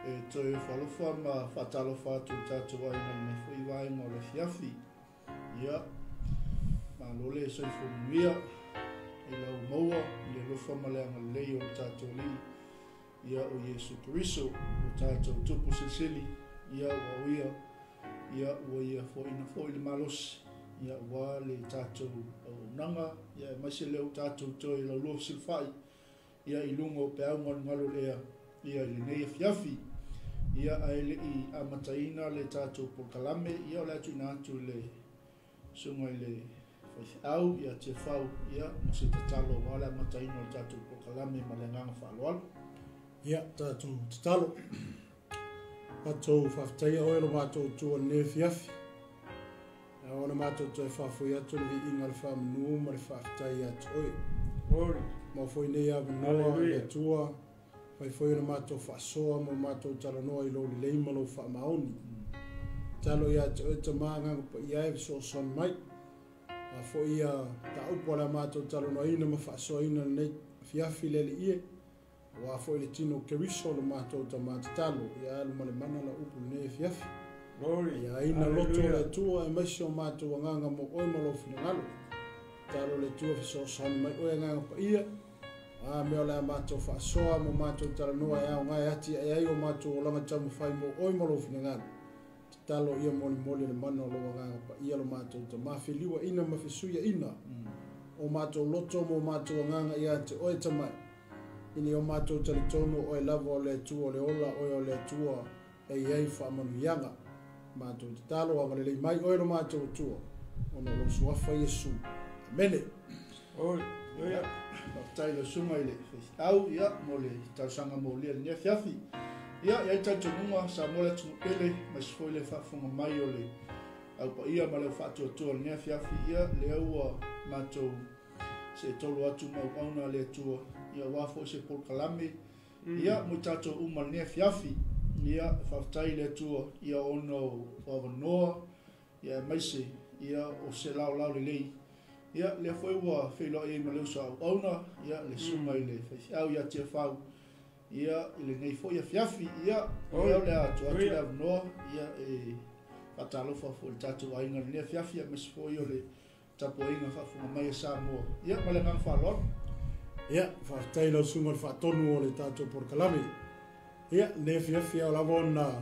E toe ofo ma faatalofa atu i le tatou aiga i lenei foi vaega o le afiafi. Ia, malo le soifua manuia i lau maua i le alofa ma le agalelei o le tatou Alii, ia o Iesu Keriso, o tatou Tupu Silisili, ia ua o ia, ia ua ia foaiina foi le malosi, ia aua le tatou auaunaga, ia aemaise lea ua tatou toe laulua fesilafai, ia i luga o peau galugalu o le ea, ia i lenei afiafi. Ia ae le i amataina le tatou polokalame, ia o le a tuuina atu i le susuga i le faifeau ia Tiafau, ia mo se tatalo aua le amataina o le tatou polokalame ma le agaga faaaloalo. Ia, tatou tatalo. Matou faafetaia oe lo matou Atua i lenei afiafi. E ao ona matou toe faafoi atu le viiga, le faamanu ma le faafetai ia te oe. Glory. Maua foi nei avanoa le Atua, fai foi ona matou faasoa ma matou talanoa i lou lelei ma lou faamaoni. Tatalo ia te oe Tama Agaga Paia e fesoasoani mai. A foi ia mataupu o le a matou talanoaina ma faasoaina lenei afiafi le Alii e, aua foi le tino o Keriso lo matou Tama tatalo, ia alu ma le mana lau upu lenei afiafi. Glory. Ia aina loto o le Hallelujah. Atua aemaise o matou agaga mo oe ma lou finagalo. Tatalo le Atua fesoasoani mai oe Agaga Paia. A mea o le a matou faasoa ma matou talanoa e aoga e ati ae ai o matou olaga taumafai mo oe ma lou finagalo. Tatalo ia molimoli le mana o lou Agaga Paia lo matou Tama feliuaina ma fesuiaina o matou loto ma o matou agaga ia te oe Tamai. Ina ia o matou talitonu oe lava o le Atua o le ola, oe o le Atua e i ai faamanuiaga. Matou tatalo agalelei mai oe lo matou Atua, ona o lou suafa Iesu. Amene. Hallelujah. Faafetai i lau susuga i le faifeau, ia, mo le talosaga molia i lenei afiafi. Ia, e i ai talitonuga Samoa le atunuu pele, aemaise foi le faafofoga mai o le au paia ma le au faatuatua i lenei afiafi, ia, lea ua matou seetolu atu ma auauna a le Atua, ia, aua foi se polokalame, ia, mo i tatou uma i lenei afiafi. Ia, faafetai i le Atua, ia, ona o avanoa, ia, aemaise, ia, o se laolao lelei. Ia, lea foi ua feiloai ai ma le uso a auauna, ia, le susuga i le faifeau ia Tiafau, ia, i lenei foi afiafi. Ia, o lea o le a tuu atu le avanoa, ia, e faatalofa foi i le tatou aiga i lenei afiafi, aemaise foi o le tapuaiga faafofoga mai a Samoa. Ia, ma le agaga faaaloalo. Ia, faafetai i lau susuga i le faatonu o le tatou polokalame. Ia, lenei afiafi ao lava ona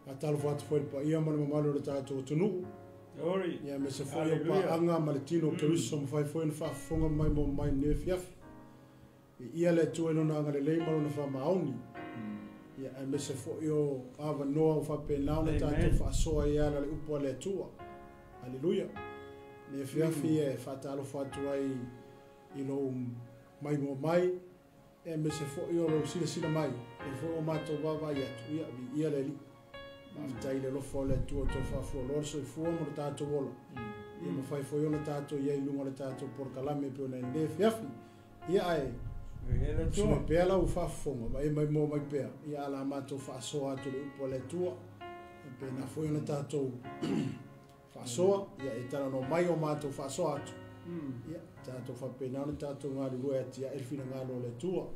faatalofa atu foi i le paia ma le mamalu o le tatou atunuu. Glory. Ia, aemaise foi o Hallelujah. paaga ma le tino o Keriso mafai foi ona faafofoga mai mo mai lenei afiafi. Viia le Atua i lona agalelei ma lona faamaoni. Ia, aemaise foi o avanoa ua faapena ona tatou faasoa ai e ala i le upu a le Atua. Haleluia. Lenei afiafi e faatalofa atu ai i lou maimoa mai, aemaise foi o lou silasila mai, lea foi ua matou vaavaai atu, ia, viia le Alii. Faafetai i le alofa o le Atua toe faafualoa le soifua ma le tatou ola. Ia mafai foi ona tatou i ai i luga o le tatou polokalame pei ona i lenei afiafi. Ia ae Viia le usu Atua. mai pea lau faafofoga ma e maimoa mai pea. Ia ala matou faasoa atu le upu a le Atua. E pena foi ona tatou faasoa, ia e talanoa mai o matou faasoa atu. Ia, tatou faapena ona tatou galulue atiae le finagalo o le Atua.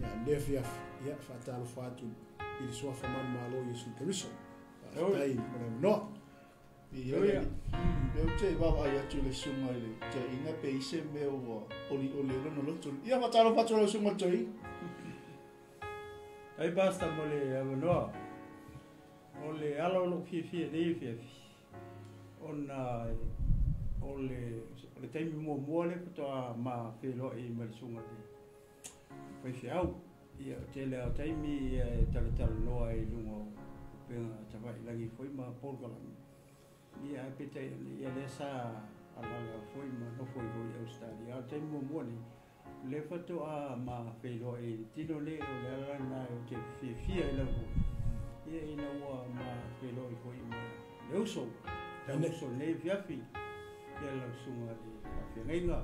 Ia, lenei afiafi, ia, faatalofa atu i le suafa manumalo o Iesu Keriso. Faafetai mo le avanoa. Viia le Alii. Lea ou te vaavaai atu i le susuga i le toeaina pe i se mea ua olioli ai lona loto. Ia, faatalofa atu i lau susuga i le toeaina. Ai Pastor mo le avanoa. O le ala o lou fiafia nei afiafi, ona o le taimi muamua lea faatoa ma feiloai ma le susuga i le faifeau. Ia, o tele lava o taimi ia e talatalanoa ai i luga o upega tafailagi foi ma polokalame. Ia, ae peitai ane, ia lea sa alaala foi ma nofo ai foi i Ausetalia. A o le taimi muamua nei, lea faatoa ma feiloai i le tino nei, o le ala lena ou te fiafia ai lava foi. Ia, ina ua ma feiloai foi ma le uso, le uso nei afiafi, ia lau susuga i le faafeagaiga.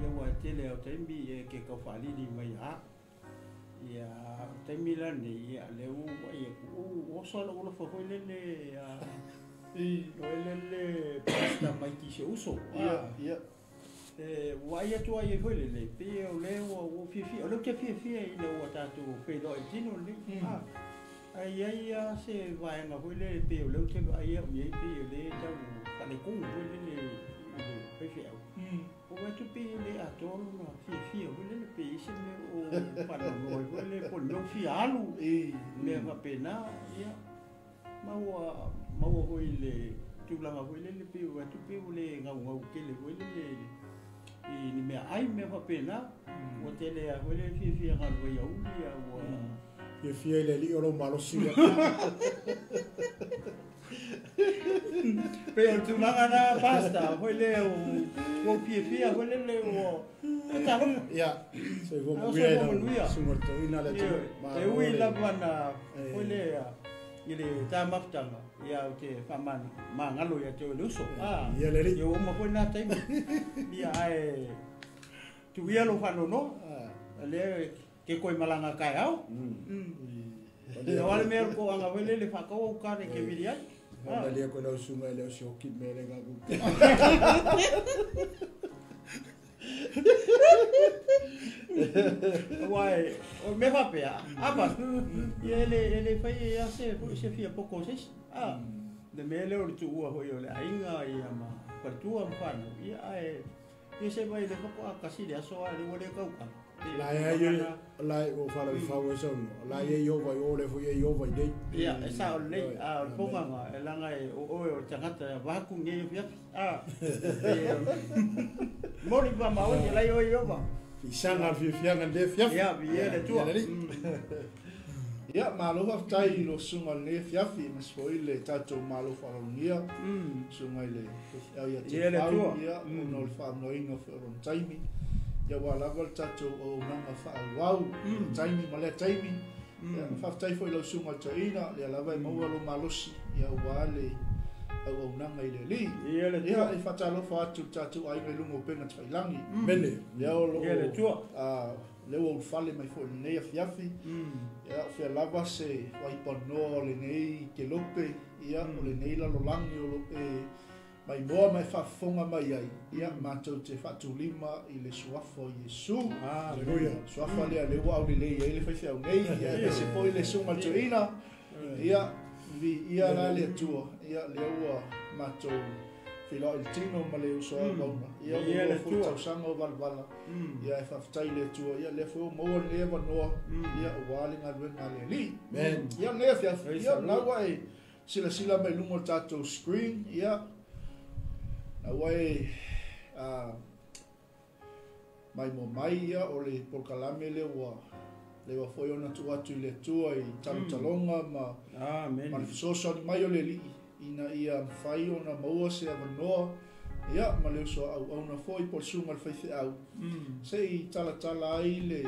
Ia, ua tele lava o taimi ia e ke tau faalili mai a. Ia, o le taimi la nei, ia, lea ua vaai atu, ua oso lou alofa foi lele, a, lele pastor mai ki se uso. Ia, ia. E ua ai atu ai foi lele, pei o lea ua fiafia, o lea ou te fiafia ina ua tatou feiloai i le tino lenei. Ae i ai lava se vaega foi lele pei o lea ou te vaai au i ai pei o lea e tau faaletonu foi lele i le faifeau. Ua vaai atu pei e le atoa lona fiafia foi lele, pei e i ai se mea o faanoanoa ai foi lele, po o le mea ua fia alu, mea faapena. Ia, ma ua maua foi i le tulaga foi lele pei ua vaai atu pei ua le gaugau tele foi lele i ni meaai ma mea faapena. Ua tele lava foi le fiafia galu ai auli a ua Fiafia i le alii o lou malosi lea. Pei o le tulaga na Pastor foi lea ua ou fiafia foi lele ua talofa. Ia, soifua manuia i lau susuga i le toeaina le atunuu. E ui lava na foi lea i le ta mafutaga, ia ou te faamagalo ia te oe le uso. Ia le alii. Ia ua uma foi lena taimi. Ia ae tuuia lou faanoanoa. Lea ke koe malaga taeao. Ia o a le mea o le toaga foi lele faatau au kare e te vili ai. Faamalie koe lau susuga e le o se oki mea le gaku. Aua o le mea faapea, a pastor, ia e le fai e a se foi se fia poto o se isi. Le mea lea o le tuua foi o le aiga ia ma faletua ma fanau, ia ae ia se vai le faatoa tasi le aso a le ua le tautala. La e ai la e o faalaufau e saunoa, la e i ova i o le foi e i ova i nei. Ia, e sao lelei, a o le pogaga, e laga e o oe o le tagata e avaatu nei afiafi. A, moni pa maoni, lai oe i ova. Fisaga le fiafiaga i lenei afiafi. Ia, viia le Atua. Ia, malo faafetai i lou susuga i lenei afiafi, aemaise foi le tatou malo faaaloalogia, susuga i le faifeau ia Tefau, ia, ona o le faaavanoaina foi o lona taimi. Ia, aua lava le tatou auaunaga faaauau i lea taimi ma lea taimi. Ia, faafetai foi i lau susuga i le toeaina, lea lava e maua lou malosi, ia, aua le auaunaga i le Alii. Ia, e faatalofa atu i le tatou aiga i luga o upega tafailagi. Lea o lo o lea ua ulufale mai foi i lenei afiafi. Ia, o fea lava se vaipanoa o lenei kelope, ia, o lenei lalolagi o lo o e maimoa ma e faafofoga mai ai, ia, matou te faatulima i le suafa o Iesu. Aleluia. Suafa lea lea ua aulelei ai le faifeau nei, ia, aemaise foi le susuga i le toeaina, ia, viia la le Atua, ia, lea ua matou feiloai i le tino ma le uso auauna, ia, ua lua foi tausaga o valavala, ia, e faafetai i le Atua, ia, lea foi ua maua lenei avanoa, ia, aua le galuega a le Alii. Ia, lenei afiafi, ia, la ua e silasila mai luga o le tatou screen, ia, la ua e maimoa mai, ia, o le polokalame lea ua leva foi ona tuu atu i le Atua i talotaloga ma ma le fesoasoani mai o le Alii ina ia mafai ona maua se avanoa, ia, ma le uso auauna foi po o le susuga i le faifeau, se i talatala ai le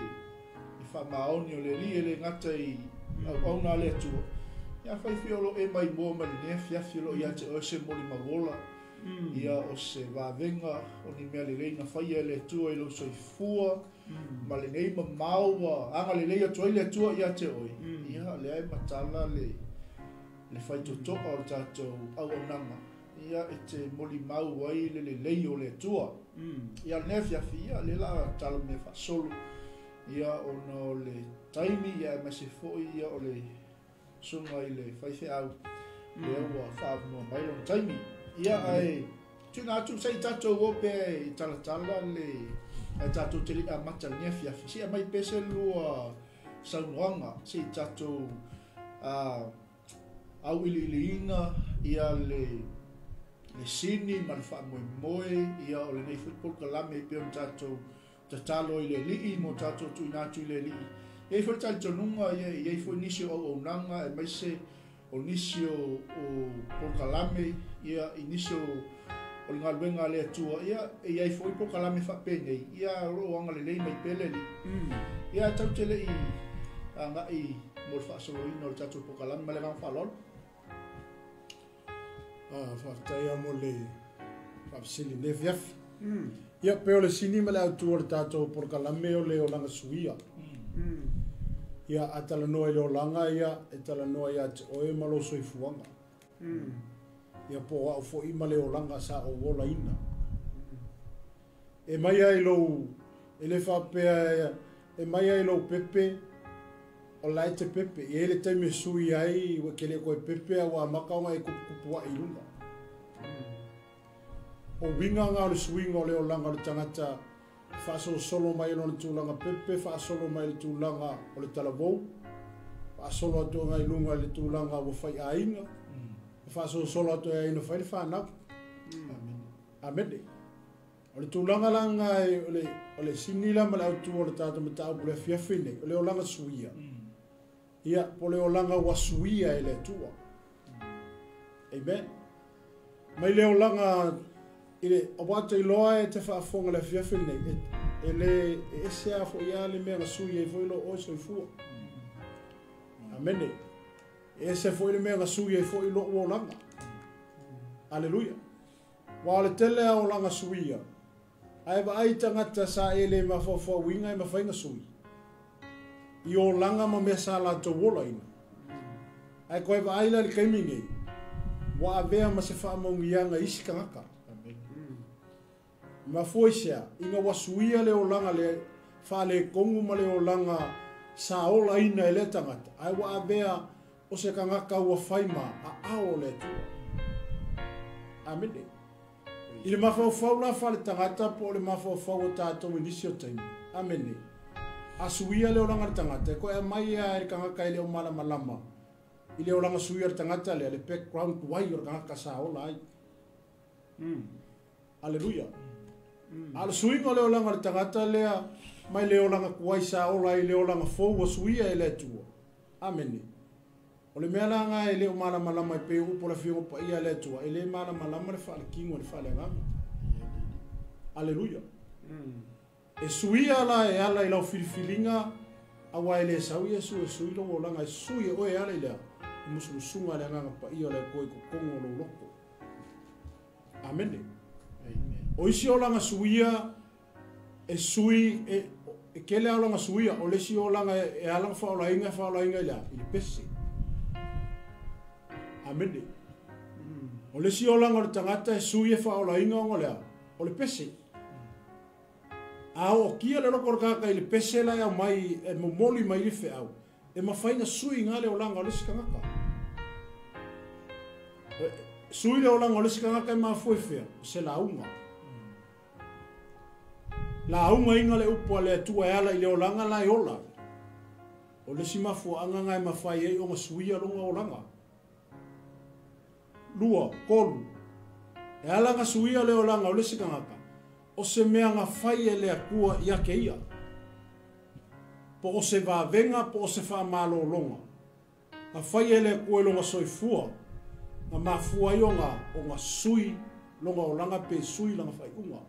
faamaoni o le Alii e le gata i auauna a le Atua. Ia, afai foi o lo o e maimoa mai lenei afiafi o lo o ia te oe se molimauola, ia, o se vavega o ni mea lelei na faia e le Atua i lou soifua, ma lenei mamao ua agalelei atu ai le Atua ia te oe, ia, lea e matala le faitotoa o le tatou auaunaga, ia, e te molimau ai le lelei o le Atua. Ia, lenei afiafi, ia, lea la tala mea faasolo, ia, ona o le taimi, ia, aemaise foi, ia, o le susuga i le faifeau, lea ua faaavanoa mai lona taimi. Ia, ae tuuina atu se i tatou o pea e talatala le ae tatou te le i amata lenei afiafi, se i aumai pea se lua saunoaga, se i tatou auiliiliina ia le sini ma le faamoemoe ia o lenei foi polokalame e pei ona tatou tatalo i le Alii mo tatou tuuina atu i le Alii. E i ai foi le talitonuga, ia, e i ai foi nisi o auaunaga aemaise o nisi o polokalame, ia, i nisi o le galuega a le Atua, ia, e i ai foi polokalame faapenei, ia, o lo o agalelei mai pea le Alii. Ia, tatou te le i agai mo le faasoloina o le tatou polokalame ma le agaga faaaloalo. Faafetai lava mo le faafesili i lenei afiafi. Ia, pei o le sini ma le autu o le tatou polokalame o le olaga suia. Ia, a talanoa i le olaga, ia, e talanoa ia te oe ma lou soifuaga. Ia, po o au foi ma le olaga sa ou olaina. E mai ai lou e le faapea e mai ai lou pepe o la e te pepe. E le taimi sui ai ua kele koe pepe a ua maka ona e kupukupu ai lunga. O winga ngā o le suinga o le olaga o le tagata faasolosolo mai lona tulaga pepe, faasolo mai le tulaga o le talavou, faasolo atu ai lunga le tulaga ua fai aiga, faasolosolo atu ai na fai le whanau. Amen. O le tulaga langa o le sinila ma le autu o le tātou mataupu le afiafi nei, o le olaga suia. Ia, po le olaga ua suia e le Atua. Amen. Mai le olaga i le awata i loa e te faafofoga le afiafi nei, e le e ese a fo ia le mea na sui ai foi lo oe soifua. Amen. E ese foi le mea na sui ai foi lo olaga. Aleluia. Wa le tele a olaga suia. Ae vaai tagata sa e le mafaufauina e mafai sui. I olaga ma mea sa latou olaina. Ae koe vaai la le kaimi nei, ua avea ma se faamaugiaga isi tagata. Mafua i sea, ina ua suia le olaga le faalekogu ma le olaga sa olaina e le tagata. Ae ua avea o se tagata ua fai ma aao o le Atua. Amene. I le mafaufau la fa le tagata po o le mafaufau o tātou i nisi o taimi. Amene. A suia le olaga le tagata, e koe aumai a e le tagata e le o malamalama. I le olaga suia le tagata lea, le background tuai o le tagata sa ola ai. Aleluia. A le suiga o le olaga le tagata lea, mai le olaga kuai sa ola ai le olaga fou ua suia e le Atua. Amene. O le mea la nga e le o malamalama e pe upu la fioga paia le Atua, e le malamalama le faalekigo le faaleagaga. Aleluia. E suia la e ala i lau filifiliga aua e le sau Iesu e sui lou olaga e sui e oe e ala i lea e musumusuga le agaga paia o le Atua i totonu o lou loko. Amene. O isi olaga suia e sui e kele olaga suia o le isi olaga e ala faolaina faolaina i lea i le pese. Amene. O le isi olaga o le tagata e sui e faolaina ona lea o le pese. A o kia le loko o le tagata i le pese la e au mai e momoli mai le feau e mafai na sui ngā le olaga o le isi tagata. Sui le olaga o le isi tagata e mafua i fea o se lauga. Lauga inga le upu a le Atua e ala i le olaga la e ola. O le isi mafuaaga nga e mafai ai ona suia longa olaga. Lua, kolu. E ala nga suia le olaga o le isi tagata. O se mea nga fai e le Atua ia ke ia. Po o se vavenga, po o se whaamalolonga. Nga fai e le Atua e longa soifua. Nga mafua ai o nga sui longa olaga pe sui langa whaiunga.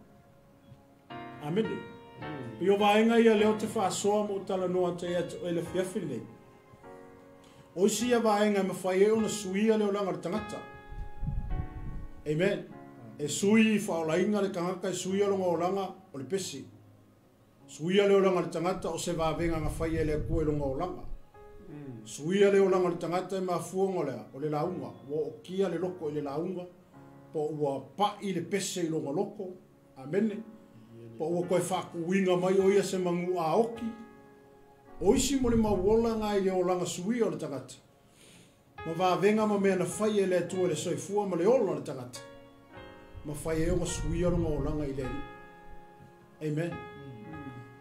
Amene. Pio vaenga ia leo te whaasoa mo talanoa te ia te oele fiafi nei. O isi ia vaenga e mawhai e ona suia le olaga le tagata. Amen. E sui i whaolainga le tagata e suia longa olaga o le pesi. Suia le olaga le tagata o se vavenga nga whai e le Atua e longa olaga. Suia le olaga le tagata e mafuanga lea o le lauga. Ua o kia le loko i le lauga. Po ua pai le pese i longa loko. Amene. Po ua koe whaakuinga mai o ia se mangu a oki. O isi mo le mauola ngā i le olaga suia o le tagata. Ma vavenga ma mea na whai e le Atua le soifua ma le ola o le tagata. Ma whai e o suia longa olaga i le Alii. Amen.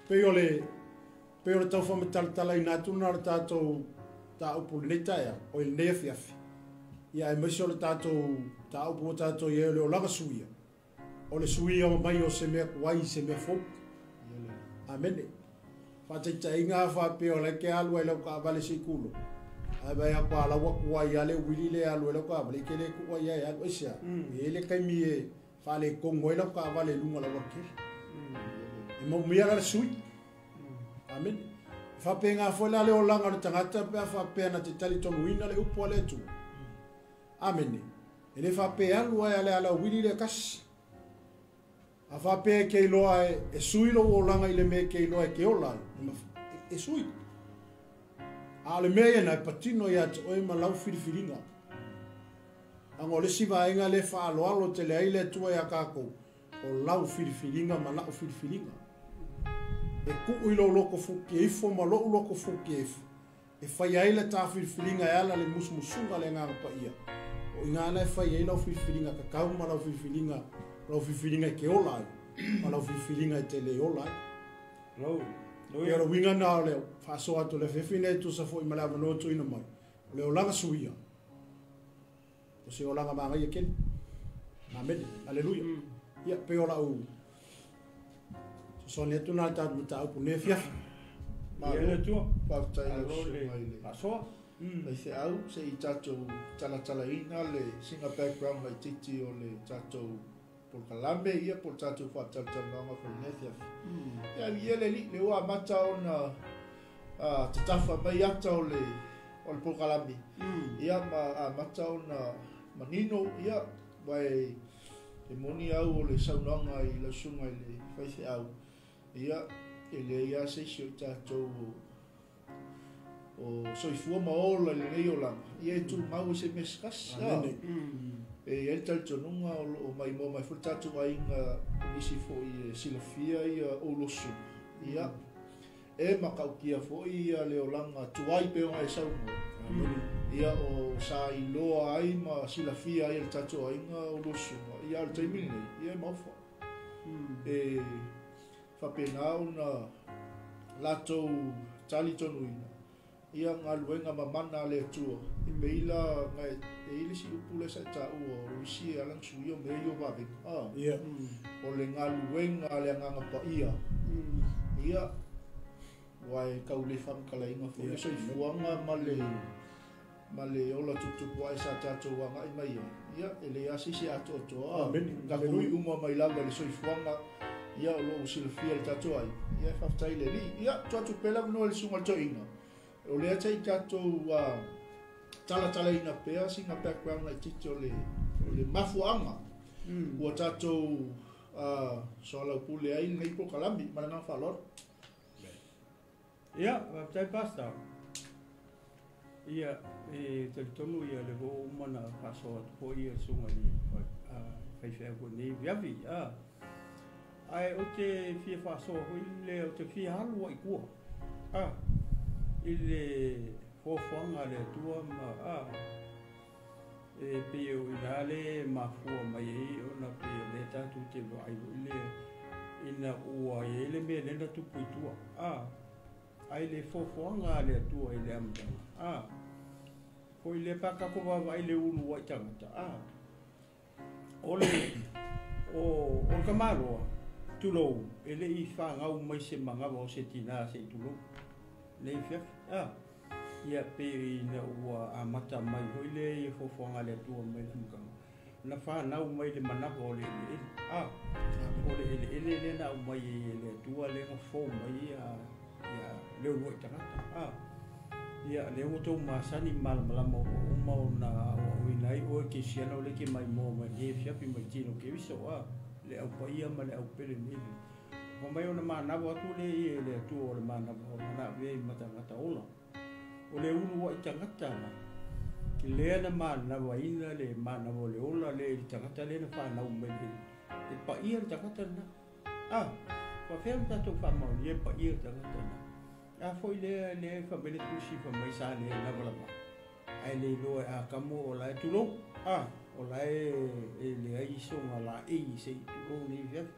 Pei o le tau whamatalatala i nā tuna le tātou tāupu le nei taea, o i le nei afiafi. Ia e maise o le tātou tāupu o tātou i e o le olaga suia. O le suia o mai o se mea kuai, se mea fou. Amene. Whataitainga whapea o le ke alu ai lau ka avale se ikulo. Ai vai a kwa lawa kuai ale wili le alu ai lau ka avale ke le kuai ai alu aisea. E le kaimi e whale kongo ai lau ka avale lunga lau kele. E mau mea la le sui. Amen. Whapea ngā foe la le olaga le tagata pea whapea na te tali tonuina le upu a le Atua. Amene. E le whapea alu ai ale ala wili le kasi. A whapea ke iloa e sui lo olaga i le mea ke iloa e ke ola e sui. A le mea ia na e patino ia te oe ma lau filifilinga. Anga o le si vaenga le whaaloalo te le ai le Atua ia kākou. O lau filifiliga ma la'u filifiliga. E ku'u i lou loko fuki ifo ma lo'u loko fuki ifo. E fai ai le tā filifiliga e ala le musumusuga le agaga paia. O i gana e fai ai lau filifiliga kakau ma lau filifiliga e ke ola ai. Ma lau filifiliga e te le ola ai. Lau. Ia le uiga na o le faasoa atu le fefi nei tusa fo'i ma le avanoa tuuina mai. O le olaga suia. O se olaga magaia kele. Amene. Aleluia. Ia pe o lau sosoni atu na le tatou mataupu nei afiafi. Ia le Atua. Faafetai lau Alo le susuga i le faasoa. faifeau se i tatou talatalaina le singa background laitiiti o le tatou polokalame ia po o le tatou faatalatalanoaga foi i lenei afiafi. Ia ia le alii le ua amata ona tatafa mai ata o le polokalame. Ia ma amata ona manino ia wae e moni au o le saunoaga i lau susuga i le faifeau. Ia e leai lava se isi o i tatou o soifua ma ola i lenei olaga, ia e tumau e se mea se tasi. Amene. E i ai le talitonuga o loo maimoa mai foi le tatou aiga nisi foi e silafia ia oulosuga. Ia e makautia foi ia le olaga tuai pe ona e saunoa. Ia o sa iloa ai ma silafia ai le tatou aiga oulosuga. Ia o le taimi lenei, ia e maofa. E faapena ona latou talitonuina ia galuega mamana a le Atua. E pei la e i ai le isi upu lea sa e taua o isi e ala ona suia o mea ia o vavega. Ia. O le galuega a le agaga paia. Ia ua e tau le faamatalaina foi le soifuaga ma le ola tuputupu ae sa tatou agai mai ai. Ia e leai lava se isi atoatoa. Amene. Tatou ui uma mai lava i le soifuaga. Ia o loo silafia le tatou ai. Ia e faafetai i le Alii. Ia tuu atu pea le avanoa i le susuga i le toeaina. O lea te i tatou talatalaina pea sina background laitiiti o le mafuaaga. Ua tatou soalaupule ai lenei polokalame ma le agaga faaaloalo. Ia, faafetai Pastor. Ia, e talitonu ia le ua uma na faasoa atu foi ia le susuga i le faifeau foi nei afiafi. Ae o te fia faasoa foi le o te fia alu ai i tua. I le foafoaga a le Atua ma e pei o ina le mafua mai ai ona pei o le tatou te vaai foi le ina ua i ai le mea lea na tupu i tua. Ai le foafoaga a le Atua i le amataga. Foi le pa tatou vaavaai le ulu ai tagata. O le o le tamaloa tulou e le i fagau mai se manava o se tina se i tulou. Nei fiafi. Ia pe ina ua amata mai foi le ia foafoaga a le Atua mai le amataga. Na whanau mai le manava o le eleele. O le eleele le na au mai e le Atua le na fō mai ia le ulu ai tagata. Ia le ua tou masani malamalama o uma o na o ina ai oe ke siana o le ke mai moa mai le fiafi mai tino ke viso. Le au paia ma le au pele nei. Fa mai ona manava atu le i le Atua o le manava o mana vea i matagata ola. O le ulu ai tagata la. Le na manava ina le manava o le ola le i tagata le na whanau mai le. E paia le tagata na. Fa fea o tatou whamau e paia le tagata na. A foi le le fa mele tusi fa mai sa le lava lava. Ai le loa a kamo o la e tulou. O la e le ai songa la e i se i tulou nei fiafi.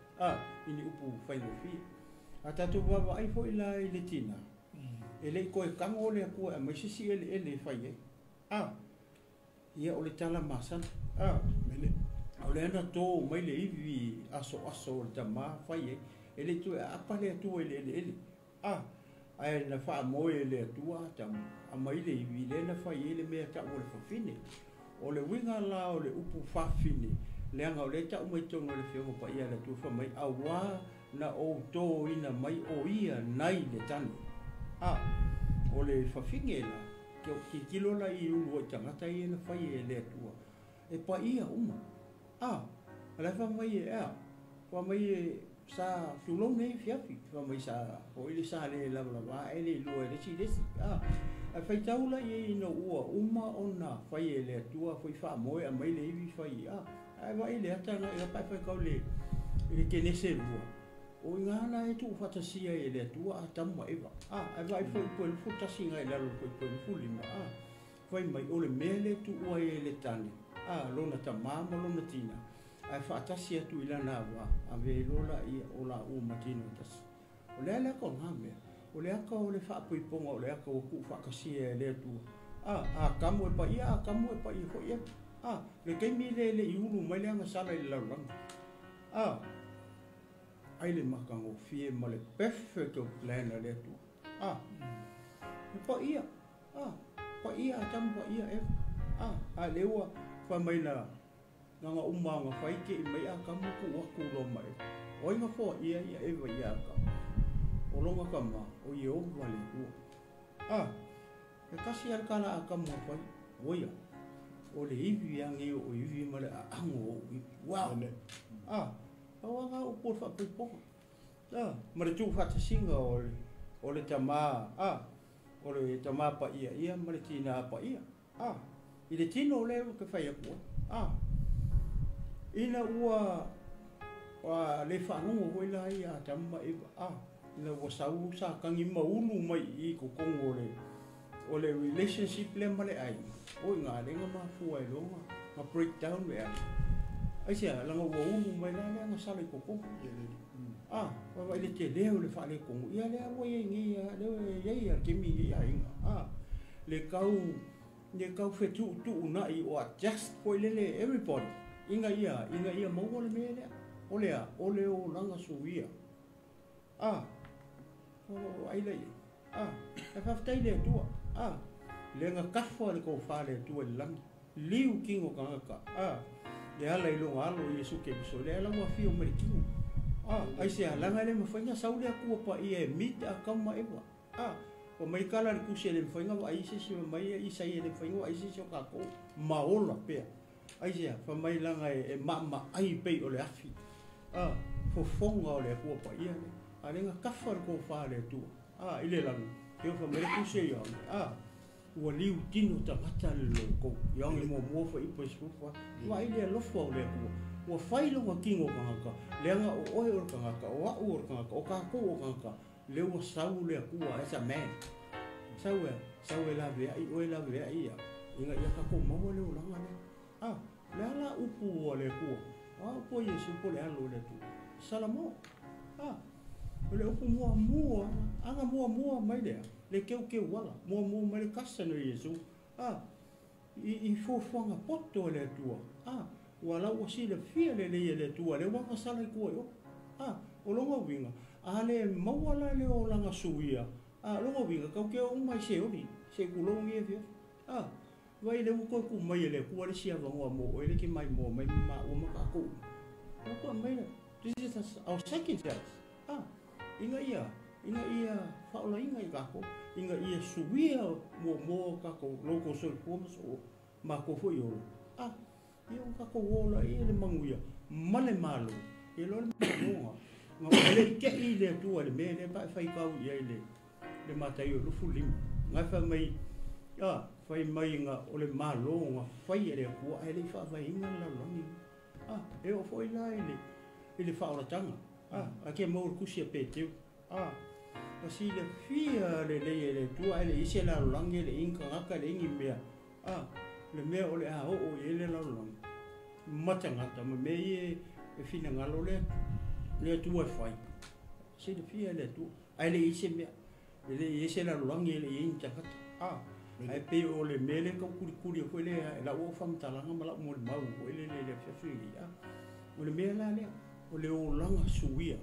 I ni upu whaingofie. A tatou vava ai foi la i le tina. E le i koe kango le akua e mai sisi ele ele whai e. Ia o le tala masana. Mene. O le ana tō mai le iwi aso aso o le tama whai e. E le tue apa le atua ele ele ele. Ai na wha moe le atua tam. A mai le iwi le na whai ele mea ta o le whawhine. O le winga la o le upu whawhine. Le anga o le tau mai tono le whiongo pa ia le atua wha mai. A wā na o tō ina mai o ia nai le tane. O le whawhine la. Ki kilo la i ulu ai tangata i na whai e le atua. E pa ia uma. A la wha mai e ea. Wha mai e sa tulou nei fiafi. Wha mai sa o ile sa le lava lava e le lua e le si le si. A whai taula i ina ua uma ona whai e le atua whai wha moe a mai le iwi whai. A vai le ata na e pai whai kau le I le Kenese 2, o inga la e tu fatasia e le Atua Atamu ma Eva. Ai vai foi po le futasi ngai lalo foi po le fulima. Fai mai o le mea le tuua e le tane. Lona tamā ma lona tina. Ai faatasi atu i lana ava, ave lola ia o la u matino tasi. O le ala ko ngā mea. O le aka o le whaapuiponga, o le aka o ku whakasia e le Atua. A kamu e pa ia, a kamu e pa ia fo ia. Le keimi le le iulu mai le anga sala i le lalolagi. Ai le makagofie ma le perfect o plan a le Atua. E pa ia. Pa ia a tamu pa ia e. A le ua fa mai la nganga uma nga fai ke i mai a kamu ku waku lo mai. O inga fo ia ia Eva ia ka. O longa ka ma o Iehova le Atua. E kasi al kala a kamu a fai. O ia. O le ivi angi o ivi ma le aango o ivi. Wow. Au anga o po whapaiponga. Ma le tū whatasinga o le tamā. O le tamā pa ia ia ma le tina pa ia. I le tino o le ke whai akua. Ina ua le whanongo hoi la ia tama Eva. Ina ua sau sa kangi maulu mai i kokongo o le relationship le ma le ai. O ngā lenga mafua e longa, ngā breakdown le ai. Ai sea, langa ua ulu mai la lea ngā sala i kokongo. Wawa i le te leo le whaale kongo. Ia lea ua ia ngi ia, leo ia ia kemi ngi ia inga. Le kau whetu tu unai o adjust koi lele everybody. Inga ia maua le mea lea. O lea, o le o langa suia. O ai le ia. E whaftai le Atua. Le nga kafa le kau whale Atua le langi. Liu kingo kangaka. Le ala i longa alo Iesu Keriso. Le ala ua fio mai le kingo. Ai se alanga le mawhainga saule akua pa ia e mita a kama ewa. O mai kala le kusi le mawhainga wa ai se se mai ia isai le mawhainga wa ai se se o kako maola pea. Ai se fa mai langa e ma ai pei o le afi. Fofonga o le akua pa ia le. A lenga kafa le kau whale Atua. I le langi. Teo fa mai le kusi ia. Ua liu tino tangata le loko. Ia ngi mua mua fa ipo e. Wa i le alofa o le akua. Ua whai longa kingo kangaka. Leanga o oe o le kangaka, o au o le kangaka, o kākou o kangaka. Le ua sau le akua as a man. Sau e la vea i, oe la vea ia. Inga ia kākou maua le olanga le. Le ala upu o le akua. Upu o Iesu po le alo le Atua. Salamo. O le upu mua mua, anga mua mua mai lea. Le keu keu wala, mua mua mai le kasa no Iesu. I fuafuaga poto le Atua. Ua lau sila fia le lei le Atua, le wanga sala i kua o. O longa winga. A le maua la le o langa suia. Longa winga, kau ke o mai se ori, se kulongi e fia. Vai le uko ku mai le kua le sia vangoa mo, o le ki mai mo, mai ma o maka kou. O kua mai le, this is our second chance. Inga ia whaola inga i kako, inga ia suia mo mo kako, loko soifua ma so, ma ko fo i olo. Ia o kako ola ia le manguia, ma le malo, ia lo le mangonga. Ngā le ke i le Atua le mea le pa whai kau ia i le matai o lufu lima. Ngā whai mai, whai mai ngā o le malo ngā whai e le akua, e le whawhai inga le lalolagi. E o fo i la i le whaolatanga. A ke maur kusi a pēteu. A si le fia le lei e le Atua, e le ise lalolagi, e le inga ngaka, le ingi mea. Le mea o le a o o i le lalolagi. Matangata, ma mea i e whina ngalo le le Atua e whai. Si le fia le Atua. Ai le ise mea. E le ise lalolagi, e le ingi tangata. Ai pe o le mea le kau kurikuri o koe le la ua whamtalanga ma la mo le mau o le le le fiafi. O le mea la lea. O le olanga suia.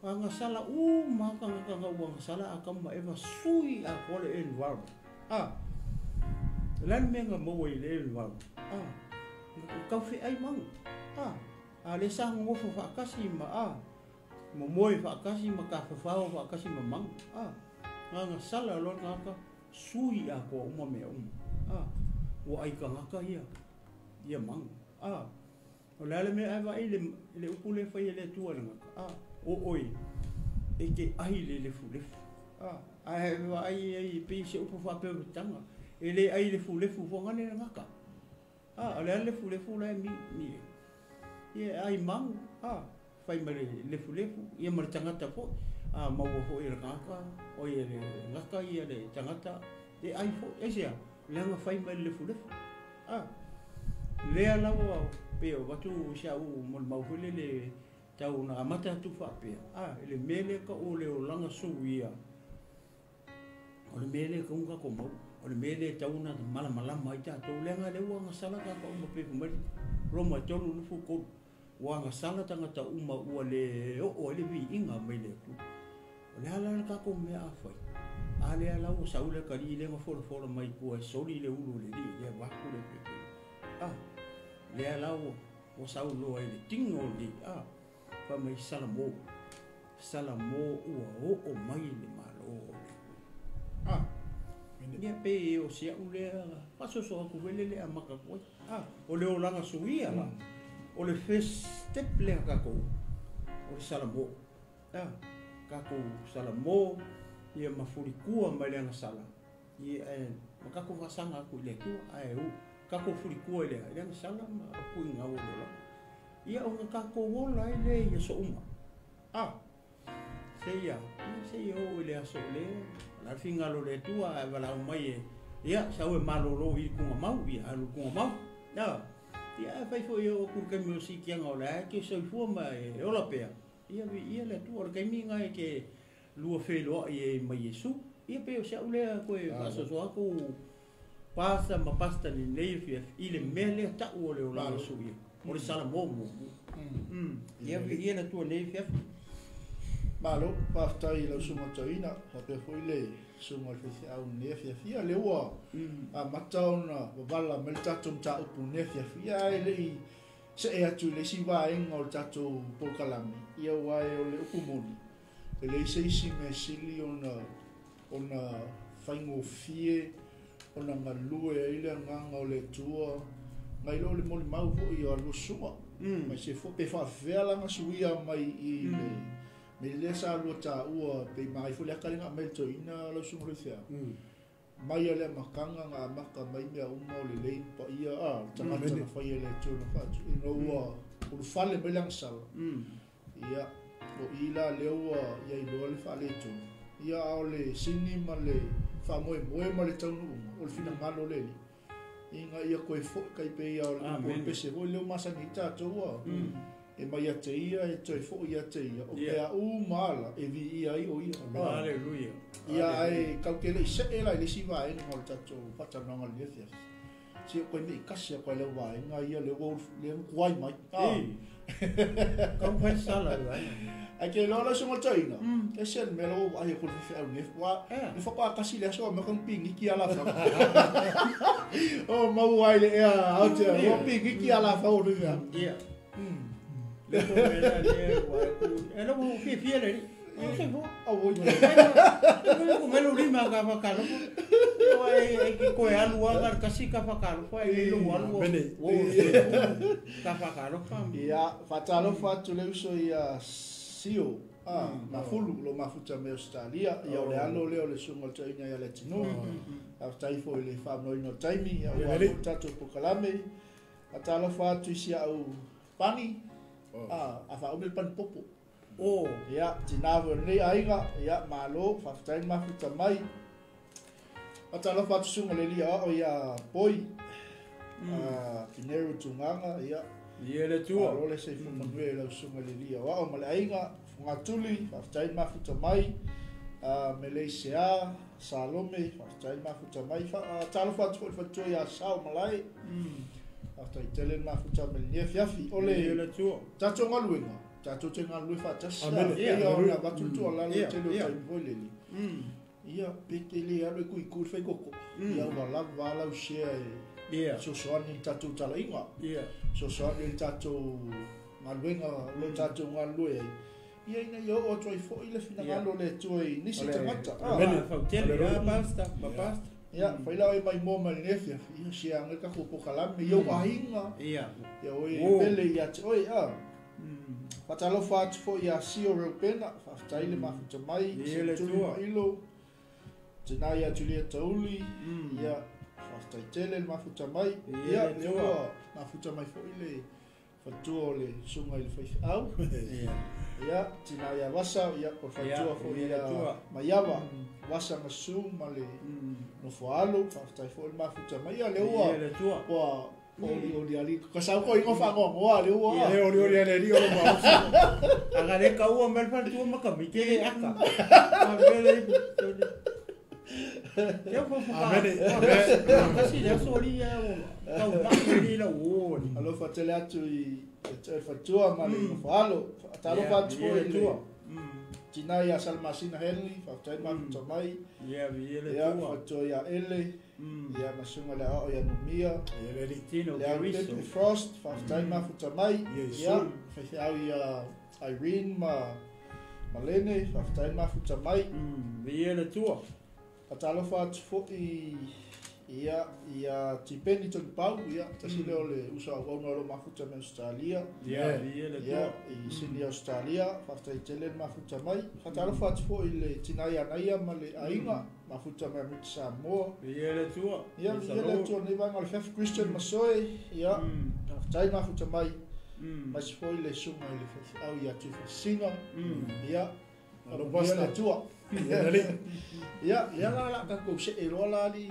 Anga sala u maka ngaka ua sala akama eva sui a kole environment. Lan menga mo i le environment. Kau fe ai mang. A le sa ngofo fa kasi ma mo moi fa kasi ma ka fa fa kasi ma mang. Anga sala lo ngaka sui a ko uma me uma. Ua ai ka ngaka ia. Ia mang. O le ale mea eva i le upu le whai e le Atua le ngaka. O oi, e ke ai le lefu lefu. Ai eva ai ai pe se upu whapeo tanga. E le ai lefu lefu whangane le ngaka. O le ale lefu lefu la mi e. Ia ai mau a fai ma le lefulefu ia ma le tagata fo'i a maua fo'i e le tagata oi e le gata ia le tagata e ai fo'i aisea leaga fai mai le lefulefu a lea lava pei o avatu si a'u molimau foi lele tau na amata atu faapea a i le mea lea ta'u o le olaga suia o le mea lea e tatau ona tatou maua o le mea lea e tatau ona malamalama ai tatou leaga lea ua agasala tagata uma pei fai mai Roma e 33 ua agasala tagata uma ua le oo ai le viiga mai le Atua. O le a la le tatou mea a fai? A lea la ua sau le atalii lea na folafola mai tua e soli le ulu o le alii lea vaeatu le pepe. A, lea la ua sau loa i le tino o lenei, a, fai mai Salamo, Salamo ua oo mai le Malo o le Atua. A, ia pei o si a'u lea faasoasoa atu foi lele e amata atu ai. A, o le olaga suia la, o le first step lea tatou, o le Salamo. A, tatou Salamo, ia ma fulitua mai le agasala, ia e, ma tatou faasaga atu i le Atua, ae u, tatou fulitua i le agasala ma puiga o le olaga. Ia ona tatou ola ai lea i aso uma. A, seia, ia seia oo i le aso o le, o le a le finagalo o le Atua ae valaau mai e, ia, sau e malolo i Tugamau, ia alu i Tugamau. A, ia ae fai foi e oo atu i le taimi o siitiaga o la e te soifua ma e ola pea, ia viia le Atua, o le taimi lena e te lua feiloai ai ma Iesu. Ia pei o si a'u lea toe faasoasoa atu pasta ma pasta lelei afiafi i le mea lea ta'u o le olaga suia o le Salamo muamua. Ia viia le Atua nei afiafi. Malo, faafetai i lau susuga toeaina, faapea foi le susuga i le faifeau i lenei afiafi. Ia, lea ua amata ona vavala mai le tatou mataupu i lenei afiafi, ia ae le i see atu i le isi vaega o le tatou polokalame, ia aua o le upu moni, e leai se isi mea sili ona faigofie ona galue ai le agaga o le Atua nai lo le molimau foi o lua susuga. Mai se foi pe faafefea la na suia mai i le mea lea sa lua taua pei maai foi le aka lea na aumai e le toeaina lau susuga Loifeau. Mai a le amataga na amata mai mea uma o lelei ma paia a le tagata na faia e le Atua na faatu ina ua ulufale mai le agasala. Ia, o i la lea ua ia iloa le faaletonu. Ia, a o le sini ma le faamoemoe ma le taunuuga o le finagalo o le Alii, ina ia toe foi tai pei lava o le upu o le pese foi lea ua masani ai tatou a, e mai ia te ia, e toe foi ia te ia, o mea uma lava la e viia ai o ia. Aleluia. Ia, ae tatou te le i see la i le isi vaega o le tatou faatalanoaga i lenei afiafi. Se koe mei kasi atu ai lau vaega ia lea ua lea ua tuai mai. Kau fai sala i vaega. Ae ke iloa lau susuga toeaina, ese le mea la ua vaai atu le faifeau nei, ua le faatoa tasi le aso a mea kanu piniki a la fau. O maua ai le ea Aotea, ua piniki a la fau o le faifeau. Ia. Le ko mea la lea ua atu, e la ua fiafia le alii. O se fua. Auoi. Ko melo lima ka whakalofa. O e ki koe alu a ka kasi ka whakalofa e lo alu. O ka whakalofa. Ia, whakalofa atu le uso ia Sio. A, mafulu, lo mafuta me Australia. Ia o le alo lea o le susuga o le toeaina ia Leatinuu. Faafetai foi i le faamauina o le taimi. Ia ua foi le tatou polokalame. Faatalofa atu i si au pani. A faaumi le pani popo. O. Ia, tina foi o lenei aiga, ia, malo, faafetai le mafuta mai. Faatalofa atu susuga i le alii aoao ia Poi, Pineru Tugaga, ia. Ia le Atua. Malo le soifua manuia i lau susuga i le alii aoao ma le aiga, Fogatuli, faafetai le mafuta mai. Meleisea, Salome, faafetai le mafuta mai. Faatalofa atu foi i le faletua ia Sao Malae. Faafetai tele le mafuta mai lenei afiafi. O le tatou galuega, tatou te galulue faatasi. Ia ona avatu le tuualalo i le tele o taimi foi lele. Ia, pe te le alu e kuikui le faikoko. Ia ua lava a lau share e fesoasoani i le tatou talaiga. Fesoasoani i le tatou galuega o lo o tatou galulue ai. Ia ina ia oo atu ai foi le finagalo o le Atua i nisi tagata. Fautele a pasta, ma pasta. Ia, fai la oe maimoa mai lenei afiafi. Ia, share ane le tatou polokalame i ou aiga. Ia. Ia oe pele ia te oe. Faatalofa atu foi ia Sio Reupena, faafetai le mafuta mai, Tuli Mailo, tina ia Julia Tauli, ia, faafetai tele le mafuta mai. Ia, lea ua mafuta mai foi le Faletua o le susuga i le faifeau. Ia, tina ia Vasa, ia, o le faletua foi ia Maiava, Vasa ma Su ma le Nofoalo, faafetai foi le mafuta mai. Ia, lea ua, ua oli oli ali, ka sau ko ingo whangoa le ua. Ia, oli oli ale li o ma. Aga le ka ua mel faletua ma ka mite le aka. Mele Ia fo fo ka. Kasi le sori ia o tau ma ni la o. Alofa tele atu i te faletua ma le Nofoalo. Talofa atu foi i le tina ia Salmasina Henley, faafetai mafuta mai. Ia, ia le tua. Faletua ia Ele. Ia masuga le ao ia Numia. Ia le Tino Le Pepe Frost, faafetai mafuta mai. Ia, faifeau ia Irene ma Malene, faafetai mafuta mai. Ia le tua. Fatalofa atu foi ia ia Tipeni Tolipau, ia tasi lea o le uso auauna o lo mafuta mai Australia. Ia, ia le tua. I Sydney Australia, faafetai tele le mafuta mai. Fatalofa atu foi i le tina ia Naia ma le aiga, mafuta mai Amerika Samoa. Ia le tua. Ia, ia le tua nei vaega o le Fef Christian Masoe, ia faafetai mafuta mai. Mai se foi le susuga i le faifeau ia Tuifasina. Ia, ia le tua. Ia, ia la la tatou se e loa la li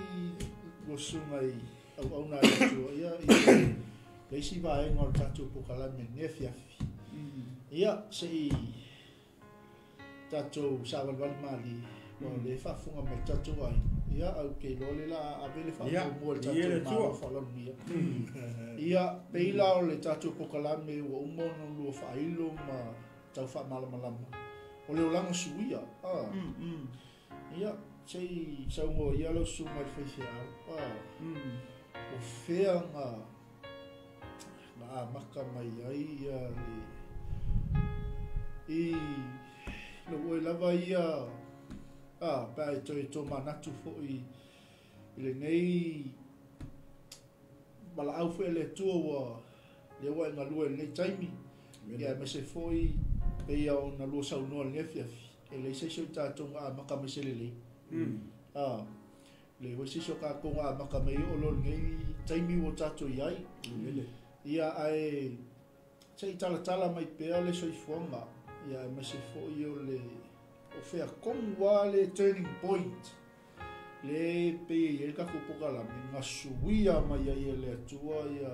lo susuga i auauna a le Atua. Ia, ia le isi vaega o le tatou polokalame lenei afiafi. Ia, se i tatou savalivali malie, ua o lea e faafofoga mai le tatou aiga. Ia, au ke iloa le la ave le faamuamua i le tatou Malo faaaloalogia. Ia, pei la o le tatou polokalame ua uma ona lua faailo ma tau faamalamalama. O le olaga suia. Ia, se i saunoa ia lau susuga i le faifeau. O fea na amata mai ai ia le i lou oe lava ia pe a e toe tōmanatu foi i lenei valaau foi a le Atua ua lea ua e galue i lenei taimi. Ia aemaise foi pei ona lua saunoa i lenei afiafi, e leai se isi o i tatou na amata mai se lelei. Le foi se isi o tatou na amata mai o lo lenei taimi ua tatou i ai. Ia, ae se i talatala mai pea le soifuaga. Ia, aemaise foi o le o fea tonu lava le turning point le pei e i ai le tatou polokalame na suia mai ai e le Atua ia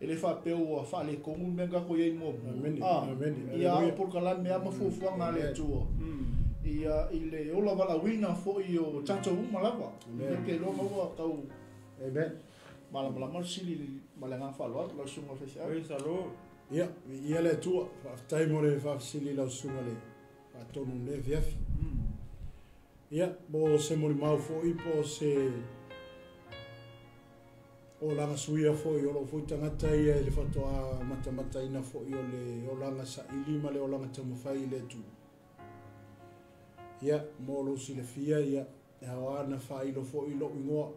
e le faapea ua faaletonu le mea na tatou i ai muamua. Ia, o polokalame lava ma fuafuaga a le Atua. Ia, i le ola valaauina foi o tatou uma lava. Ia, ke iloa maua tau malamalama le sili ma le agaga faaaloalo lau susuga i le faifeau. Ia, ia le Atua, faafetai mo le faafesili lau susuga le faatonu i lenei afiafi. Ia, po o se molimau foi po o se olaga suia foi o lou foi tagata ia i le faatoa matamataina foi o le olaga saili ma le olaga taumafai i le Atua. Ia, mo lou silafia, ia, e ao na faailo foi lou igoa.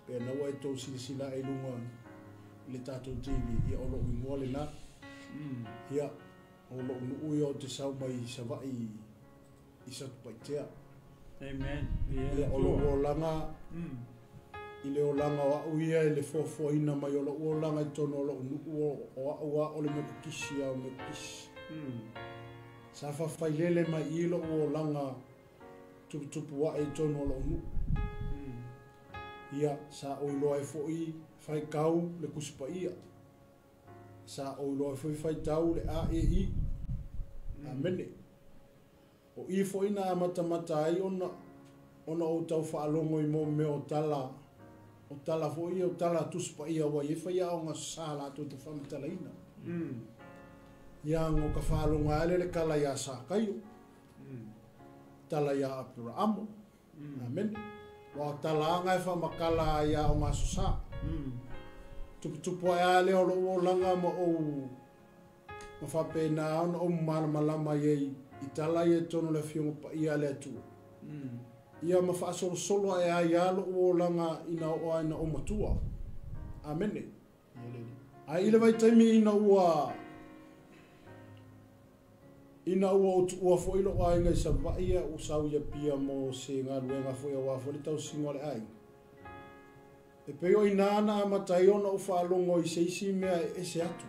Pe na ua e tou silasila i luga i le tatou TV, ia o lou igoa lena. Ia, o lou nuu ia o te sau mai i Savaii i Satupaitea. Amen. Ia, o lou olaga i le olaga o au ia i le fuafuaina mai o lou olaga i totonu o lou nuu o au a o le Metokisi a o Metokisi. Sa faafailele mai i lou olaga tuputupu ae i totonu o lou nuu. Ia, sa ou iloa ai foi faitau le Tusi Paia. Sa ou iloa ai foi faitau le A E I. Amene. O i foi na amatamata ai ona ou tau faalogo i mo mea o tala foi o tala Tusi Paia ua i e fai aoga sa latou te faamatalaina. Ia ngo ka faalogo ai le kala ia Sakaio. Tala ia Aperaamo. Amene. Wa tala anga e faamakala ia o ngaso sa. Tuputupu ai a lea o lou olaga ma ou ma faapena ona ou malamalama i ai i tala ia i totonu o le afioga paia a le Atua. Ia ma faasolosolo ae ai ia lou olaga ina oo ai na ou matua. Amene. Ai i le vaitaimi ina ua ou tuua foi lou aiga i Savaii ia ou sau ia pia mo se galuega foi auā foi le tausiga o le aiga. E pei o ina na amatai ona ou faalogo i se isi mea e ese atu.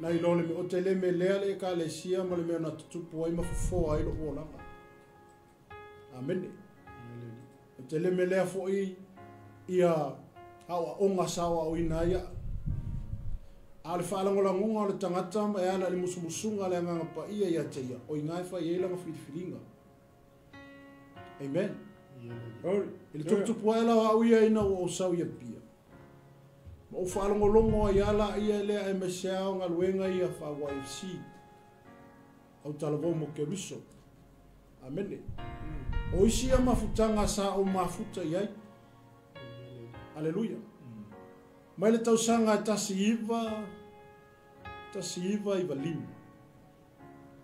Nai lo le me o te le me lea le ekalesia ma le mea na tutupu ai ma fofoa ai lo'u olaga. Amene. O te le me lea fo'i ia a'oa'oga sa aoa'oina ai a'u. A o le faalagolagoga o le tagata ma e ala i le musumusuga a le Agaga Paia ia te ia, o i ina e fai ai lana filifiliga. Amen. I le tuputupu ae la o a'u ia ina ua ou sau i Apia, ma ou faalogologo ai lava laia lea aemaise lava o galuega ia faa-YFC, autalavou mo Keriso. Amene. O isi ia mafutaga sa ou mafuta i ai. Aleluia. Mai le tausaga e 19 1995.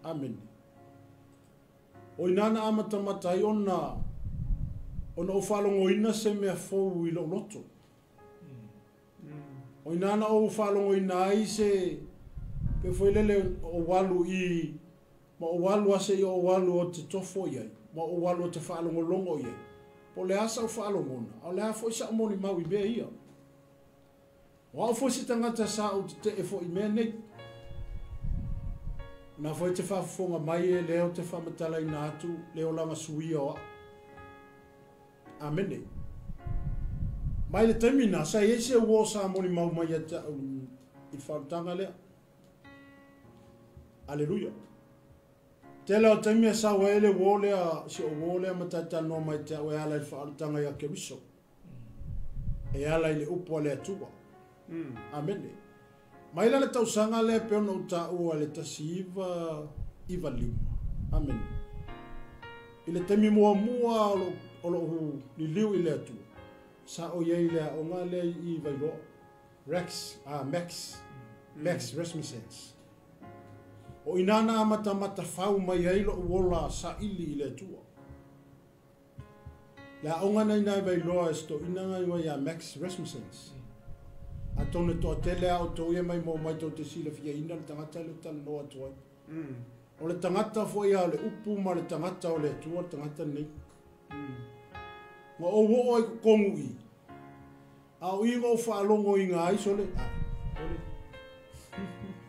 Amene. O i ina na amatamata ai ona ona ou faalogoina se mea fou i lou loto. O i ina na ou faalogoina ai se pe foi lele ou alu i ma ou alu a seia ou alu ou te tofo i ai, ma ou alu ou te faalogologo i ai. Po o le a sa'u faalogona, a o le a foi sa'u molimau i mea ia. O a'u foi se tagata sa ou tete'e foi i mea nei. Na foi e te faafofoga mai e lea ou te faamatalaina atu le olaga suia o a'u. Amene. Mai le taimi na, sa i ai se uo sa molimau mai ia te a'u i le faaolataga lea. Aleluia. Tele o taimi e sau ai le uo lea, si ou uo lea ma talatalanoa mai te a'u e ala i le faaolataga ia Keriso. E ala i le upu a le Atua. Amene. Mai la le tausaga lea e pei ona ou taua le 1995. Amene. I le taimi muamua o lo'u liliu i le Atua, sa ou i ai i le aoga lea i Vailoa, Rex, Max, Max Rasmussens. O i ina na amatamatafau mai ai lo'u ola sa'ili i le Atua. Le aoga na i ina i Vailoa e se toeaina na igoa ia Max Rasmussens. Atonu e toatele a outou ia maimoa mai tou te silafiaina le tagata lea ou te talanoa atu ai. O le tagata foi a o le upu ma le tagata o le Atua le tagata lenei. Na ou oo ai i totonu i i, a o i na ou faalogoina ai sole, ae, sole,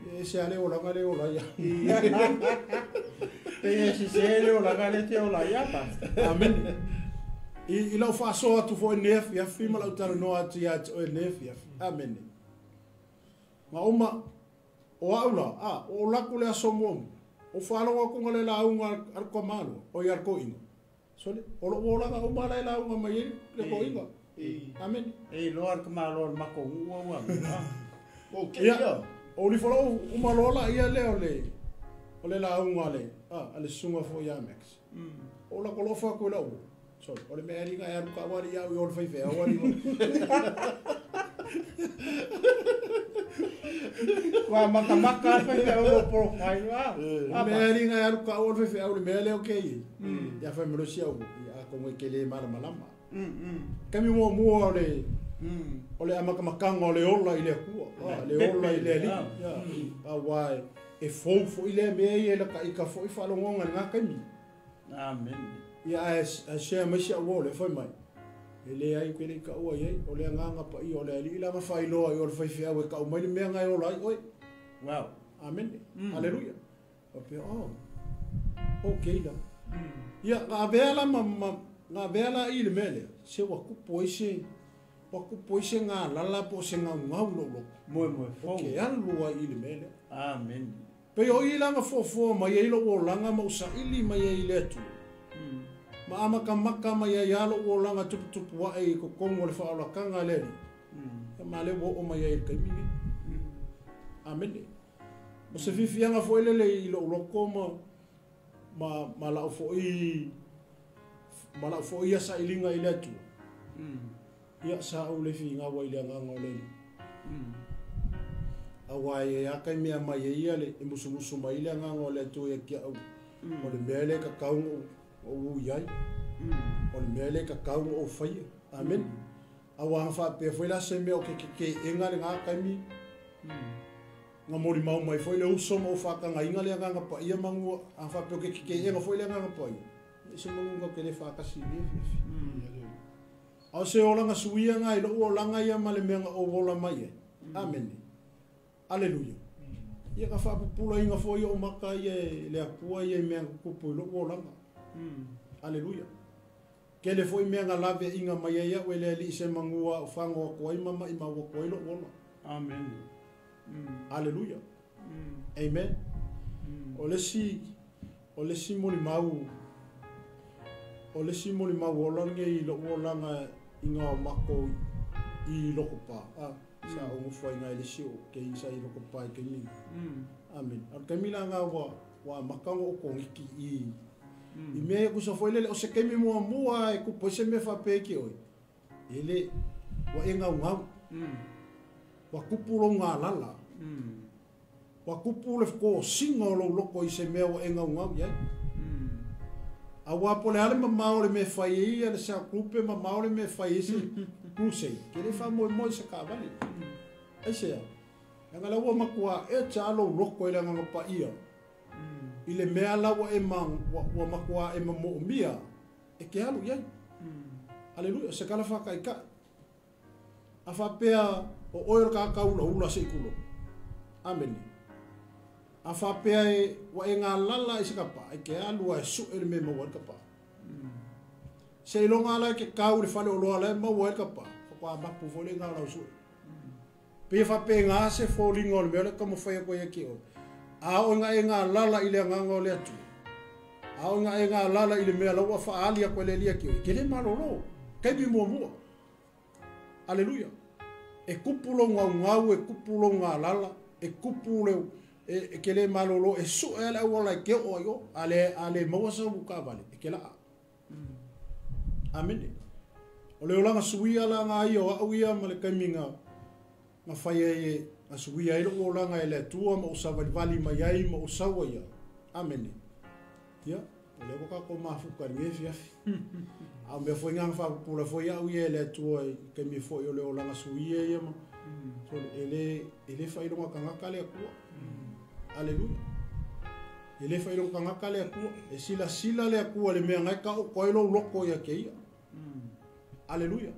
e ese lava le olaga lea e ola ai au. Pei e sese le olaga lea e te ola ai a, Pastor. Amene. I, i lau faasoa atu foi i lenei afiafi ma lau talanoa atu ia te oe i lenei afiafi. Amene. Na uma, o au la, a, ua ou alu atu le aso muamua, ou faalogo atu na le lauga a le tamaloa, oi a le toeaina. Sole, o lou olaga uma la e lauga mai ai le toeaina. Amene. E iloa le tamaloa o le matou nuu au a. Ia, o ulifo lou uma loa laia lea o le, o le lauga a le, a, a le susuga foi ia Max. Ou lako loa atu i lau uo. Sole, o le mea e alii e alu kau alii au i o le faifeau alii. Ua makamaka le faifeau i lou profile a. O le mea e alii e alu kau le faifeau le mea lea o ke i. Ia fai mai loa si au uo, ia atonu e te le malamalama. Taimi muamua o le o le amatamakaga o le ola i le Atua, le ola i le Alii. Aua e fou foi lea mea ia i lata ita foi faalogoga i lena taimi. Amen. Ia ae share mai si au uo lea fai mai, e leai ou te le i taua i ai, o le Agaga Paia o le Alii la na faailoa i o le faifeau e tau mai le mea na e ola ai oe. Wow. Amene. Aleluia. Faapea, oh, okay la. Ia, na avea la ma, ma, na avea la i le mea lea, se ua tupu ai se, ua tupu ai se galala po o se gaugau i lou loto. Moemoe fou. Ou te alu ai i le mea lea. Amene. Pei o i la na fuafua mai ai lou olaga ma ou saili mai ai i le Atua, ma amatamaka mai ai lava lou olaga tuputupu ae i totonu o le faaolataga a le Alii, ia ma lea ua oo mai ai i le taimi lenei. Amene. O se fiafiaga foi lele i lou loto ma, ma, ma lau foi, ma lau foi ia sailiga i le Atua, ia sa ou le finau ai i le agaga o le Alii. Aua e i ai lava taimi e aumai ai ia le, e musumusu mai ai le agaga o le Atua ia te au, o le mea lea e tatau ona ou ui ai, o le mea lea e tatau ona ou faia. Amene. Aua ana faapea foi la se mea o ke kekeʻega lena taimi, na molimau mai foi le uso ma ou faatagaina le Agaga Paia manu ana faapea o ke kekeʻega foi le Agaga Paia, e ese manu tatou te le faatasi i lenei afiafi. A o se olaga suia lena i lou olaga ia ma le mea na ou ola mai ai. Amene. Aleluia. Ia ka faapupula iga foʻi o maka ia e le Atua ia i mea tutupu i loʻu olaga. Aleluia. Kele foʻi mea na laveaiga mai ai aʻu e le Alii se manua aʻu fago atu ai ma maʻimau atu ai loʻu ola. Amen. Aleluia. Amen. O le isi, o le isi molimau, o le isi molimau ola lenei i loʻu olaga i ga o makou i Lokopa. A, sa ou nofo ai iina i le isi o kei sa i Lokopa i taimi. Amene. A o le taimi la lena ua amata ona ou koneki i i mea ia tusa foi lele o se taimi muamua e tupu ai se mea faapea i te oe, e le, ua e gaugau. Ua tupu lou galala. Ua tupu le tosina o lou loto i se mea ua e gaugau i ai. Auā po o le a le mamao o le mea e fai ai ia le cell group pe mamao le mea e fai ai se crusade, ke le faamoemoe i se taavale. Aisea? Leaga la ua matua echa lava lou loto i le Agaga Paia i le mea la ua e ma, ua matua e mamoomia e te alu i ai. Aleluia, o se tala faataitai. A faapea o oe o le tagata ulaula se i tulou. Amene. A faapea e ua e galala i se kapa, e te alu lava e sue le mea e maua ai le kapa. Seiloga la e te kau i le faleoloa la e maua ai le kapa, faatoa mapu foi le iga o lau sue. Pei e faapena se foliga o le mea lea e taumafai atu ai ia te oe. A oo ina e galala i le agaga o le Atua, a oo ina e galala i le mea la ua faaali atu e le Alii ia te oe, e te le malolo. Taimi muamua. Aleluia! E tupu lou gaugau, e tupu lou galala, e tupu le, e, e te le malolo, e sue lava le auala e te oo ai i o, a le, a le maua sau taavale, e te laa. Amene. O le olaga suia la ga ia o au ia ma le taimi na, na fai ai e, na suia ai loʻu olaga e le Atua ma ou savalivali mai ai ma ou sau ai au. Amene. Ia, o lea ua tatou mafuta i lenei afiafi. A o mea foi na na faapupula foi au ia e le Atua i taimi foi o le olaga suia ia ma, sole, e le, e le faailoga tagata le Atua. Aleluia. E le faailoga tagata le Atua. E silasila le Atua i le mea na e taoto ai lou loto ia te ia. Aleluia.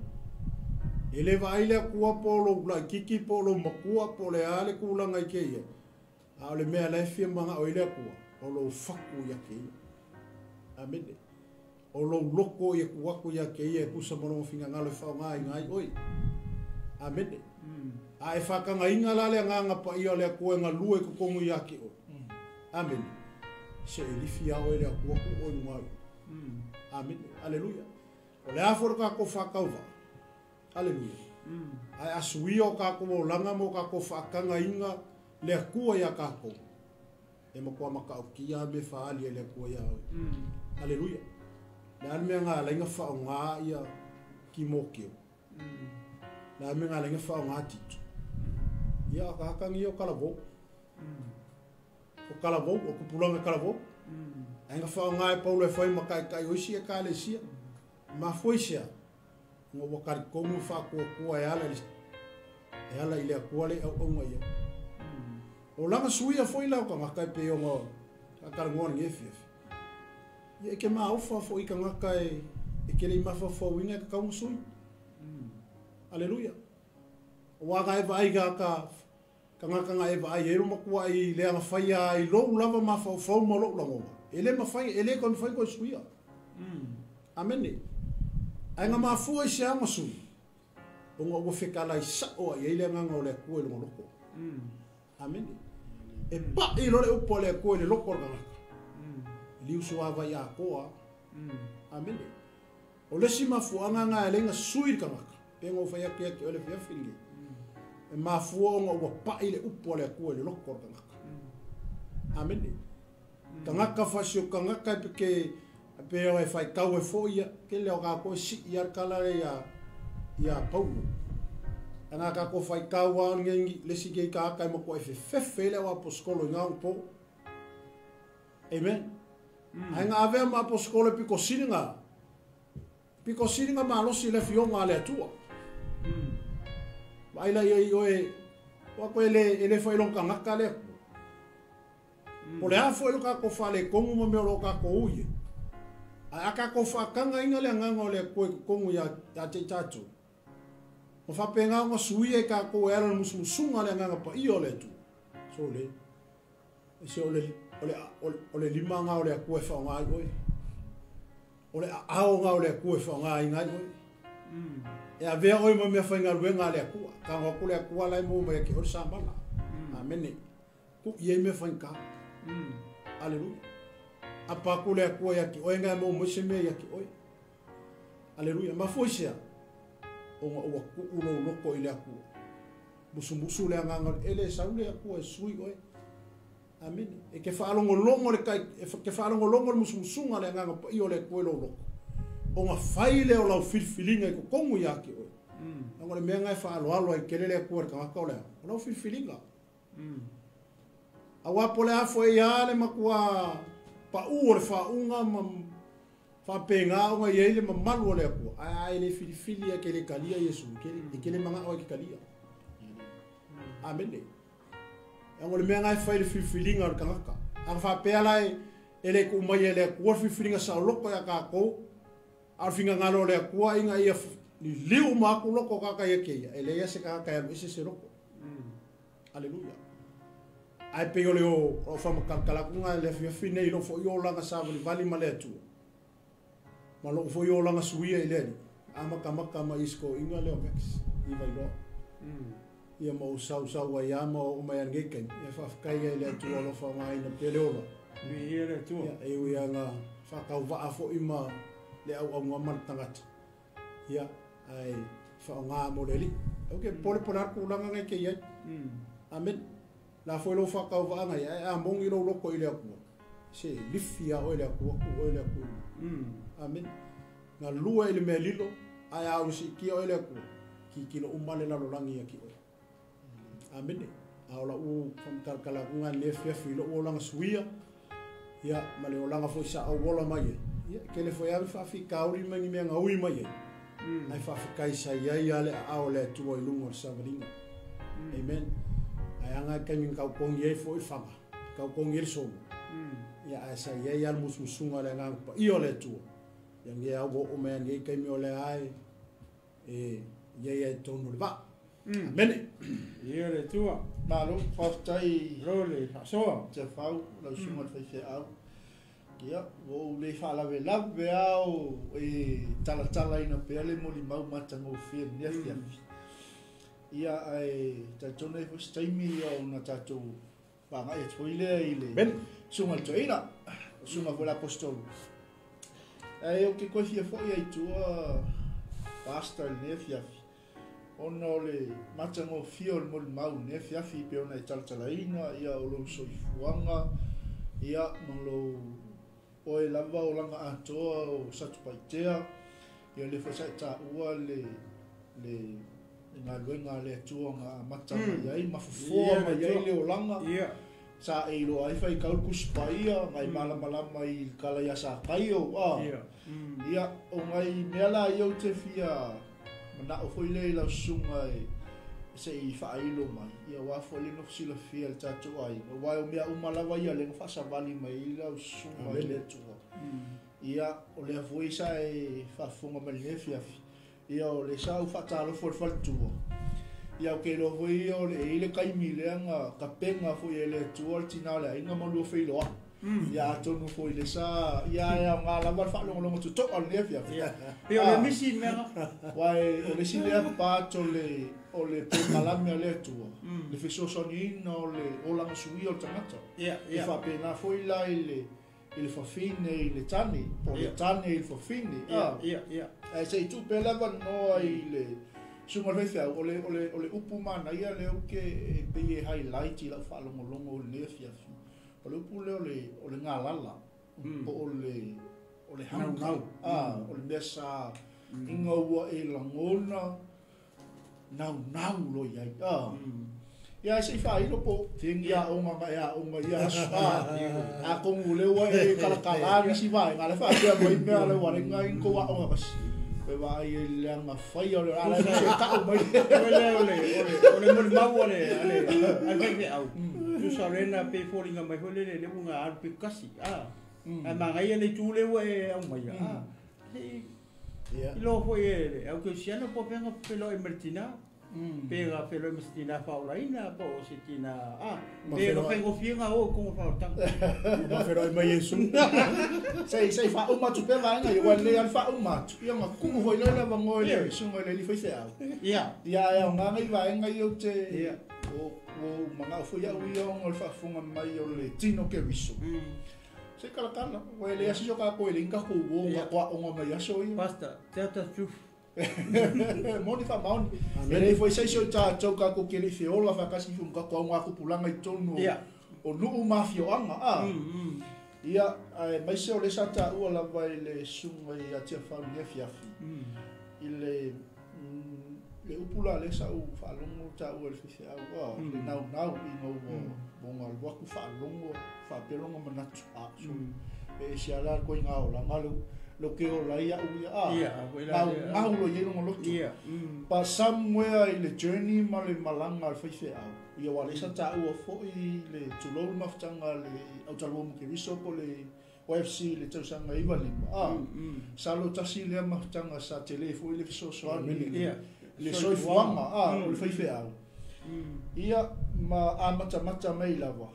E le vaai le Atua po o lou laitiiti po o lou matua po o le a le tulaga i te ia, a o le mea la e fia manao ai le Atua, o lou fatu ia te ia. Amene. O lou loto ia tuu atu ia te ia e tusa ma lona finagalo e faaaogaina ai oe. Amene. A e faatagaina la le Agaga Paia o le Atua e galue i totonu ia te oe. Amene. Se e lifi lava oe e le Atua tuu oe i luga ai. Amene. Aleluia. O le a foi lo tatou faatauvaa? Aleluia. Ae a suia o tatou olaga ma o tatou faatagaina le Atua iā tatou, e matua matautia lava mea e faaali ai le Atua iā oe. Aleluia. O le a le mea na ala ai ona faaaoga ia Timoteo? O le a le mea na ala ai ona faaaoga Tito? Ia, o tagata nei o talavou. O talavou, o tupulaga talavou. Ae na faaaoga e Paulo e fai ma taitai o isi Ekalesia. Mafua i se a? Ona ua talitonu le faatuatua e ala i le, e ala i le Atua le auauna i ai. O lana suia foi la o tagata e pei ona faatalanoa i lenei afiafi. Ia e ke maofa foi i tagata e, e ke le i mafaufauina e tatau ona sui. Aleluia. Aua na e vaai ka, ka, tagata na e vaai ai lo matuai leaga faia ai lou lava mafaufau ma lou lagona, e le mafai, e le toe mafai ona toe suia. Amene. Ae na mafua i se aga sui, ona ua fetalai sao ai ai le Agaga o le Atua i lona loto. Amene. E pai loa le upu a le Atua i le loto o le tagata, e liusuavai atoa. Amene. O le isi mafuaaga na e ala ai ona sui le tagata, pei ona ou fai atu ia te oe le afiafi lenei, e mafua ona ua pai le upu a le Atua i le loto o le tagata. Amene. Tagata fasi o tagata e peke pe o e faitau ai foi ia, tele o tatou e sii lava le tala lea ia Paulo. Ana tatou faitau lava lenei le isi nei tagata e matuai fefefe ai le au aposetolo i na ona po. Amen. Ae na avea ma aposetolo e pito sili na, pito sili na malosi i le afioga a le Atua. Vaai la i ai oe, o atu e le, e le faailoga tagata le Atua. Po o le a foi lo tatou faaletonu ma mea o lo o tatou ui ai, ae a tatou faatagaina le Agaga o le Atua i totonu ia te i tatou, ma faapena ona suia i tatou e ala i le musumusuga a le Agaga Paia o le Atua. Sole. Se o le o le o le lima nga o le akua e whaonga ai oe. O le ao nga o le akua e whaonga ai ngai oe. E a vea oe ma mea whainga ruenga le akua. Ka ngā kule akua lai mō mai ke ore sa mala. Amene. Ku i mea whainga. Aleluia. Apa kule akua ia ki oe ngai mō mai se mea ia ki oe. Aleluia. Ma fo isia. O ngā ua kuulo loko i le akua. Musumusu le anganga ele saule akua e sui oe. Amen. E ke whaalongolongo le kai, e ke whaalongolongo le musumusunga le anganga pa i o le kue lo loko. O ngā whaile o lau filfilinga i kokongu ia ki oe. Ngo le mea ngai whaaloalo ai kele le akua le kangaka o lea. O lau filfilinga. A wapo le afo e ia le makua pa u o le whaunga ma whapenga o ngai ei le mamalu o le akua. Ai ai le filifili e ke le kalia Yesu. E ke le manga o e ke kalia. Amen. Ngo le mea ngai whai le filfilinga o le kangaka. A whapea lai e le ku mai e le akua filfilinga sa loko ia kākou. A finga ngalo le akua inga ia ni liu ma ku loko kaka ia ke ia. E le ia se kaka ia ese se loko. Aleluia. Ai pe o le o o whamakakalakunga le fiafi nei lo fo i o langa sa vali vali ma le atua. Ma lo fo i o langa suia i le ali. A maka maka ma isko inga leo Max. I vai loa. Ia mau sau sau ai ama o mai ange kai. Ia whawhakai ai le atua lo whaonga ina pele ola. Mi ia le atua. Ia e ui anga whakau waa fo ima le au au ngā mana tangata. Ia ai whaonga mo le li. Ok, pole pole aku langa ngai ke iai. Amen. La foi lo whakau waa ngai ai a mongi lo loko i le akua. Se lifi a oe le akua ku oe le akua. Amen. Ngā lua i le mea lilo ai au si kia oe le akua. Ki kilo umale lalo langi a ki oe. Amen. A ola u whamkalkala kunga ne fiafi lo o langa suia. Ia ma le olanga foi sa au ola mai e. Ia ke le foi ave whaafi kauri mangi mea ngaui mai e. Ai whaafi kai sa ia ia le a o le atua i lunga o le savalinga. Amen. Ai anga kai min kau kongi ei foi whanga. Kau kongi e le somo. Ia ai sa ia ia le musumusunga le nganga pa i o le atua. Ia nge au o mea nge kai mi o le ai. E ia ia e tonu le va. Amen. Ia le atua. Malo, whaftai Role, whasoa. Te whau, lau sunga te whaiwhia au. Ia, wo le whaalawe lawe au e talatala ina pea le moli mau matango whia nia fiafi. Ia, ai, tātou nei fos taimi ia o na tātou whangai e toile i le sunga le toina, sunga fo le apostolu. Ai, o ke koe fia foi ai tua pasta i le fiafi. Ona o le matango fia o le moli mau ne fiafi pe ona e talatalaina, ia o lou soifuaga, ia ma lou oe lava o langa atoa o Satupaitea, ia le foi sa e tāua le le galuega le Atua nga amata mai ai, ma fofoa mai ai le olaga. Sa e iloa ai faikau le kusi paia, ngai malamalama i kala ia sa kaio, a. Ia, o ngai mea la ia o te fia manao foi le i lau susuga e se i faailo mai. Ia ua foi le nofo silafia le tatou ai. Ua o mea uma lava ia le faasavali mai i lau susuga i le Atua. Ia, o lea foi sa e faafofoga mai lenei afiafi. Ia o le sa u faatalofo le faletua. Ia o ke iloa foi ia o le e i le kaimi lea ga kapenga foi e le Atua le tinā o le aiga ma lua feiloa. Ia atonu foi le sa ia e aogā lava le faalogologo totoa lenei afiafi. Pe o le misi mea. Uae o le isi lea pato o le polokalame a le Atua. Le fesoasoaniina o le olaga suia o le tagata. E faapena foi la i le i le fafine i le tane, po le tane i le fafine. Ae se i tupe lava noa i le susuga le faifeau, o le o le o le upu manaia lea ou ke e pei e highlight i lau faalogologo o lenei afiafi. O le upu lea o le galala, po o le hunger. O le mea sa inga ua e lagona naunau lo iai. Ia se i whailo po, tingi a onga ngai a onga ia aso. A kongu le ua e kalakala nisi vai, ngā le whaapea mai mea le ware ngai ko a onga kasi. Pe vai e le anga whai o le ala se tau mai. O le o le moli mau ale ale ale whai au. Tu sa rena pe fōringa mai hoi le le unga alu pe kasi. A mangai le tu le ua e au mai. I lo foi e le au ke siana po penga pe lo e martina. Pe ga felo ma se tina faolaina po o se tina a pe ga faigofie o kogo faaolataga. Ma feloai mai Iesu. Sei faauma atu pea vaega ia, ua lelei lava le faauma atu. Ia ga ku'u foi lea le avanoa i le susuga i le alii faifeau. Ia ae aogaga i vaega ia ou te ua ou mana'o foi a'u ia ona o le faafofoga mai o le tino Keriso. Se kalakala, ua e leai se isi o tatou e leai ni tatou uo na tatou aoga mai aso ia. Pastor, tell the truth. Moni faamaoni. E leai foi se isi o i tatou tatou te le i feola faatasi ifo ma tatou augatupulaga i totonu o nuu ma afioaga. A? Ia, aemaise o lea sa taua lava i le susuga ia Tiafau i lenei afiafi, i le le upu la lea sa ou faalogo taua e le faifeau, a, le naunau ina ua ua alu atu faalogo faapea lona manatu, a, sole, e ese lava la le ituaiga olaga lea lea ou te ola ai a'u ia, a, naunau loa i ai lona loto. But somewhere i le journey ma le malaga a le faifeau, ia aua o lea sa taua foi le tulou le mafutaga a le autalavou ma Keriso po o le YFC i le tausaga 95, a, masalo tasi lea mafutaga sa tele foi le fesoasoani i le soifuaga, a, o le faifeau. Ia, ma amatamata mai lava,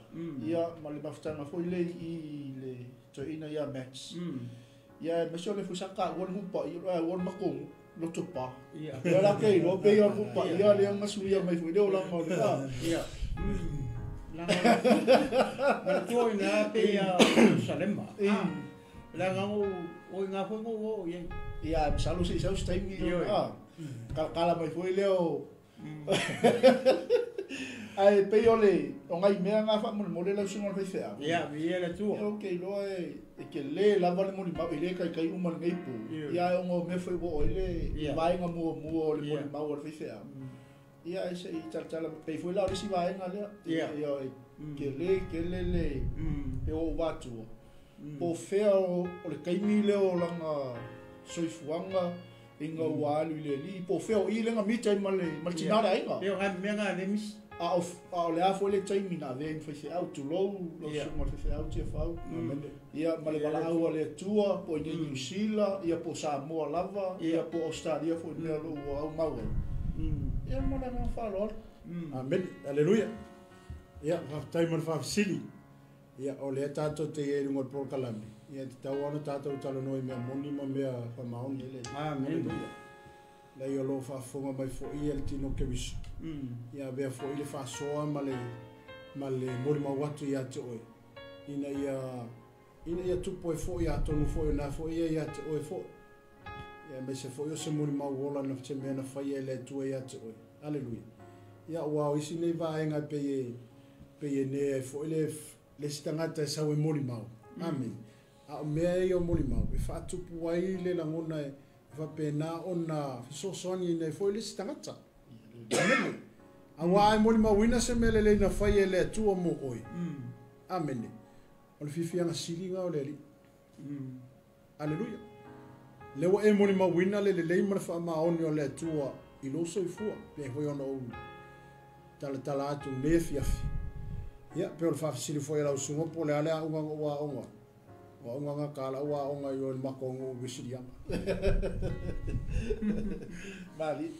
ia, ma le mafutaga foi lea i le toeaina ia Max. Ia, aemaise o lea foi sa taua le nuu paia, o le matou nuu, Lotopa. Ia la ke iloa pei o le nuu paia lea na suia mai foi le olaga o le a. Ia. Leaga manatua i ina pei a Ierusalema. Leaga o ina foi na ou oo i ai. Ia, masalo se i sau se taimi a kalakala mai foi lea o ae pei o le o nai mea na faamolemole lau susuga i le faifeau. Ia, viia le Atua. Ia, ou te iloa e tele lava le molimau, e le taitai uma i lenei po. Ia, ae ona o mea foi ua oo ai le vaega muamua o le molimau a le faifeau. Ia, ae se i talatala, pei foi la o le isi vaega lea. Ia, e tele tele le pe ua ou vatua. Po o fea o le taimi lea o lana soifuaga ina ua alu i le alii, po o fea o i lea na mita ai ma le tina o le aiga. Pei o nai mea na le misi. A o le a foi le taimi na avea ai ma faifeau, tulou lau susuga i le faifeau Tiafau. Ia, ma le valaau a le Atua, po o i inei Niu Sila, ia po o Samoa lava, ia po o Ausetalia foi i le mea o lo o ua aumau ai. Ia, ma le agaga faaaloalo. Amene. Aleluia. Ia, faafetai mo le faafesili. Ia, o lea tatou te i ai i luga o le polokalame, ia, e tatau lava ona tatou talanoa i mea moni ma mea faamaoni. Amene. Aleluia. Leai, o lo o faafofoga mai foi le tino Keriso. Ia avea foi le faasoa ma le ma le molimau atu ia te oe, ina ia ina ia tupu ai foi atonu foi o na foi ia ia te oe foi. Ia aemaise foi o se molimau ola na se mea na faia e le Atua ia te oe. Aleluia. Ia aua o isi nei vaega e pei e pei e ne ai foi le le isi tagata e sau e molimau. Amene. A o mea ia o molimau e faatupu ai le lagona e faapena ona fesoasoani ai foi le isi tagata. Amene. Aua a e molimauina se mea lelei na faia e le Atua mo oe. Amene. O le fiafiaga sili lena o le Alii. Aleluia. Lea ua e molimauina le lelei ma le faamaoni o le Atua i lou soifua, pei foi ona ou talatala atu i lenei afiafi. Ia, pei o le faafesili foi a lau susuga po o le a le aoga na ou aoga ai. O aoga na ta lau aoga i o i le matou nuu i Uesiliana. Malie.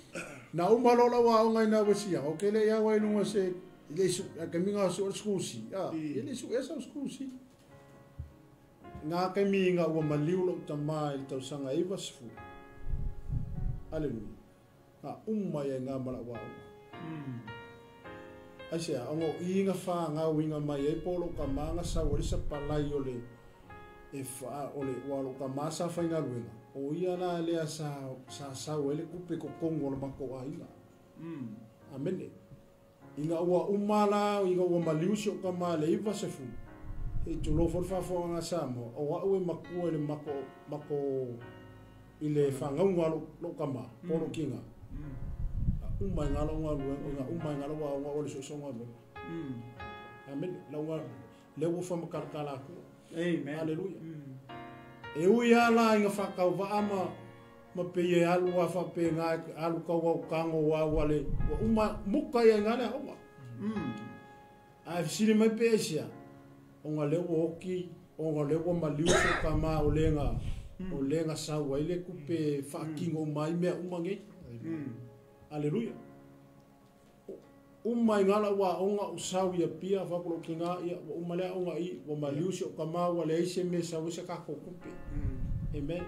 Na uma loa lau aoga i ina Uesiliana, ou te le i au ai i luga se, i le isu, a taimi na sue le sikusi, a, e le i suea sau sikusi. Na taimi ina ua maliu lou tama i le tausaga e 90. Aleluia. Na uma ai i ina ma lau aoga. Aisea? Ona o i na fagauina mai ai po o lou tama na sau ai le sapalai o le e fa o le ua lou tama sa faigaluega, o ia la lea sa sa sau ai le tupe i totonu o le matou aiga. Amene. Ina ua uma la, ina ua maliu si ou tama i le 90, se i tulou foi le faafofogaaga a Samoa, o au e matua i le mako mako i le fagauga a lou tama po o lou tina. A uma ai i ina lau galuega, ina uma ai i ina lau aoga o le suesuega galuega. Amene. Lau galuega, lea ua faamatalatala atua. Amen. Aleluia. E ui lava la ina faatauvaa ma ma pei e alu lava faapena, alu tau au tago lava ua le ua uma muka ia i ina le aoga. Ae fesili mai pe aisea, ona lea ua oti, ona lea ua maliu si ou tama o le na o le na sau ai le tupe e faatino uma ai mea uma nei. Aleluia. Uma i ngala ua onga o sau ia pia whakulo ki ngā ia wa uma lea onga i wa maliusi o kamau wa leai se me sau se kako kupe. Amen.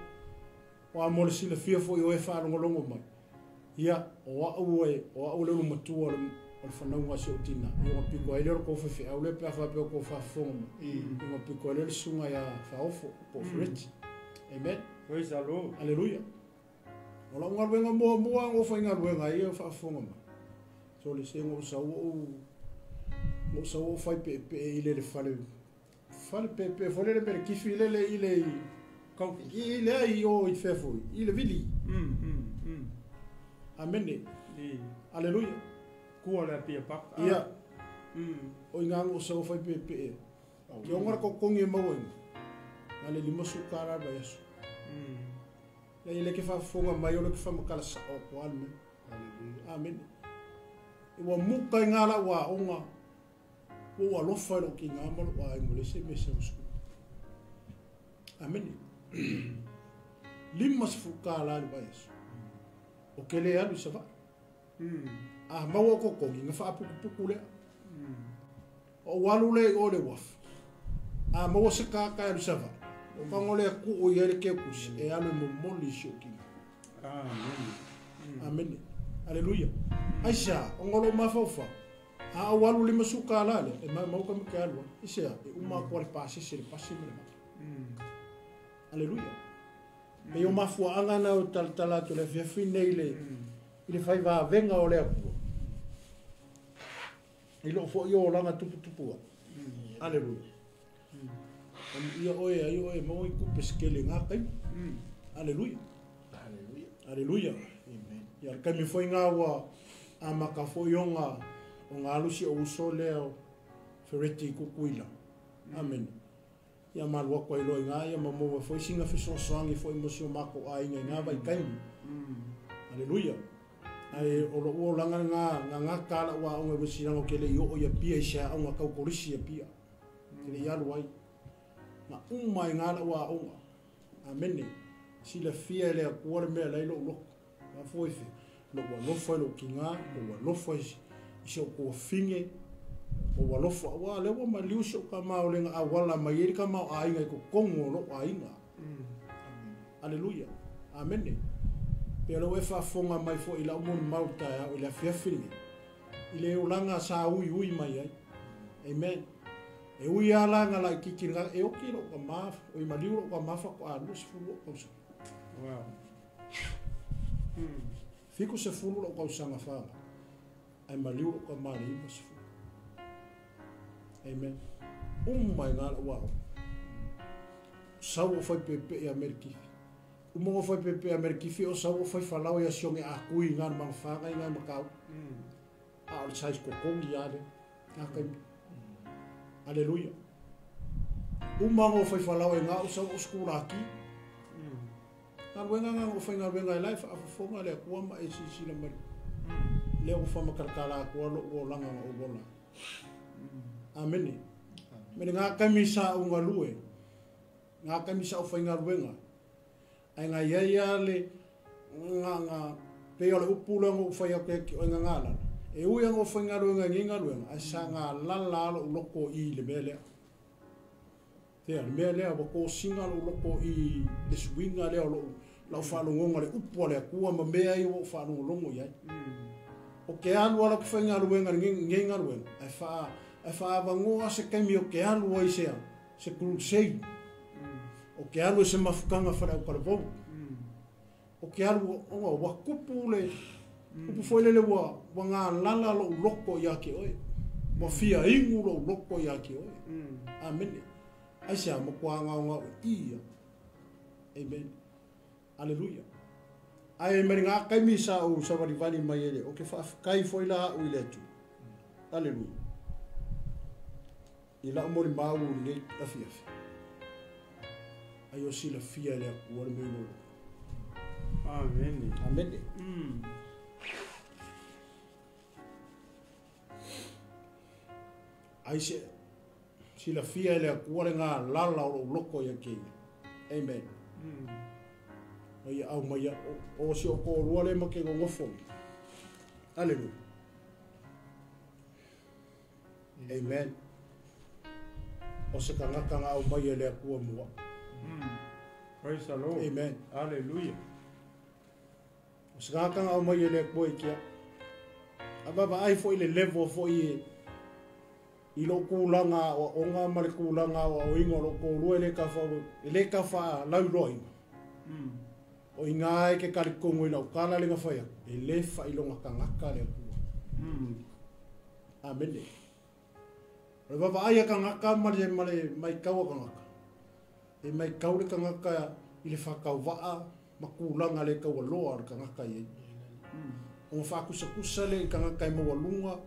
O a mole sila fia fo i o e whaalongolongo mai. Ia o a ue o a ule matua o le whanauga se o tina. I o piko ai leo ko whewhe au le pea whapea ko whaafonga mai. I o piko ai leo sunga ia whaofo po freti. Amen. Praise the Lord. Hallelujah. O la unga wenga mua mua ngo whainga wenga i o whaafonga mai. So le se ngo sa o fai pe pe ile le fale fale pe pe fole le mere kifi ile le ile kau ile ai o i fefo ile vili amen hallelujah kua la pia pak ia o inga ngo sa o fai pe pe ke ongara ko kongi mawo ale lima sukara ba yesu le ile ke fa fonga mai o le ke fa makala sa o ko amen hallelujah amen. Ua muka i ngā lau a onga ua alofa i ki ngā malo a ingo le se me se usu. Amen. Lima se fuka la le vaiaso. O ke le alu sa vai. A maua ko kongi nga whaapukupuku lea. O walu le o le wafu. A maua se kaka alu sa vai. O kango lea ku o i ele ke kusi e alu e momoli si o kinga. Amen. Amen. Hallelujah. Aisha, ongolo mafaufa. A awalu lima suka la le, e mai mauka mke alua. Isea, e uma kwa le pasi se le pasi me le maka. Hallelujah. E o mafua anga na o talatala atu le fiafi nei le, i le whai vāvenga o le akua. I loo fo i o langa tuputupua. Hallelujah. Ia oe, ai oe, mau i kupe skele ngā kai. Hallelujah. Hallelujah. Hallelujah. Amen. Ia kami foi ngā ua a maka foi onga o ngā alusi o uso lea o Fereti kukuila. Amen. Ia malua koe loa i ngā ia mamoa foi singa fesoasoagi foi mo si o mako aiga i ngā vaikaimi. Hallelujah. Ai o lo ua langa ngā ngā ngā kala ua onga wesirango ke le i o ia pia i sea onga kaukorisi ia pia. Ke le i alu ai. Ngā uma i ngā la ua onga. Amen. Sila fia le akua le mea lai lo loko. Ngā foi fe. Lo ua lofa i lo ki ngā, lo ua lofa i se o kua finge, o ua lofa, ua le ua maliu se o ka mao lenga awala mai eri ka mao ainga i ko kongo lo ainga. Hallelujah. Amen. Pe lo e whaafonga mai fo i la umon mauta ya, o i la fiafiringe. I le ulanga sa ui ui mai ai. Amen. E ui ala ngā lai kiki ngā, e oki lo ka mafa, o i maliu lo ka mafa ko a lua se fulu o kausa. Wow. Fiku se fulu lo kausanga whanga. Ai maliu lo ka maari ima se fulu. Amen. Umai ngā la wao. Sau o whai pepe i Amerikifi. Umongo whai pepe i Amerikifi o sau o whai whalau i asionge a kui ngā mga whanga i ngā makau. A o le sais kokongi ale. Ngā kai. Hallelujah. Umongo whai whalau i ngā o sau o skuraki. Ngā wenga ngā o whai ngā wenga i lai whaafafonga le akua ma e sisila mari. Le o wha makarkala akua lo o langa ngā o wola. Amene. Mene ngā kamisa o ngā lue. Ngā kamisa o whai ngā luenga. Ai ngā iaia le ngā ngā peo le upula ngō whai au ke o ngā ngā lala. E ui ngō whai ngā luenga ngī ngā luenga. Ai sa ngā lala alo uloko i le mea lea. Tea, le mea lea wako singa lo uloko i le suinga lea o lo lau whaalongonga le upua le akua ma mea i o whaalongolongo iai. O ke alu ala ki whai ngā luenga ngī ngā luenga. Ai whaawangoa se kaimi o ke alu ai sea, se crusade. O ke alu e se mafukanga whare au karavou. O ke alu onga wakupu le, upu foilele ua ngā lala lo uloko ia ke oe. Wa fia ingu lo uloko ia ke oe. Amene. Ai sea mokua ngā ngā o ia. Amen. Hallelujah. Ai meri ngā kaimi sa o sawarivani mai ele. O ke whaafkai foila au i le atu. Hallelujah. I la umori mau nei afi afi. Ai o sila fia le akua le mea lolo. Amen. Amen. Ai se sila fia le akua le ngā lala o loko ia keia. Amen. Ai au mai o si o ko rua le make ngofo. Hallelujah. Amen. O se tagata na aumai e le Atua mo a'u. Praise the Lord. Amen. Hallelujah. O se tagata na aumai e le Atua i ke a'u. A vaavaai foi le level foi e i lou tulaga aoaoga ma le tulaga aoaoina o lou toalua e le taufa e le taufaalauiloaina. O i ina e te talitonu i lau tala lea na fai atu, e le faailoga tagata le Atua. Amene. O le vaavaai a tagata ma le ma le matau a tagata, e matau le tagata i le faatauvaa ma tulaga le taualoa o le tagata i ai. Ona faatusatusa lea i tagata e maualuga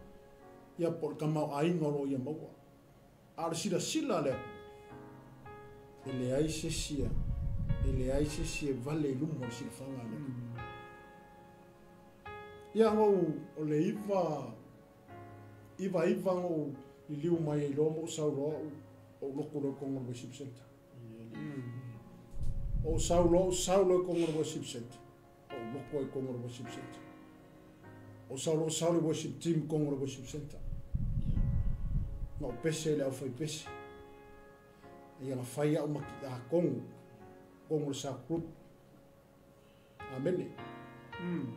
ia po o le tamaoaiga o lo o ia maua. A o le silasila a le Atua, e leai se isi e leai se isi e vale i luma o le silafaga a le Atua. Ia ou o le 9 99 na ou liliu mai ai loa ma ou sau loa ou ou lotu loa i totonu o le worship center. Ou sau loa ou sau loa i totonu o le worship center, ou lotu ai i totonu o le worship center. Ou sau loa ou sau le worship team i totonu o le worship center. Na ou pese i le aufaipese. Ia na fai au ma tiakono, totonu o le South Group. Amene.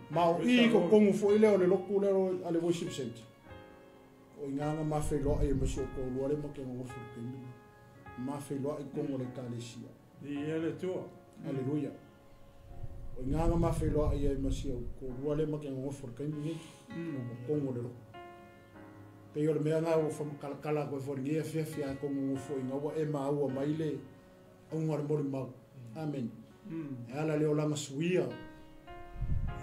Ma o i i totonu foi lea o le lotu lea a le worship center, o i ina na ma feiloai ai ma si ou toalua lea ma ke nonofo i le taimi lea. Ma feiloai i totonu o le Ekalesia. Viia le Atua. Aleluia. O i ina na ma feiloai ai ma si ou toalua lea ma ke nonofo i le taimi nei, o totonu o le lotu. Pei o le mea lena ua faamatalatala atu ai foi i lenei afiafi a outou nonofo ina ua e maua mai le auga o le molimau. Amene. E ala le olaga suia,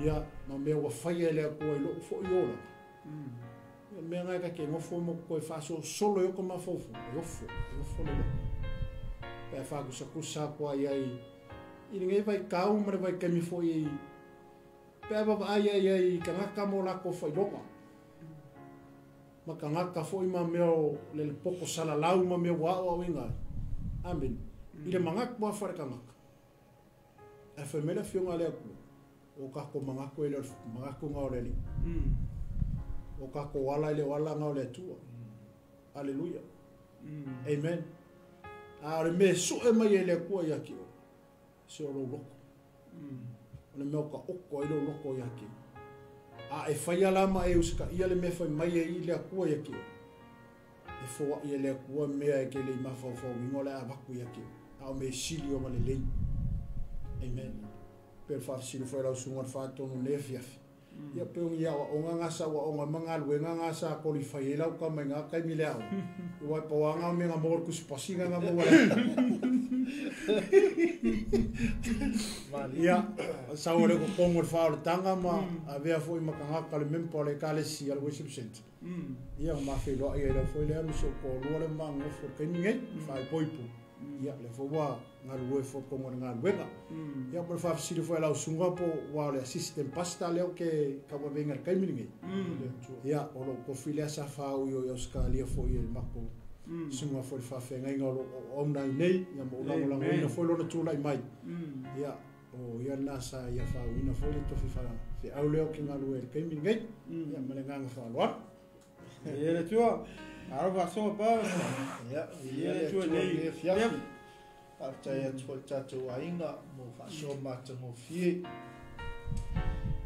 ia, ma mea ua faia e le Atua i lou foi olaga. Ia, o le mea lena e ta te nofo ma toe faasolosolo ai o ta mafaufau, e ofo, e ofo le loto. Pe a faatusatusa atu ai ai i lenei vaitau ma le vaitaimi foi pe a vaavaai ai ai i tagata ma o latou faailoga, ma tagata foi ma mea o le poto salalau ma mea ua aoaoina ai. Amene. I le manatu lava faale-tagata, ae fai mai le Afioga a le Atua, O tatou manatu e le o le manatu na o le Alii. O tatou ala e le o ala na o le Atua. Aleluia. Amen. A o le mea e sue mai e le Atua ia te oe, se o lou loto. O le mea o taoto ai lou loto ia te oe. A e faia la ma e usitaia le mea e fai mai ai le Atua ia te oe, e foai e le Atua mea e te le i mafaufauina o le a avatu ia te oe, a o mea e sili ona lelei. Amen. Pei o le faafesili foi a lau susuga i le Faatonu i lenei afiafi, ia pei o ni aoaoga na sa aoaoga ai ma galuega na sa kolifai ai lau tama i na taimi i le aoga, aua e pau lava na o mea na maua i le tusipasi na na maua e Ia, sau ai lea i totonu o le faaolataga ma avea foi ma tagata o le member o le Ekalesia o le Worship Centre. Ia, ma feiloai ai lau foi lea ma si ou toalua lea ma nofo i le taimi nei, faaipoipo. Ia, lea foi ua galulue foi totonu o le galuega. Ia, mo le faafesili foi a lau susuga po ua o le assistant pastor lea ou te tauaveina i le taimi lenei. Ia, o lou tofi lea sa faaui o i Ausetalia foi e le matou susuga foi i le faafeagaiga o lo o auauna ai nei, ia ma ou lagolagoina foi lona tulai mai. Ia, o ia lena sa ia faauiina foi le tofi faafeau lea ou te galue ai i le taimi lenei. Ia, ma le agaga faaaloalo. Ia le Atua, alo faasoa pa. Ia, ia le Atua nei afiafi. Faafetai atu foi i le tatou aiga mo faasoa matagofie.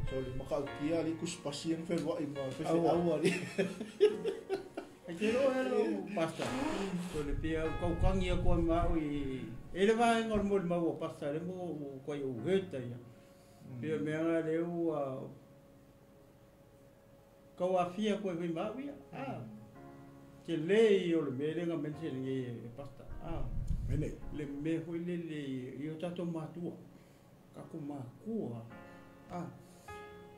So le matautia le tusipasi na feluai ma faifeau alii. Ai te loa e lou pastor. So le pia au kaukagi atu ai ma au i e le vaega o le molimau a pastor le mo o koe o hurt ia. Pia mea nga le ua Kau afia koe hui ma au ia. Ah. Te le i o le mea le nga mention nge e pastor. Ah. Mene. Le mea foi le le i o tatou matua. Kako makua. Ah.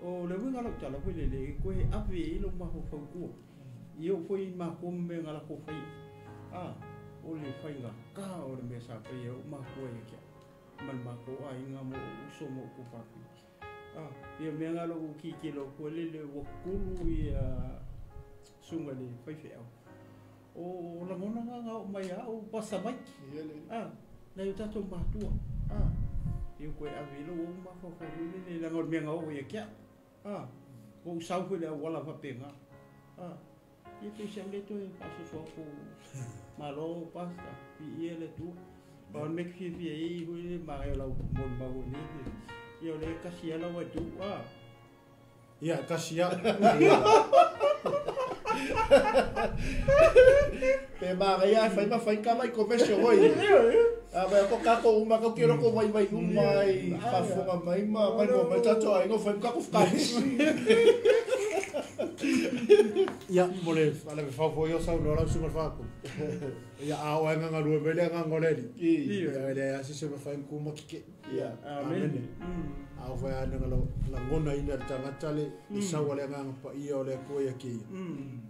O le uiga lau tala foi le le e koe ave i lou mafaufau i tua. I oo foi i makua ma mea nga latou faia. Ah. O le faigata o le mea sa faia e ou makua ia te au. Ma le matou aiga ma ou uso ma ou tuafafine. Ah, ia mea nga lou kikilo koe lele ua kulu ia susuga i le faifeau. O lagona nga nga oo mai a au pasa mai. Ah, nai o tatou matua. Ah, ia koe ave i lou ou mafaufau foi lele leaga o le mea nga oo ia ke au. Ah, ua ou sau foi i le auala faapena. Ah, Ia pe se le toe faasoasoa ku malo pasta i ia le tu. O me ki fi i hui le ma e lau mo ma o ni. Ia o le kasi ala wa tu a. Ia kasi a. Pe ma ia fai ma fai ka mai confession hoi. A vai ko ka ko uma ko kero ko vai vai uma i fafonga mai ma mai mo mai tato ai ngo fai ka ko fkanis. Ia mo le ala me fa fo yo sa no la su fa ko. Ia a o nga nga lu me le nga ngoleli. Ia le a se se fa ku mo kike. Ia amen. A o fa nga lo la ngona ina tangata le sa wale nga pa ia o le ko ia ki.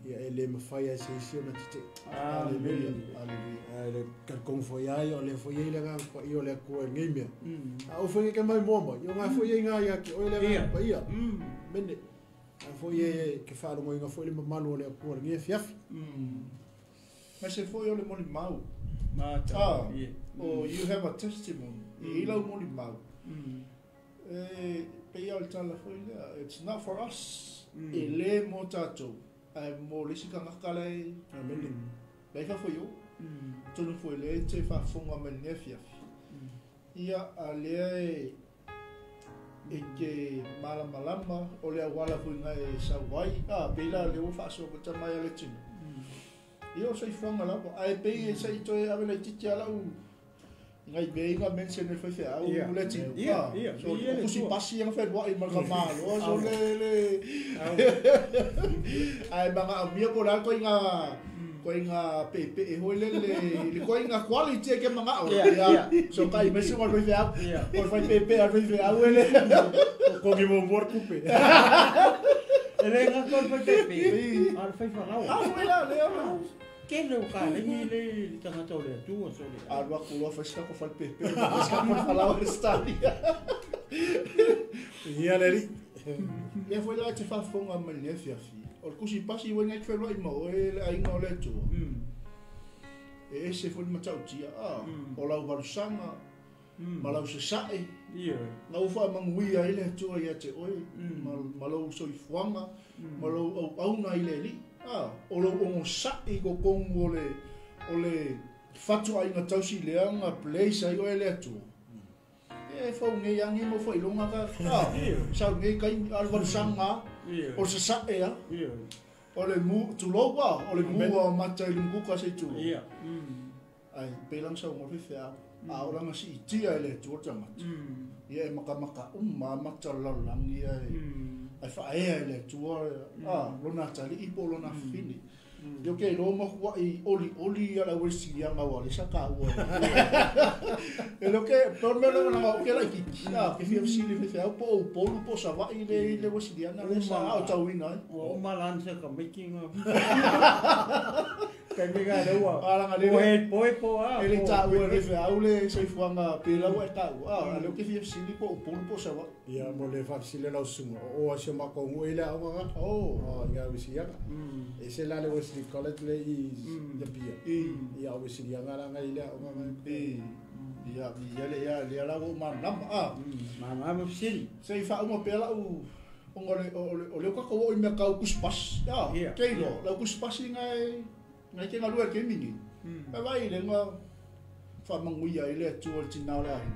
Ia ele ma fa ia se se na tite. Hallelujah. Hallelujah. Le ka kong fo ia o le fo ia le nga pa ia o le ko ngi me. A o fa ke mai mo mo. Yo nga fo ia nga ia ki o le nga pa ia. Mene. A fo ia ke fa lo nga fo le mamalu o le ko ngi fiafi. Ma se fo ia le moli mau. Ma ta. Oh, you have a testimony. I lau moli mau. E pe ia o le tala foi lea. It's not for us. E le mo tātou. Ai mo le sika ngaka le. Amen. Lai fa foi o. Tonu foi le te faafofoga mai lenei afiafi. Ia a lea e ke malamalama o le auala foi ngai e sau ai. A pei la le ua faasoa mai a le tino. Ia o soifuaga lava. Ae pei e sa'i toe ave laitiiti a lau ngai mea inga mention e faifeau le tino. So o kusi pasi anga whenua ma ka malo. So le le ai manga amia ko la ko inga ko inga pepe e hoi le le ko inga quality ke manga o. So kai mesi mo faifeau. O fai pepe a faifeau ele. Ko ki mo mor kupe. Ele nga ko fai pepe. Al fai falau. Ah foi la le. Ke le o ka le ni le tangata o le atua so le. Alua kuloa fai ko fai pepe. Fai ko falau le stadia. Ia le ri. Ia foi la te faafofoga mai lenei afiafi. O le kusi pasi ua ngai whenua i ma oe le aiga o le Atua. E ese foi le matautia. O lau valusaga ma lau sasae. Nga ua faamanuia ai le Atua ia te oe. Ma lau soifuaga ma lau auauna i le alii. O lau ogosa'i kokogu o le fatuaiga tausi leaga place ai oe le Atua. E fau nei angi mo failoga ka. Sau nei kai a le valusaga o le sasae a. O le mu tulou a. O le mu a mata i le mukuka sei tulou. Ai pe lang sau mo feafeau. A o langa siitia e le Atua tagata. Ia e makamaka uma mata o le lalolagi ia e ai faaea e le Atua lona atalii po o lona afafine. Ia ke iloa mahua'i olioli ia le auelesiliaga ua le sa taua. E le ke pe o le mea lea langa o ke laititi. Ke fia fesili faifeau po o Upolu po o Sava'i le le uesiliaga lea sa aotauina ai. Ua uma la ana se kamaitinga. Kai mega le ua. Alanga le o head boy po a. E le taua le faifeau le soifuaga pe lau e taua. A lea ke fia fesili po o Upolu po o Sava'i. Ia mo le faafesili lau susuga o o asio makogu i le aoga. O ia uesiliaga. E se la le Wesley College le i Apia. Ia uesiliaga la ngai le aoga. Ia ia le ia le la o manama. Mama fesili. Se i faauma pea lau onga le o le ka ko o i mea kau kuspas. Ke ilo lau kuspasi ngai ngai ke ngalua ke mini. Pa vai le nga faamanuia i le Atua le tinā o le aiga.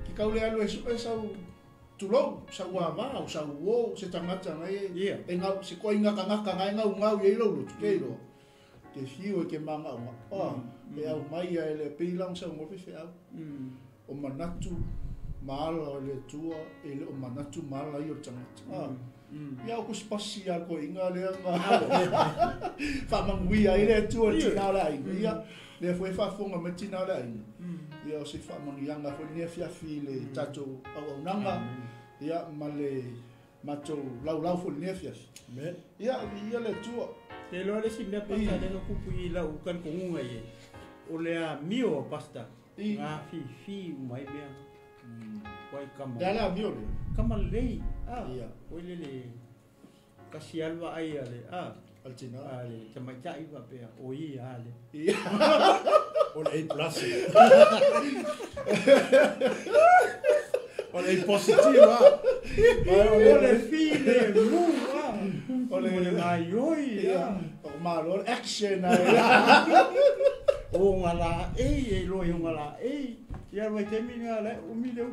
Ke kau le alu e su'e sau tulou, sau avā, o sau uō, se tagata ngai e ngau, se koaiga kagaka ngai gaugau i ai lou lotu, ke iloa. Ke fiu e ke magaʻogaʻo. E au mai ia e le pei laga sauga faifeau. O manatu ma ala o le Atua, e le o manatu ma ala ia o le tagata. Ia o kusipasi a koaiga lea ga faamanuia ai le Atua le tinā o le aiga. Ia, lea foi e faafofoga mai tinā o le aiga. Ia o se faamanuiaga foi lenei afiafi i le tatou auaunaga. Ia ma le matou laulau foi lenei afiafi. Ia, ia le Atua. Te loa le si mea pasta le kupu i lau kalikoguga i e. O le amio a pasta. Ngā fifi umai mea. Wai kama. Le ala amio le. Kama lei. O le le kasi alwa ai ale. Al tina. Ale tamaitai wa pea. O i ale. Ia. O le A plus. O le A positive. O le fi le mu. O le ngai oi. O Malo action ai. O ngala e e lo yo ngala e. Ia vai te mi ngala o mi le.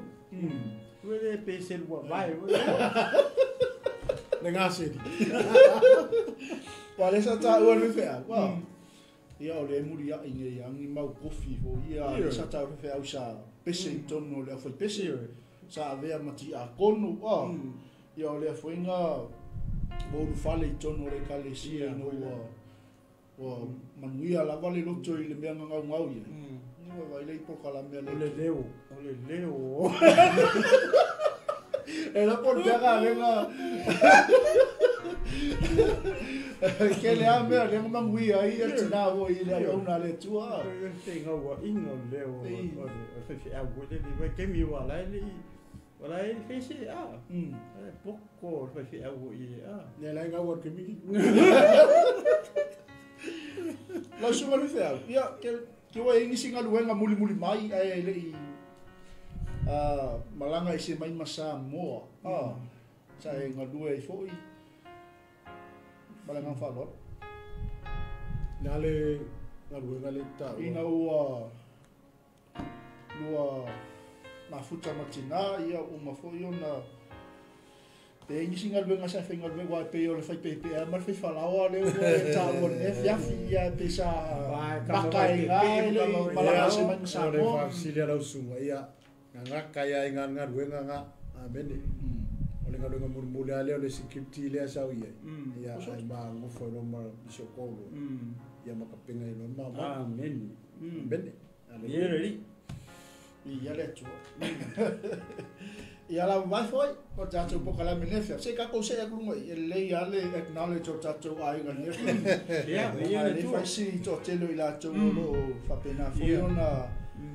Ue le pese lua vai. Le ngaseli. Wa le sa ta ua le fea. Wa. Ia o le muri a inge ia ngi mau kofi fo ia le sa ta fe au sa pese i tonu le afai pese. Sa avea mati a konu. Ia o le afoinga mo lu fale i tonu le kalesia no ua manuia lava le loto i le mea ngau ngau ia. Ni wa vai le ipo kala mea le. O le leo. O le leo. E la por pega lenga. Ke le a mea le manguia ai e tina wo i le ona le tua. Te ngaua inga leo o le fe au le le ke mi wa la le wala e fese a. E poko le fe au i a. Ne la ngaua ke mi. La suma le fe au. Ia ke wa ingi singa luenga muli muli mai ai le i malanga i se mai masa moa. Sa e ngalue i foi. Malanga whaloa. Nā le ngaluenga le tāua. Ina ua lua mafuta matina ia uma foi ona pe ingi ngaluenga sa fe ngaluenga wa pe o le fai pe pe a ma fe falaoa le ua e tāua ne fiafi ia pe sa maka e ngā le malanga se mai masa moa. O le whafisilia lau sunga ia ngā kaya i ngā ngaluenga ngā amene. O le ngaluenga mulimuli a lea o le security lea sau ia. Ia ai ma ngofo i loma isio kolo. Ia makapenga i loma ma. Amen. Amene. Ia reri. Ia le atua. Ia la vai foi o tātou pokalame nefia. Se kako se akulunga i lei ale acknowledge o tātou aiga nefia. Ia, ia le tua. Le faisi to telo i lātou o lo whapena foi ona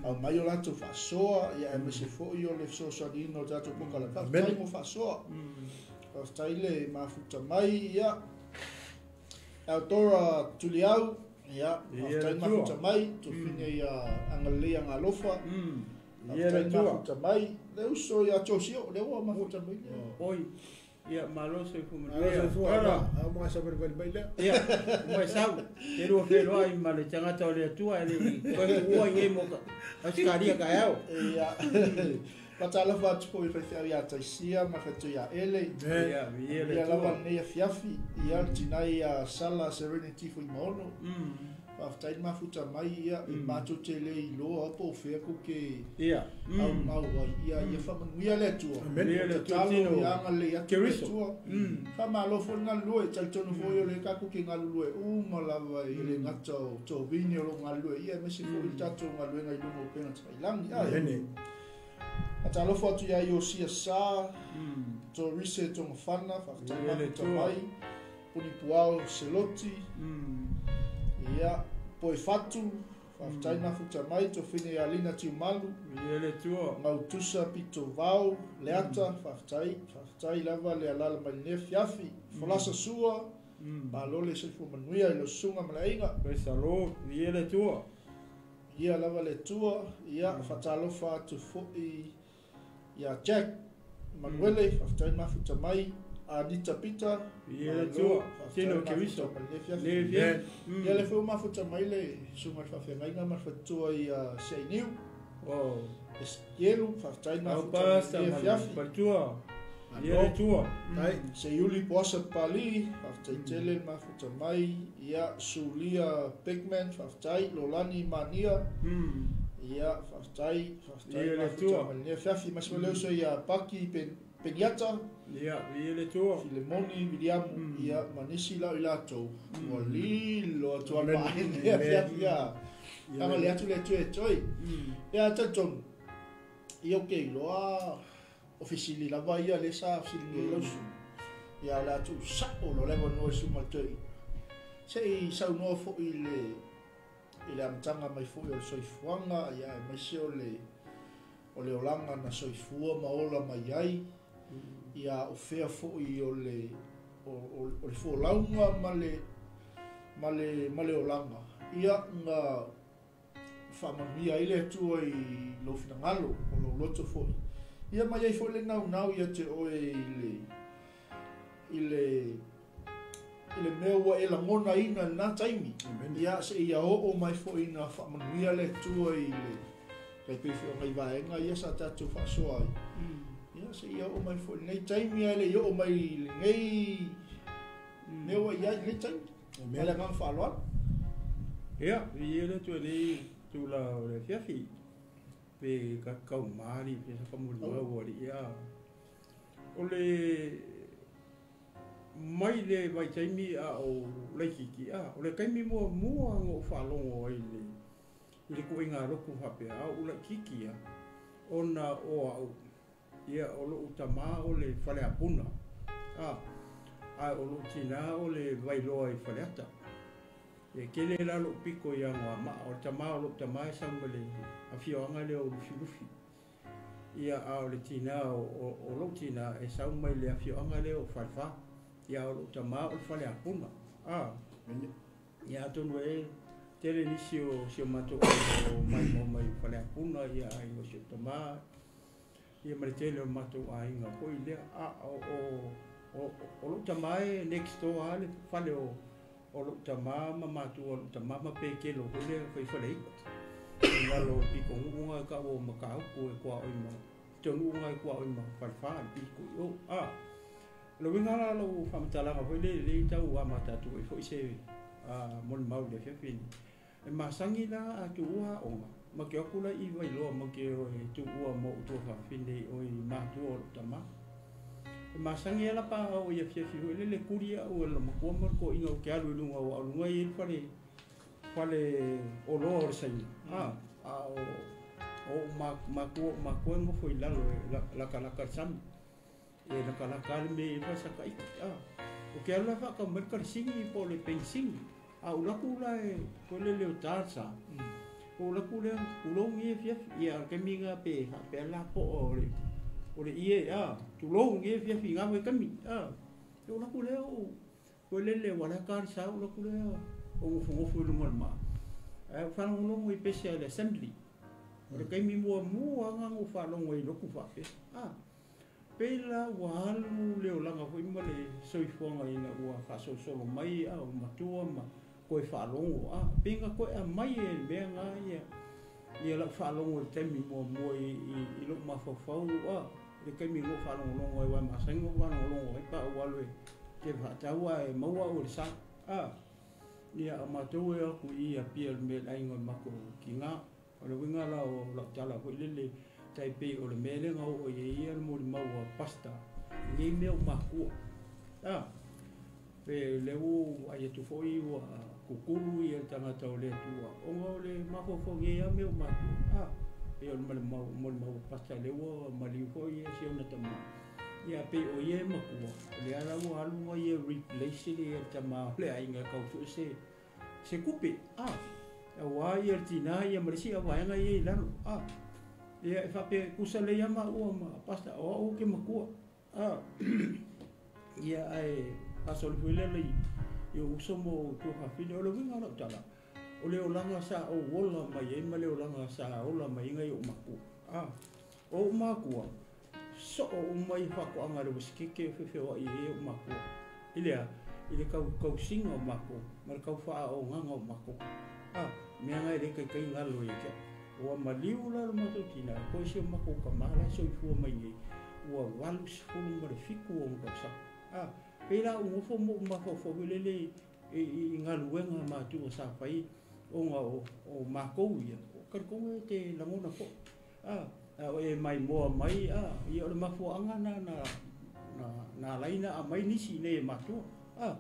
au mai o lātou whasoa, ia e mese foi o le fesoasoaniina o tātou pokalame. Faafetai mo whasoa. Faafetai le mafuta mai, ia. Autora Tuliau, ia, faafetai mafuta mai, tufine ia angalei angalofa. Faafetai mafuta mai, le uso ia Josio, le ua mafuta mai. Oi, ia malo se fu Malo se fu ala, au mga sabari bali mai lea. Ia, mai sau, te rua whenua i ma le tangata o le atua, le koe ua i mo ka, auskaria ka au. Ia, patalofa atu po i whaiwhiau ia Taisia, ma whaitu ia Ele. Ia, ia le Ia tua. lava nei afiafi, ia tinai ia Sala Serenity fui maono. Faafetai mafuta mai ia i mātou te le i loa po o whea ko ke au mau ai ia ia whamanuia le atua. Ia le atua Tatalo tino. ia anga le atu le Keriso. atua. Whamalo fo ngā lue, talitonu fo i o le kako ke ngā lue uma lava i le ngata o tō vini o lo ngā lue. Ia mese fo i tātou ngā luenga i lunga o pena tailangi. Amene. Atalofo atu ia Iosia Sa, tō Rise tō ngawhana, whafetai Ia le mafuta atua. mai, Puni Puao Seloti, ia Poe Fatu, whafetai mafuta mai, tō whine ia Lina Tiumalu, Ia le tua. Ngautusa Pito Vao, Leata, whafetai, whafetai lava le alala mai ne fiafi, Folasa Sua, Malole Seifo Manuia i lo sunga malainga. Praise the Lord, ia le tua. Ia lava le tua, ia whatalofa atu foi ia Jack Manuele, whafetai mafuta mai, Anita Pita, Ia le tua, tino Keriso. Le Le fia. Ia le fo mafuta mai le sunga le whawhengainga ma whatua i Seiniu, Oh. Eskielu, whafetai Au mafuta pasta mai le ma fiafi. patua. Ia le tua. Tai. Seiuli Poasa Pali, whafetai tele mafuta mai, ia Sulia Bigman, whafetai Lolani Mania, ia whafetai, whafetai Ia le mafuta tua. mai le fiafi. Mas leuso ia Paki Peniata, Ia, ia le tua. Filemoni Viliamu, ia Manisi lau i lātou. Ua lilo atu Amen. alpa ai le fiafi ia. Anga le atu le atu e toi. Ia talitonu, ia o ke iloa o fesili lava ia le sa fesili nei lausu. Ia o le atu sao lo lewa noa i suma toi. Se i saunoa foi i le amataga mai foi o le soifuaga, ia e maise o le olaga na soifua ma ola mai ai. Ia o fea foi o le o le folauga ma le olaga. Ia nga whaamanuia ai le atua i lou finagalo o lou loto foi. Ia mai ai foi le naunau ia te oe i le i le mea ua e lagonaina i lena taimi. Ia seia oo mai foi ina faamanuia le Atua i le tai pei foi o nai vaega ia sa tatou faasoa ai. Ia seia oo mai foi i lenei taimi ae le i oo mai i lenei mea ua i ai i lenei taimi. Ma le agaga faaaloalo. Ia, viia le Atua i lenei itula o le afiafi. Pe taumā alii pe sa famolimau alii a. O le mai le vaitaimi a o laitiiti a, o le taimi muamua na ou faalogo ai i le ituaiga lotu faapea a ou laitiiti a, ona o au, ia o lou tamā o le Faleapuna a, ae o lou tinā o le Vailoa i Faleata. E tele la lou pito i Anoamaa, o le tamā o lou tamā e sau mai le afioaga lea o Lufilufi. Ia a o le tinā o lou tinā e sau mai le afioaga lea o Falefa. Ia a o lou tamā o le Faleapuna. A, ia atonu e tele nisi o si o matou aiga o maimoa mai Faleapuna, ia aiga o si ou tamā, ia ma le tele o matou aiga foi lea. A o lou tamā e next door lava le fale o lou tamā ma matua o lou tamā ma Pekelo foi lea fai faleita. I lalo o le pitonuu na e taua o Matautu e tuaoi ma pitonu'u na e tuaoi ma Falefa le pito i o. A, o le uiga la o lau faamatalaga foi lea lelei tau amata atu ai foi se molimau i le afiafi lenei. E masani la a tuua aoga, ma te o atu la i Vailoa ma te o e tuua ma ou tuafafine i o i matua o lou tamā. E masani lava la pa a oo i afiafi foi lele tuli au e le matua ma le toeaina ou te alu i luga aua o luga e i ai le fale fale oloa o le Saina. A, a o ou matua o matua e nofo i lalo e latalata i le sami. E latalata lava le mea e i ai le falesataiti. A, ou te alu la e faatau mai le kalasini po o le penisini. A ou alu atu la e foi lele o ta le sa, ou alu atu lea, tulou lenei afiafi. Ia, o le taimi lena pe faapea la po o le ie, a, tulou lenei afiafi i na vaitaimi. A, ou alu atu lea ou foi lele ua la e ta le sa, ou alu atu lea ou nofonofo i luga o le maa. Ae ou faalogologo i pese a le assembly. O le taimi muamua lava na ou faalogo ai i lotu faapea. A, pei la ua alu le olaga foi ma le soifuaga ina ua faasolosolo mai a o matua ma toe faalogo a, pei na toe aumai e le mea na ia ia lau faalogo i le taimi muamua i lou mafaufau a, le taimi na ou faalogologo ai aua e masani ona ou faalogologo ai pe a ou alu e te faatau ae maua au e le sa a. Ia a matou e o atu i Apia i le mea i le aiga o le matou tinā. O le uiga la o lau tala foi lele, tai pei o le mea lea na oo i ai ia le molimau a Pastor i nei mea o matua. A, pe o lea ua ou vaai atu foi ua kukulu ia le tagata o le Atua ona o le mafaufau i nei lava mea o matua. A, pei o le molimau a Pastor lea ua maliu foi ia si ona tama. Ia pei o ia e matua, o lea la ua alu ma ia replace le tama o le aiga e tau sue se tupe. A, auā ia le tinā ia ma le isi vaega ia i lalo. A, ia e faapea e tusa lelei lava maua ma Pastor o au ou te matua. A, ia ae faasolifua lea i ou uso ma ou tuafafine. O le uiga o lau tala, o le olaga sa ou ola mai ai ma le olaga sa ola mai ai nai ou matua. A, o ou matua, soo uma ia faatoaga a le Uesetete o feofeoai ai ou matua. I le a? I le tausiga o matou ma le tau faaogaga o matou. A, mea na e le taitai galo ia te au. Ua maliu la lo matou tinā, koe si o matou tamā la e soifua mai nei, ua 87 ona tausaga. A, pei la ou nofo ma ou mafaufau foi lele i galuega matua sa fai ona o matou ia, o talitonu e te lagona foi. A, a o e maimoa mai, a, ia o le mafuaaga na na ala ai ona aumai nisi i inei e matua. A,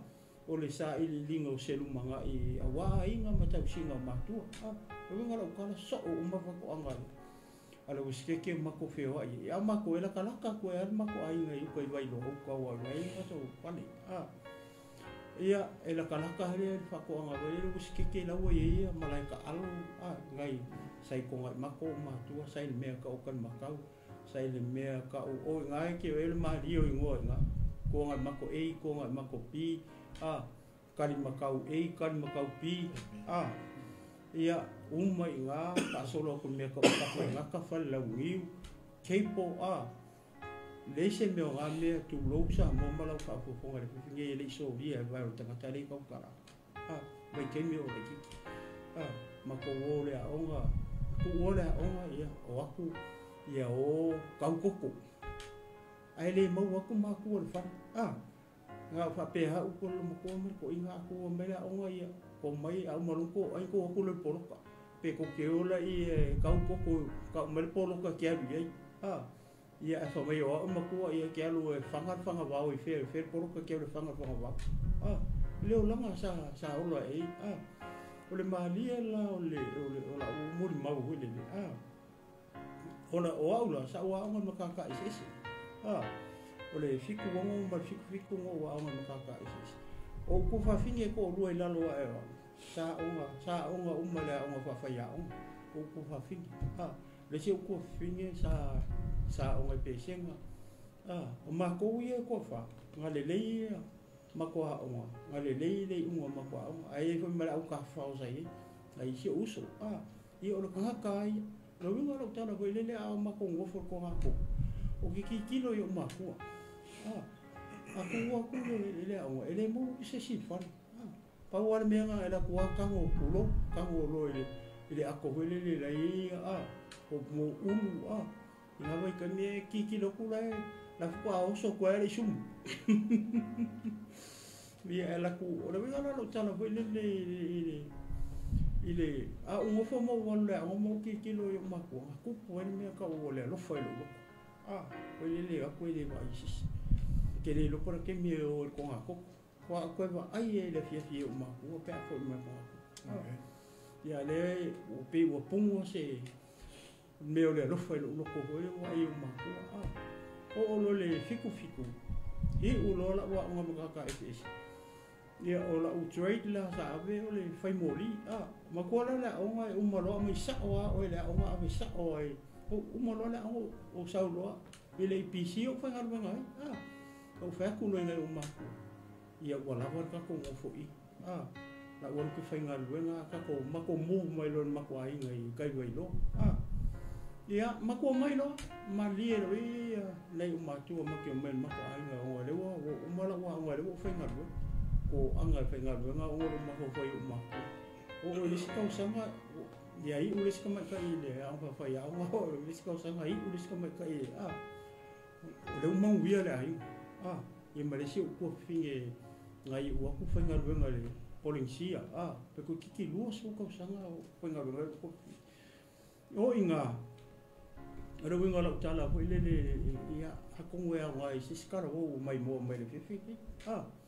o le sailiiliga o se lumanai auā aiga ma tausiga o matua. A, o le uiga o lau tala, soo uma faatoaga a le Uesetete ma matou feoai ai. A o matou e latalata atu ai lava le matou aiga i uka i Vailoa uka aua o i ina matou fale. A, ia, e latalata lea le faatoaga foi lea le Uesetete la ua i ai ia malae taalo, a, nai sa i Togaimako ou matua, sa i le mea tau o Talimatau, sa i le mea tau o i ina e te o ai le malie o igoa i ina, Togaimako A, Togaimako B, a, Talimatau A, Talimatau B, a, ia, uma i ina, faasolo atu i le mea tau o Tafaigata, Falelauniu, Cable, a. Leai se mea o na mea tulou Samoa ma lau faafofoga i le afiafi nei e le i solia e le vae o le tagata lea i Kautala. A, vaitaimi o laitiiti. A, matou o i le aoga, tuua le aoga, ia, o atu, ia o tau koko. Ae le maua atu matua i le fale. A, na o faapea lava upu a le loomatua ma le toeaina, a tuu mai le aoga, ia, to mai, a uma loa ona toai ona tuu atu lea i le poloka. Pe tou te o laia e tau koko, tau mai le poloka e te alu i ai. A, ia ae fai mai o au e matua, ia e te alu e faga le fagavao i fea, i fea le poloka e te alu e faga le fagavao. A, le olaga sa, sa ola ai. A, o le malie la o le, o le, o lau molimau foi lele. A, ona o au la, sa ou aoga i le matata eseese. A, o le 76 ma le 77 na ou aoga i le matata eseese. O ou tuafafine e toalua i lalo ae o au, sa aoga, sa aoga uma i le aoga faafaiaoga, ou tuafafine. A, o le isi ou tuafafine sa, sa aoga i Pesega. A, o matou ia e toafa, na lelei ia matou aoga, na lelei le iuga o matou aoga. Ae i ai foi ma le autafafao sa i ai, nai isi ou uso. A, ia o le tagata lava ia. O le uiga o lau tala foi lele a o matou nofo i le togatogo, ou te tilotilo i ou matua. A, a tuu atu le, le aoga, e le maua atu se isi i le fale. A, pau lava le mea lena, e alu atu lava tago, tulou, tago loa i le, i le ato foi lele la e i ai, a, o mo ulu, a, i na vaitaimi e tilotilo atu la e, la faatoa oso atu ai lava le isumu. Ia e alu atu, o le uiga la o lau tala foi lele i le, i le, a ou nofo ma ou alu i le aoga ma ou tilotilo i ou matua, na tupu ai le mea tau o le alofa i lou loto. A, foi lele o atu e le vaai i se isi. Ou te le iloa po o le a le taimi e o ai i le togatogo. Faatoa ou toe vaai ai i le afiafi i ou matua pe a foi mai i le togatogo. A, ia lea ua pei ua pugua se mea o le alofa i lou loto foi lea ua vaai i ou matua. A, oo loa i le 77, iu loa lau aoga matata eseese. Ia, o lau trade la sa ave o le fai moli. A, matua la o le aoga e uma loa aumai sao lava oe i le aoga ave sao lava i, uma loa le aoga ou sau loa i le EPC ou faigaluega ai. A, ou fai atu loa i nai ou matua, ia ua lava le tatou nofo i i. A, la ua alu ke faigaluega a tatou matou move mai loa i le matou aiga i tai Vailoa. A, ia, matua mai loa, malie loa ia nai ou matua ma te omai i le matou aiga ona o lea ua uma lau aoga lea ua ou faigaluega. Ko aga e faigaluega ona o lou mafaufau i ou matua. Oo i le isi tausaga, ia iu le isi tamaitai i le aoga faafaiaoga, oo i le isi tausaga iu le isi tamaitai i le, a, o lea ua manuia le aiga. A, ia ma le isi ou tuafafine na iu atu faigaluega i le Polenisia, a, pe toeitiiti 20 tausaga o faigaluega ai lou tuafafine. O i ina, o le uiga o lau tala foi lele, ia, atonu e aoga i se isi talavou ua maimoa mai i le afiafi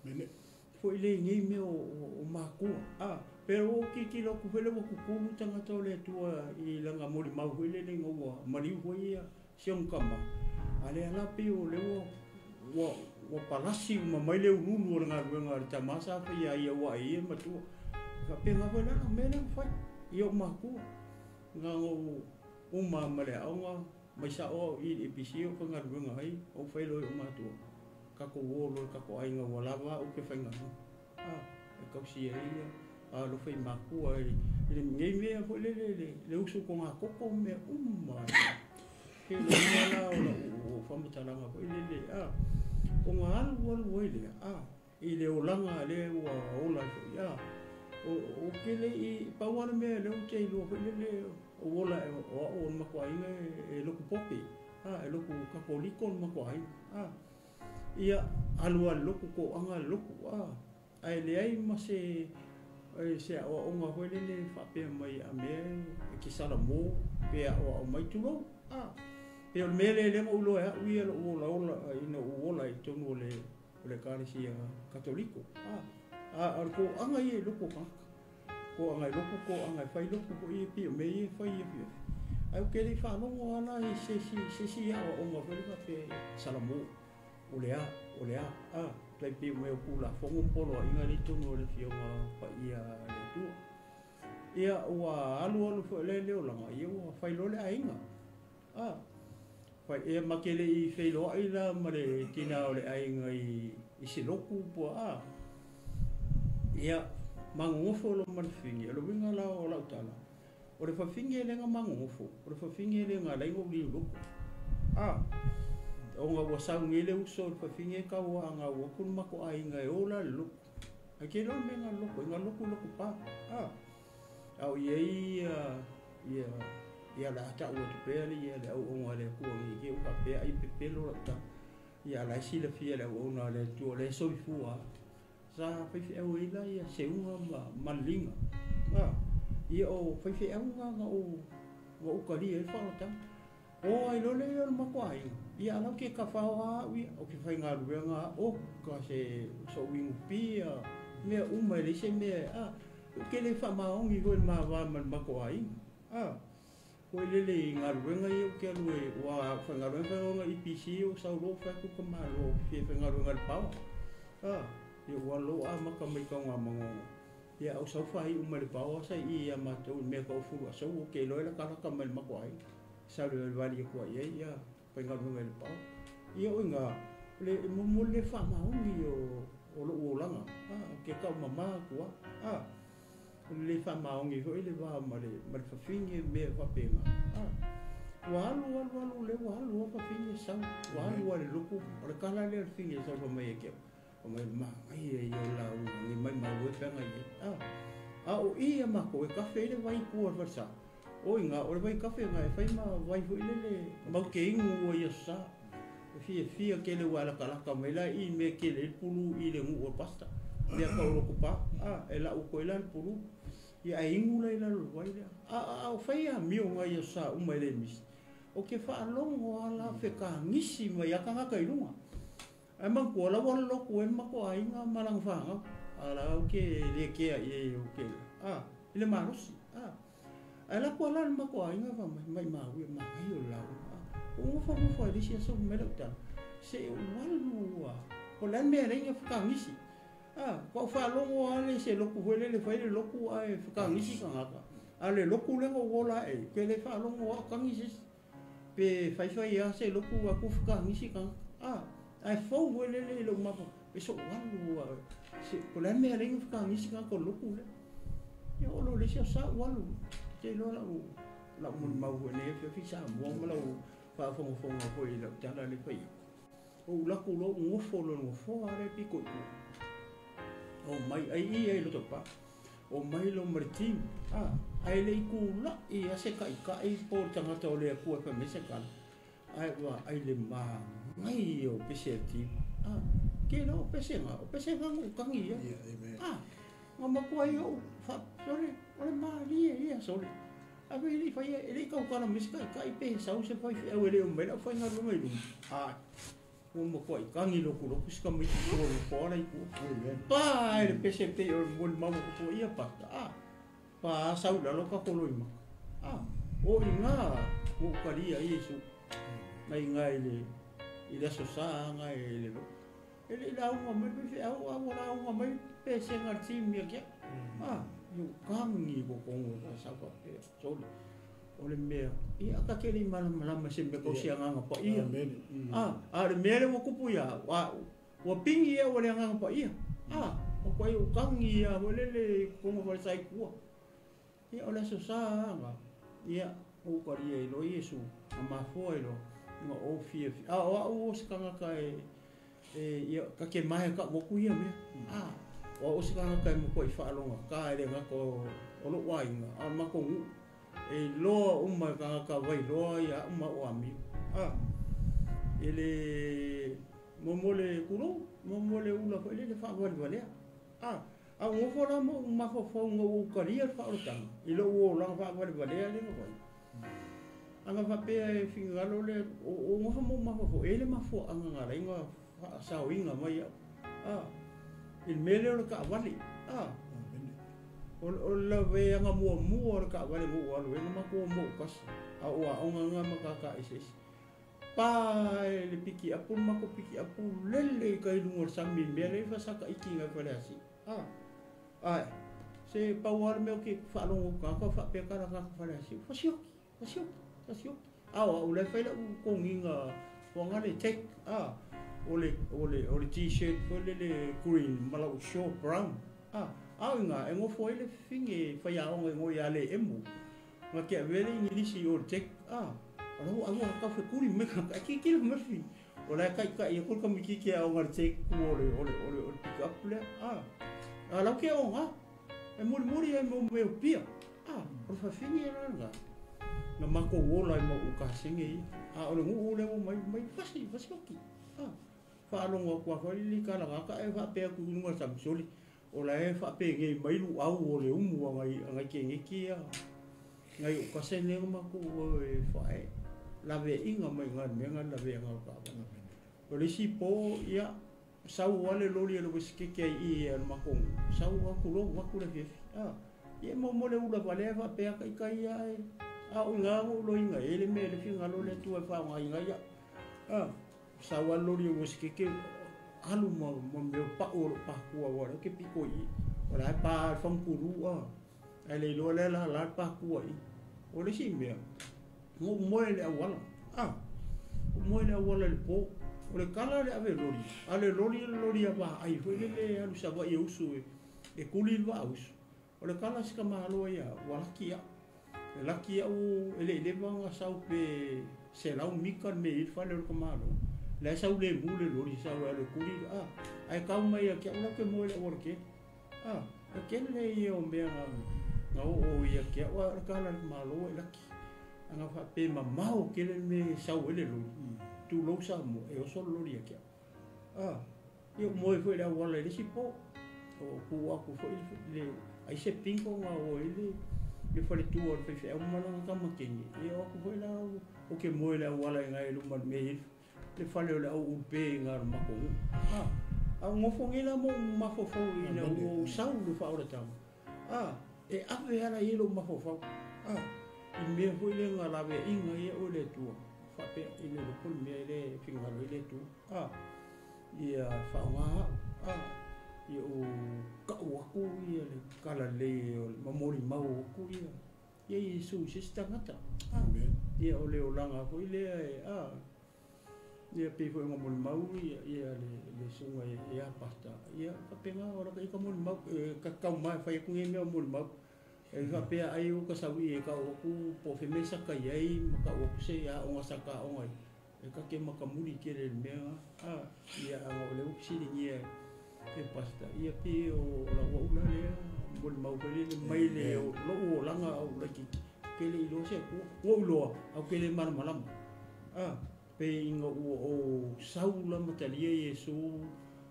lenei, a, foi le i nei mea o matua, a, pe ua ou tilotilo atu foi lea ua tutulu tagata o le Atua i lana molimau foi lele ina ua maliu foi ia si ona tama, a lea la pei o lea ua, ua palasi uma mai le ululu o le galuega a le tama sa faia ai ia ua ai ia matua. E faapena foi la la mea lea na fai i ou matua. Na ona ou uma ma le aoga, mai sao au i le EPC ou faigaluega ai, ou fai loa i ou matua, tatou o loa i le tatou aiga ua lava au ke faigaluega. A, e tausi ai ia alofa i matua i le nei mea foi lele le usu togatogo ma mea uma. Ke le uiga la o lau faamatalaga foi lele, a, ona alu alu ai lea, a, i le olaga lea ua ola ai foi, a, ou te le i, pau lava le mea lea ou te iloa foi lele, ou ola o au o le matou aiga e lotu pope, a, e lotu Katoliko le matou aiga, a, ia, alu lava i le lotu, toaga le lotu, a, ae leai ma se se aoaoga foi lele faapea mai a mea e te salamo pe aoao mai, tulou, a, pei o le mea lea lea na ou iloa e au ia lou olaola ina ua ou ola i totonu o le o le Ekalesia Katoliko. A, a, o le toaga ia i loko o tagata. Toaga i loko, toaga e fai lotu foi ia, pei o mea ia e fai i afiafi. Ae ou te le i faalogo lava la i se isi, se isi aoaoga foi lea faapea salamo, o le a, o le a, a, tai pei o mea o Tulafono ma poloaiga lea i totonu o le Afioga Paia a le Atua. Ia, ua alu alu foi la i le olaga, ia ua fai loa le aiga. A, fai, ia ma te le i feiloai la ma le tina o le aiga i se lotu po a. Ia, magogofo loa ma le fafine. O le uiga la o lau tala, o le fafine lea na magogofo, o le fafine lea na ala ai ona ou liu lotu. A, Ona ua sauni le uso le fafine kau anga ua kulu mako aiga e ola le loku. Ai ke loa mea nga loku, nga loku loku pa. Au iei ia ia la ta ua tu pea le ia le au onga le kua ngi ke uka pea ai pepelo la ta. Ia la si le fia le au ona le tua le soifua. Sa fai au ila ia seunga ma malinga. Ia o fai au nga o wa ukali e fa ta. O ai lole o mako ai. Ia ala ke ka fa o ia o ke fai ngaluega o ka se so wingu pia mea uma le se mea a o ke le fa maongi ko ma va ma mako ai. Ko le le ngaluega ia o ke alu e wa fa ngaluega nga IPC o sa lo fa ku ka malo ke fa ngaluega le pau. Ia wa lo a maka mai ka nga mango. Ia au sau fai uma le pau sa ia ma to me ka fu so o ke lo la ka ka mai mako ai. Sa le vali ko ia ia fa ngaluega le pau. Ia o nga le mo le fa maongi o lo o langa. Ke ka mama ko le fa maongi ho ile va ma le fa finge me fa penga. Wa alu alu alu le wa alu fa finge sa wa alu le loku o le kala le finge sa fa mai ke. O mai ma ai ai la u ni mai ma we penga i. O ia ma ko e kafe le vai ku fa sa. O inga o le vai kafe nga e fai ma vai ho ile le mau ke ingu o ia sa. Fia fia ke le wala kala ka mai la i me ke le pulu i le ngu o pasta. Mea ka uro kupa, e la uko ila pulu. Ia e ingu la ila lu wai lea. O whai a mio ngai ia sa uma ele misi. O ke whaalongo ala wheka ngisi mai akanga kai lunga. Ai mangkua la wala loku e mako ainga malang whanga. Ala o ke le kea i e o ke. Ile marosi. Ai la kua la mako ainga wha mai maui e makai o lau. O ngofa ngofa e lisi aso mele utala. Se walu a. O lan mea reinga whaka ngisi. Kua whaalongo ale se loku huele le whaile loku a e whakangisi kangaka. A le loku lengo wola e, ke le whaalongo a kangisi. Pe whaiwhai a se loku a ku whakangisi kangaka. Ai fau huele le le umapa. Pe so walu a, se ko le mea renga whakangisi kangaka loku le. Ia olo le sia sa walu. Te loa lau, lau muni mau hue ne whia fisa mua ma lau whaafongofonga hoi lau tala le whai. O ulaku lo ngofo lo ngofo a le piko i. O mai ai i ai loto pa. O mai lo martim. Ai le ku la i ase kai kai po tangata o le ku e mese kan. Ai wa ai le ma ngai o pese ti. Ke lo pese nga, o pese nga ngu kangi ya. Nga ma ku ai o fa sore, o le ma li ia sore. A ve li fa ia le kau kana mese kai kai pe sau se fa e o le o mai la fa nga lo mai lu. O mo koi kangi loku loku ska mai ko ko la iku. Pa ele PCP o mo ma mo ko ia pa. Pa sau la loka ko loi ma. O inga o karia Yesu. Mai ngai le ile so sa ngai le lo. Ele la uma mai pe au au la uma mai pe se ngar ti mi ke. Yo kangi ko ko sa pa pe. So o le mea, ia ka kele malama se me kausi anganga pa ia. A le mea le wakupu ia, wa pingi ia wa le anganga pa ia. O kwa i o kangi ia, wa lele kongo wale sai kua. Ia o le aso sa anga, ia o karia i lo Yesu, a mafoa i lo, nga o fia fia. O a o se kangaka e, ia, ka ke mahe ka waku ia mea. O o se kangaka e moko i whaalonga, ka ele ngako o lo wainga, a mako ngu. E loa uma kangaka vai loa ia uma o ami. Ele momole kuro, momole ula ko ele fa wale wale. A ngofo la mo mafo ngo karia fa ortanga. Ilo o la fa wale wale le ngo. Anga fa pe e fingalo le o ngofo mo mafo ele mafo anga ngala inga sa inga mai. Il mele o ka wale. O la ve anga mua mua o ka wale mo alu e ma ko mo kas a o a nga ma ka ka isis pa le piki apu ma ko piki apu lele ka ilu ngor sami me le fa sa ka iki nga fa asi ai se pa war me o ke fa longo ka ka fa pe ka ka fa asi fa si fa si fa si a o le fa le ko nginga o nga le take o le o le o le t-shirt fo le le green ma la o show brown au inga e ngofo ile finge fa ya onga ngo ya le emu nga ke vele ingilisi o tek ro au ka fe kuri me ka ki ki me fi O la kai kai ko ka miki ke au ngar te ku o le o le o le o le pick up le a. A lau ke o nga. E muri muri e mo me pia. A, o fa fini e la nga mako wola mo u ka senge i. A o le ngu le o mai mai fasi fasi oki. A, fa longo kwa fa li ka la ka e fa pe ku nunga sam soli. O la e fa pe nge mai lu au o le umu ngai ngai ke nge kia. Ngai o ka se ne mako e fa e. La ve inga mai ngai me ngai la ve nga ka. O le si po ia sau wale loli le whisky ke i e mako. Sau aku lo aku le fifi. A, ia mo mo le ula vale fa pe ka kai ia e. A o ngā o lo inga e le me le finga lo le tua fa ngā inga ia. A, sau wale loli le whisky ke alu ma ma me pa o pa kua wale ke piko i. O la pa fangkuru a. Ai le lo le la la pa kua i. O le si mea. Mo mo le awala. A, mo le awala le po. O le kala le ave loli. A le loli le loli a va ai foi le le alu sa va i usu e. E kuli va usu. O le kala sika mahalo ia, wa laki ia. E laki ia o ele le vanga sau pe se lau mika me i fale o ka mahalo. Le sau le mu le loli sau le kuli a. Ai kau mai ia kia ula ke mo le ora ke. A, e ke le ia o mea nga o o ia kia wa le kala le mahalo e laki. Anga fa pe mamao ke le me sau ele loli. Tu lou sa mo e o solo loli ia kia. A, ia mo e foi le awala le sipo. O ku aku foi le ai se pinko nga o ele le fale tu o fe fe o malanga ka makengi. Ia aku foi la o ke mo le awala ngai luma me le fale o le au upe nga mako. A, a ngofo ngela mo mafofo ina o sau le fa ora tau. A, e ave ala i lo mafofo. A, i me foi le nga la ve inga ia o le tua. Fa pe i le pol me le finga le tu. A, ia fa nga a ia o ka o aku ia le kala le o mamori mau aku ia. Ia Yesu se stangata. Amen. Ia o le olanga foi le a ia pe foi ngomol mau ia ia le le sunga ia pasta. Ia ka penga ora ka ka mol mau ka kau mai fai ku nge mol mau. E ka pe ai o ka sawi e ka o ku po fe mesa ka iai ma ka o ku se ia o ngasa ka o ngai. E ka ke makamuri ke le mea a ia a o le o sili ia e pasta. Ia pe o la wa ula le mol mau le mai le o lo o langa o la ki ke le ilo se ku o lo au ke le mar malam. A pe inga o o saula matalia Yesu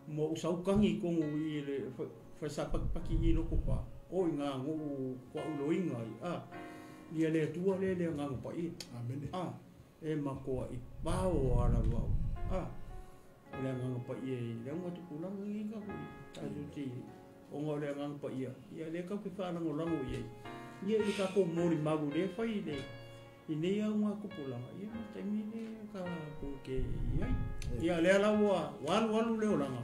mo o sau kangi kongo i le fa sa pak paki i lo ko pa o inga ngo kwa ulo inga a ia le tua le le nga pa i. Amen. A e makoa i pao ala wau. A o le nga pa i le nga tu pula ngi ka ku ta ju ti o ngo le nga pa i ia le ka ku fa lango lango i ia i ka ko mori magu le fa i le i nei au ngā kupulanga, ia ma taimi le ka ku ke ia. Ia le ala ua, walu walu le olanga.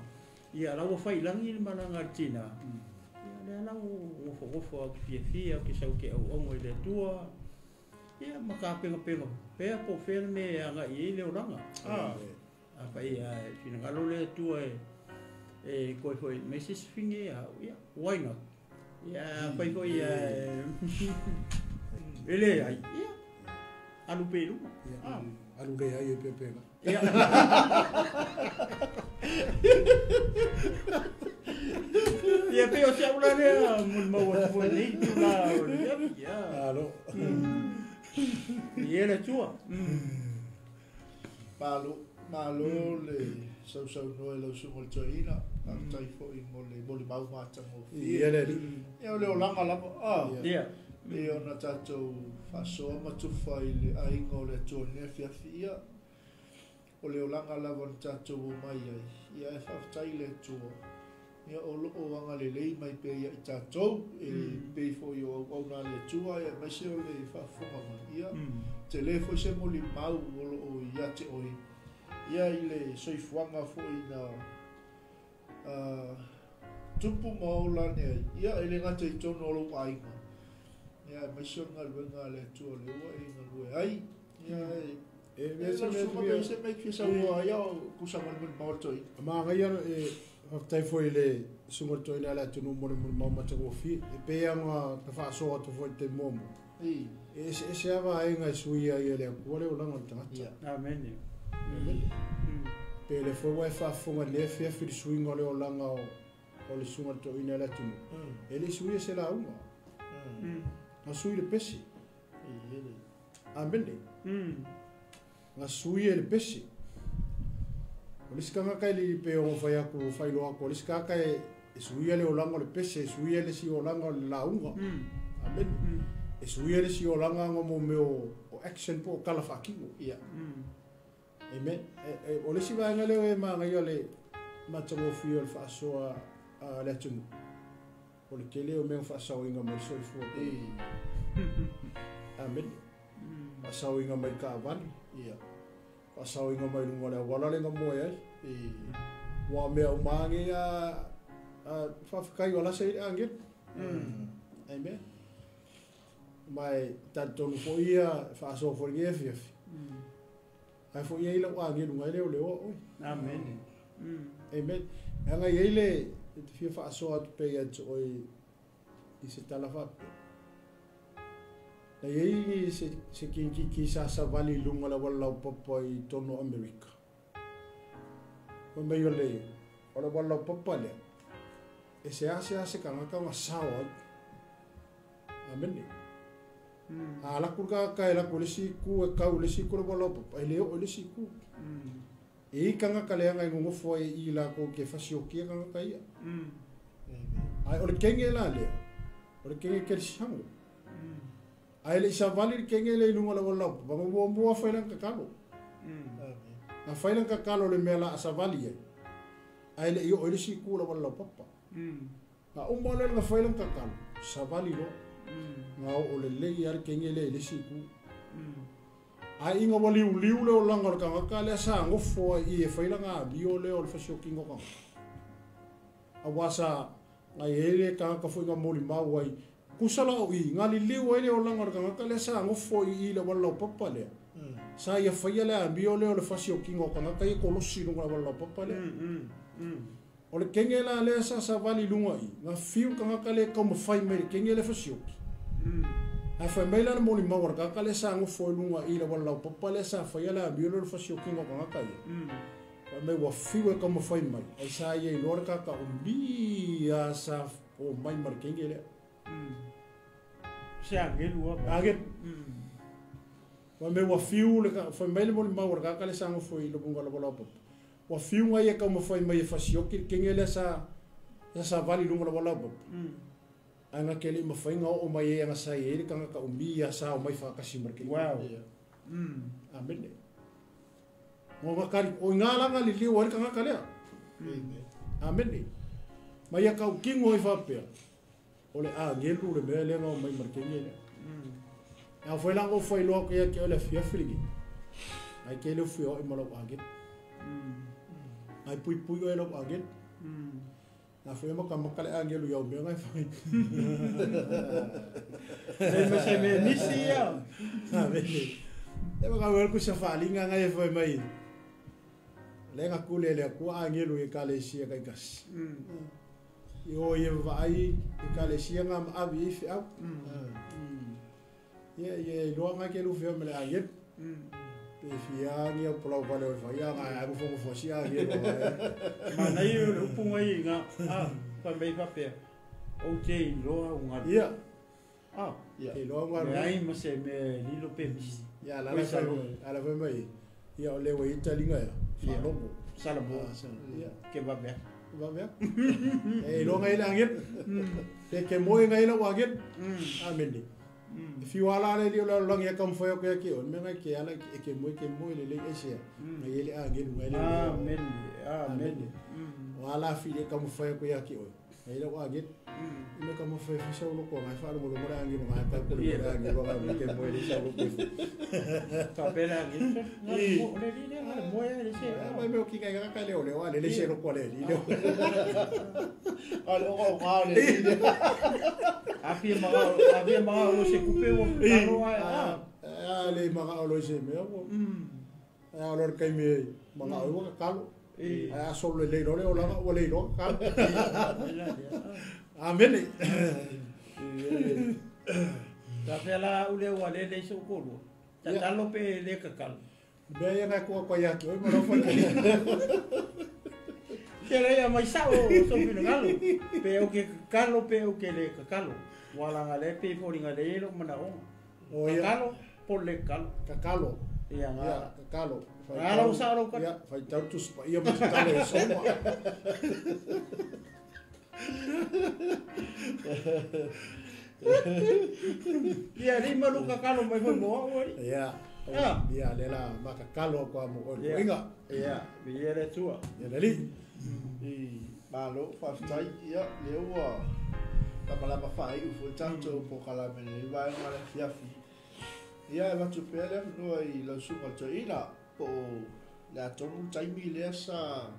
Ia ala ua whai langi le malanga tina. Ia le ala ua ngofo ngofo au ki fia fia, au ki sau ke au au le tua. Ia ma ka penga penga, pea po whea me anga i le olanga. A, a whai a whinangalo le tua e koe hoi mesis finge a, ia, why not? Ia whai hoi a, ele ai, ia. Alu pe luma. Ah. Alu le ai e pepe ka. Ia. Ia pe o se aula le mun mau atu foi nei tu la o le ia. Alo. Ia le tua. Malo malo le sau sau no le su mo toina. A tai foi mo le mo le mau mata mo. Ia le. Ia le olanga la. Ah. Ia. E ona tātou whasoa matufa i le ainga o le atua nea fiafi ia. O le olanga lava na tātou o mai ai. Ia e whawhtai le atua. Ia o loo anga le lei mai pe ia i tātou. E pe fo i o au au nā le atua ia mai se o le whafonga mai. Ia te le fo se mo li mau o loo ia te oi. Ia i le soifuanga fo i nā tupu maola nea. Ia e le ngata i tono o lou ainga. Ia mai se ngā luenga le atua le ua e ngā lue ai. Ia e E me se me se me ki sa ua ia o kusa mo le mau toi. Ma ngai ia e whaftai foi le sunga toi na le atunu mo le mau matagofie. E pe anga ta whaasoa atu foi te momo. Ei. E se ava ai ngai sui ai le akua le olanga o le tagata. Ia. Amen. Amen. Pe le foi ua e faafofoga i lenei afiafi i le suiga o le olaga o le susuga i le toeaina i le atunuu, e le i suia se lauga. Na sui le pese. Amene. Na sui e le pese. O le isi tagata e le i pe ono fai atu, faailoa atu, o le isi tagata e suia le olaga o le pese, e suia le isi olaga o le lauga. Amene. E suia le isi olaga ona mo mea o action po o tala faatino. Amen. O le isi vaega lea e manaia le matagofie o le faasoa a le atunuu. O le tele o mea na faasaoina mai le soifua. Amene. Faasaoina mai le taavale. Faasaoina mai luga o le auala le na moe ai. Ua mea uma nei a faafetai o la sa i le agelu. Amen. Mai talitonu foi ia faasoa foi lenei afiafi. Ai foi ia i lau agelu ngai leo leoa oi. Amen. Amen. E aga i ai le te fia faasoa atu pe ia te oi i se tala faapea. Na i ai se kinkiki sa savali i luga o le auala laupapa i totonu o Amerika. Fai mai o le auala laupapa lea, e seasea se tagata ona sao ai. Amene. A laku le tagata e laku i le isi itu e tau i le isi itu o le auala laupapa, e le oo i le isi itu. E i tagata leaga e nonofo ai i latou ke fasiokia tagata ia. Ai o le kenge la lea, o le kenge kerisiano. Ai le i savali le kenge le i luga o le auala laupapa, ma muamua fai lana tatalo. Na fai lana tatalo le mea la a savali ai, ai le i oo i le isi itu o le auala laupapa. Na uma lea na fai lana tatalo, savali loa. Na oo lelei lava le kenge lea i le isi itu. Ai ina ua liuliu le olaga o le tagata lea sa nofo ai i e fai lana amio lea o le fasiokiga o tagata. Auā sa nai ai le tagata foi na molimau ai, kusa la o i, galiliu ai le olaga o le tagata lea sa nofo i i le auala laupapa lea. Sa ia faia le amio lea o le fasiokiga o tagata ia kolosi i luga o le auala laupapa lea. O le kenge la lea sa savali i luga i, na fiu le tagata lea e taumafai mai i le kenge lea fasioki. Ae fai mai la le molimau a le tagata lea sa nofo i luga i le auala laupapa lea sa faia le amio lea o le fasiokiga o tagata ia. Fai mai ua fiu e taumafai mai, ai sa ia iloa le tagata umi lava sa omai ma le kenge lea. Se agelu a. Agelu. Fai mai ua fiu le fai mai le molimau a le tagata lea sa nofo i luga o le auala laupapa. Ua fiu ngai e taumafai mai e fasioki le kenge lea sa savali i luga o le auala laupapa. Ae na ke le i mafai ona oo mai ai ana sa i ai le tagata umi ia sa omai faatasi ma le kenge. Wow. Amene. Mo makari, o ngā langa li liu ai le tagata lea. Amene. Ma ia kaukino ai faapea, o le agelu le mea lea na omai ma le kenge lea. E au foi langa o whailoa ko ia ke o le afiafi lenei. Ai ke le uwhia oi ma lau agelu. Ai pui pui oe lau agelu. Na foi maka maka le agelu iau mea ngai whai. Nei ma se mea nisi ia. Amene. E maka uel ku sa whaalinga ngai e whai mai. Le nga kule le akua agelu i ekalesia kai kasi. I o i e vaai ekalesia ngā maawi i whiau. Ia ia iloa ngai ke lu whiau me le agelu. Pe fia ngi au palau vale o whai a ngai aru whango whasi a ngi roa e. Mana i o le upu ngai ngā, a, whai mai whapea, o te iloa o ngā. Ia. A, Te iloa o ngā. Me ai ma se me lilo pe misi. Ia, la la whai mai, ala whai mai, ia o lewa i talinga ia, whalongo. Salamo. Ia. Ke vavea. Vavea. E iloa ngai le angel. Pe ke moe ngai la o angel. Amene. E fiu ala le li o le langi e kamwhai o koe ki o, mea ngai ke ala e ke moe le lei esia. Ngai ele angelu, ngai le Amen, amen. O ala fi le kamwhai o koe ki o. Ngai le o angelu. I me kamwhai fisa o loko, ngai wharongo longo le angelu, ngai tau kore le angelu, ngai ke moe le sa o loko. Ka pera angelu, ngai mo le li le, ngai moe le se. Mai meo ki ngai ngaka le o le o ale le se loko le li le. A le o ngā le li le. A fia maga o se kupe o kalo ai. A le maga o se mea o. A lo kai me maga o ka kalo. A solo le le o la o le lo kalo. Amene. Ta fia la u le o le le se ko lo. Ta talo pe le ka kalo. Mea ia ngai kua kua ia ki oi ma lau whai. Ke lea mai sao so finagalo. Pe o ke kakalo pe o ke le kakalo. Wala ngale pe fo linga le lo mana o. O ia. Kakalo po le kakalo. Kakalo. Ia nga. Ia, kakalo. Nga lau sao lau kata. Ia, whai tau tu spa ia mo te talo e soma. Ia, li malu kakalo mai foi moa oi. Ia. Ah. Ia, le la makakalo kwa mo oi Ia. inga. Ia, vi le tua. Ia le li. I malo faafetai ia lea ua lamalama faaiu foi tatou pokalame nei vaega le afiafi. Ia e avatu pea le avanoa i lau susuga o le toeaina po o le a tonu le taimi lea sa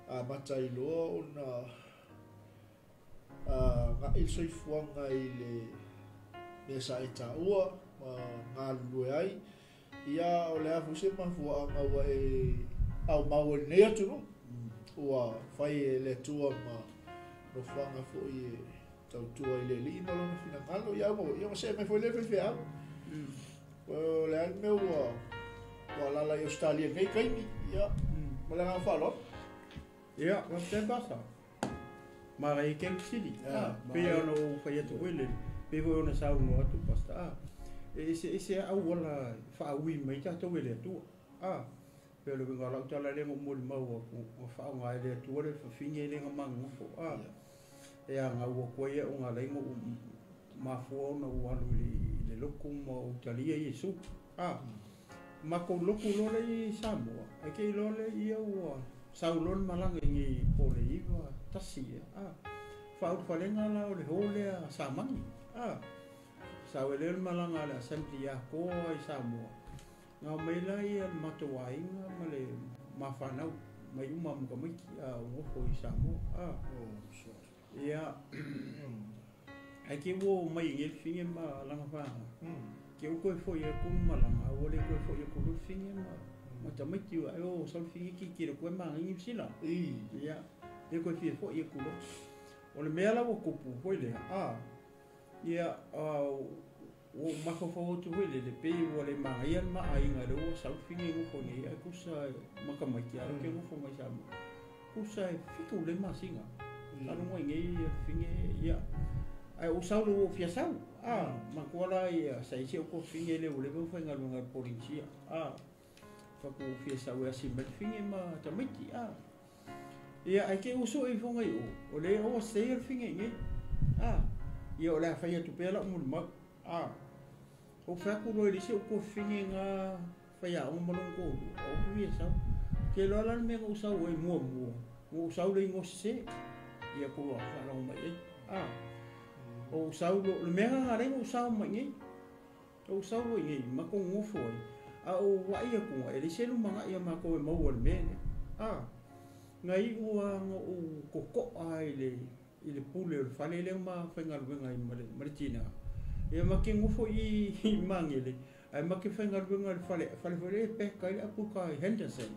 amata ai loa ona agai le soifuaga i le mea sa e taua ma galulue ai. Ia o le a foi se mafuaaga ua e aumau ai lenei atunuu ua fai e le Atua ma nofoaga foi e tautua i le Alii ma lona finagalo. Ia ua ia ua see mai foi le faifeau. O le a le mea ua alaala i Ausetalia i lenei taimi. Ia, ma le agaga faaaloalo. Ia, faafetai Pasa. Manaia ke fesili. Ia, Pei ona ou fai atu foi le, pei foi ona saunoa atu Pastor. E eseese lava auala e faaui mai tatou e le Atua. Pei o le uiga o lau tala lea na ou molimau atu, ua faaaoga e le Atua le fafine lea na manunofo. E agau atu ai au na alai ona ou mafua ona ou alu i le lotu ma ou talia Iesu. Matou lotu loa lea i Samoa, ai te i loa lea ia ua sau loa le malaga i nei po o le 91 ea. Faaulufalega la o le ho lea Samani. Sau e lea le malaga a le Assembly ia Akoa i Samoa. Ngao mai la ia le matou aiga ma le mafanau mai uma ma tamaiti a o nofo i Samoa. Ia, ai ke ua o mai i nei le fine ma lana vaega. Ke ua toe foi atu le malaga, a ua le toe foi atu loa le fine ma tamaiti ai o sau le fine kikilo koe magai Niu Sila. Ia, le toe fia foi atu loa. O le mea la ua tupu foi lea, ia, ua ou mafaufau atu foi lele, pei ua le magaia le maaiga lea ua sau le fine i nofo nei, ai kusa ma tamaiti a ke nofo mai Samoa. Kusa e 7 le masina. Talu mai nei le fine, ia. Ai o sau le ua fia sau. Matua la ia, sa isi o ko fine le ua le vau whaingaluega le polisia. Faku fia sau e asi mai le fine ma tamaiti. Ia, ai ke uso e fonga i o, o le o sei le fine i nei. Ia o le a whai atu pea lau mulimau. O whaku loa i le isi o ko fine ngā whai a o malongo ko ulu. O fia sau. Ke loa la le mea ngau sau e mua mua. Ngau sau le ingo se. Ia ko a whalango mai ei. O sau lo, le mea ngā rei ngau sau mai nei. O sau lo i nei, ma ko ngofo ai. A o wai a kunga, e le selu manga ia ma ko e maua le mea ne. Ngai ua nga o koko a i le pule o le fale le ma whaingaluenga i ma le tina. Ia ma ke ngofo i mangele. Ai ma ke whaingaluenga le fale, fale fale e peka i le apuka i Henderson.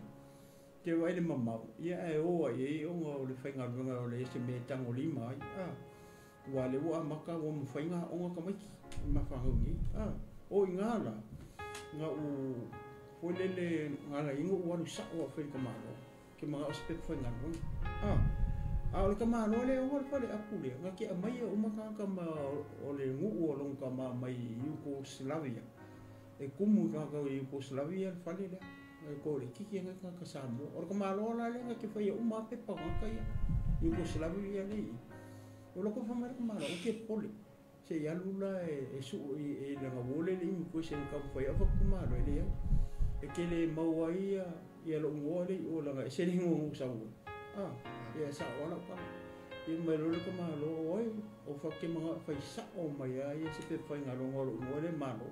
Te wai le mamau. Ia e oa i e onga o le whaingaluenga o le ese me tango lima ai. Ua le ua maka ua mwhainga onga kamaiki i mawhangau nei. O i ngā la, ngā u foilele ngā la ingo ua lu sao a whainga kamalo. Ke mga o se pepe whaingaluenga. A o le kamalo le onga le whale apu le. Ngā ke amai o makaka ma o le nguu o longa ma mai Yugoslavia. E kumu i kākau i Yugoslavia le whale lea. Ngai ko le kiki ngai ka ka Samoa. O le kamalo la le ngai ke whai uma pepa ngā kai Yugoslavia le i. O loko whamai le kamalo o ke pole. Se i alu la e su e langa wole le imi koe se ngā whai awa kumalo e le au. E ke le maua ia ia lo ngoa le o langa e se le ngo ngo sa ua. Ia sa wala ka. Ia mai lo le kamalo o oi o whake mga whai sa o mai a ia se pe whai ngā longa lo ngoa le malo.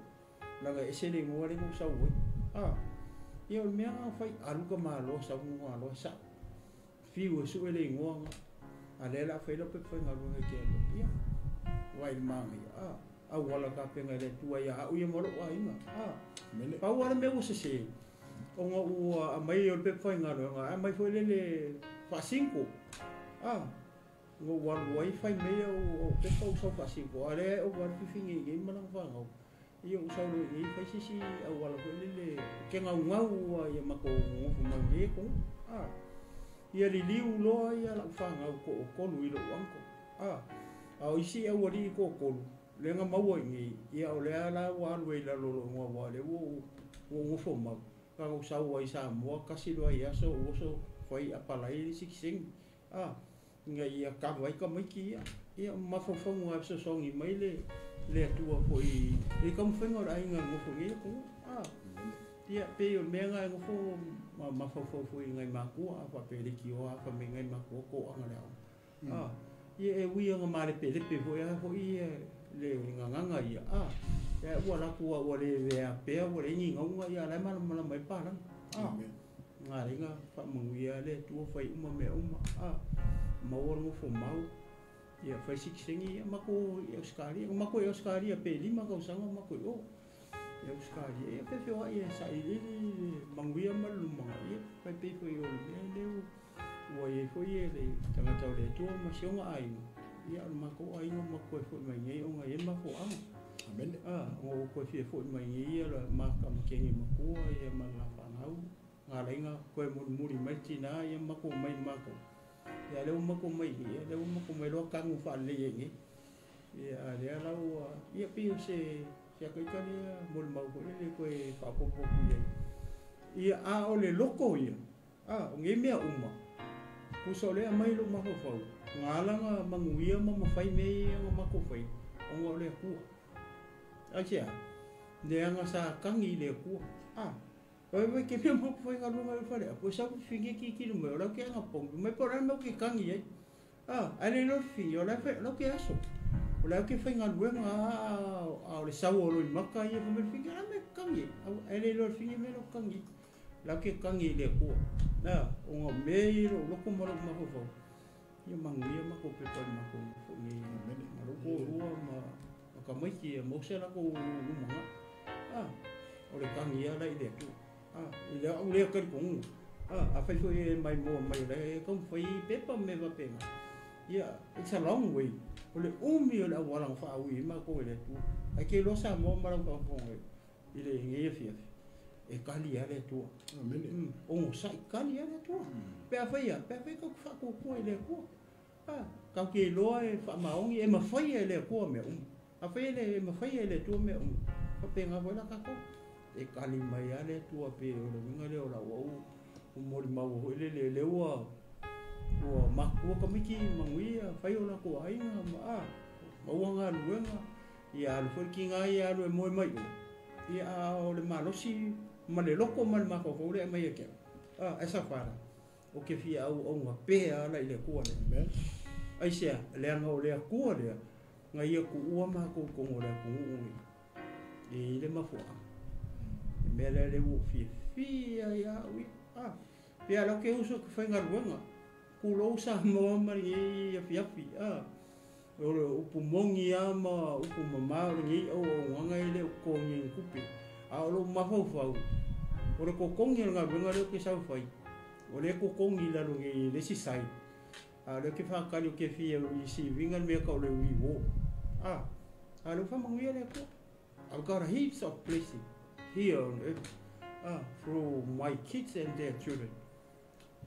Langa e se le ngoa le ngo sa ua. Ia o le mea ngā whai alu ka malo sa ngoa lo sa. Whiu e su e le ngoa ngā. A le la whai lo pe whai ngā longa ke alo. Ia. Wai le maanga ia. Au wala ka penga le tua ia au ia malo a inga. Mele. Pau ala mea ua sese. O ngā ua a mai o le pe whai ngā longa. A mai fo le le whasinko. Ngā walu ai whai mea o pepa o sau whasinko. A le o walu whiwhingi i ngei mananga whangau. Ia ou sau loa i inei fai se isi auala foi lele ou te gaugau ai ia matou nonofo mai nei atunuu. A. Ia liliu loa ia lau fanau toatolu i lou uncle. A. A o isi aualii toatolu lea na maua i inei, ia o lea la ua alu ai i lalo o lou igoa aua o lea ua ou nofo mau. Na ona ou sau lava i Samoa tasi loa i aso ou oso fai apalai le sitiseni. A. Ina ia kava ai tamaiti ia. Ia, o mafaufauga lava e fesoasoani mai le le Atua foi i le taumafaiga o le aiga e nonofo i nei atunuu. A, ia, pei o le mea lena e nofo ma mafaufau foi i nai matua, a faapea e leitioa lava fai mai nai matua toaga le aoga. A, ia e ui lava ina malepelepe foi lava foi le gagana ia, a, ae ua alu atu lava ua le lea pea ua leai ni gauga, ia a o la e malamalama ai le palagi. A. Galega faamanuia le Atua fai uma mea uma a maua le nofo mau ia fai sitiseni ia matou i Ausetalia na matou i Ausetalia pe 5 tausaga o matou i o i Ausetalia ia feofeoai e sailiili le manuia ma le lumanai ia fai pei foi o le mea lea ua i ai foi le tagata o le Atua ma si ona aiga ia o le matou aiga ua matou toe foi mai nei ona e i ai le mafuaaga. Amene. A ona ua toe fia foi mai nei ia le ma tama teine matua ia ma le la fanau. Galaina toe mulimuli mai le tina ia ma matou omai ma matou. Ia a o lea ua matou omai i i, ia lea ua matou omai loa tanu faalelei ai i inei. Ia a o lea la ua, ia pei o se se ata ita lea molimau foi lele e toe faaopoopo atu i ai. Ia a o le loto ia, a, o nei mea uma, tusa o lea e aumai i lou mafaufau, na ala ona manuia ma mafai mea ia na matou faia, ona o le Atua. Aisea? Leaga sa tagi i le Atua. A. Oi ke mea mo faigaluega i le faleapu, e sau le fafine tilotilo mai, o la e ou te agapogi mai po o le a le mea ou te tagi ai. A, ae le iloa le fafine, o la e o la ou te aso. O la e ou te faigaluega a o le sau o loimata ia fai mai le fafine, o le a le mea e te tagi ai? Ae le iloa e le fafine le mea la ou te tagi ai. O la ou te tagi i le Atua. A, ona o mea ia i lou loto ma lou mafaufau, ia manuia matou pepa i le matou nofo i inei ma lou toalua ma tamaiti ia maua se latou lumanai. A. O le tagi lava la i le Atua. A, i le au lea talitonuga. A, afai foi e maimoa mai o la e taumafai pepa ma mea faapena. Ia, it's a long way. O le umi o le auala na faaui ai matou e le Atua. Ae te iloa Samoa ma lau faafofoga i lenei afiafi, e tali lava le Atua. Amene. Onosai, tali lava le Atua. Pe afai a, pe afai tatou te faatuatua i le Atua. A, tatou te iloa e faamaoni, e mafaia e le Atua mea uma. Afai e le mafaia e le Atua mea uma, faapena foi la tatou. E tali mai lava le Atua pei o le uiga lea o lau au molimau foi lele, lea ua ua matutua tamaiti manuia, fai o latou aiga ma a, maua galuega, ia alu foi le tiga ia alu e moe mai o. Ia a o le malosi ma le loto ma le mafaufau lea e aumai ia te au. A, as a father, ou te fia auauna pea ala i le Atua lea. Aisea? Leaga o le Atua lea na ia tuua matou i totonu o le atunuu lenei. E i ai le mafuaaga. Le mea lea lea ua ou fiafia ai lava au ia. A, pei lava o lea ou te uso ou te faigaluega. Tulou Samoa ma lenei afiafi. A, o le upu moni lava ma upu mama o lenei auaunaga e le o totogi ai ni tupe. A o lou mafaufau, o le totogi o le galuega lea ou te sau e fai, o lea e totogi i lalo nei i le isi side. A o lea ou te faatali ou te fia receive ina le mea tau o le reward. A, a o lea ua faamanuia le Atua. I've got heaps of blessing here on earth, a, through my kids and their children.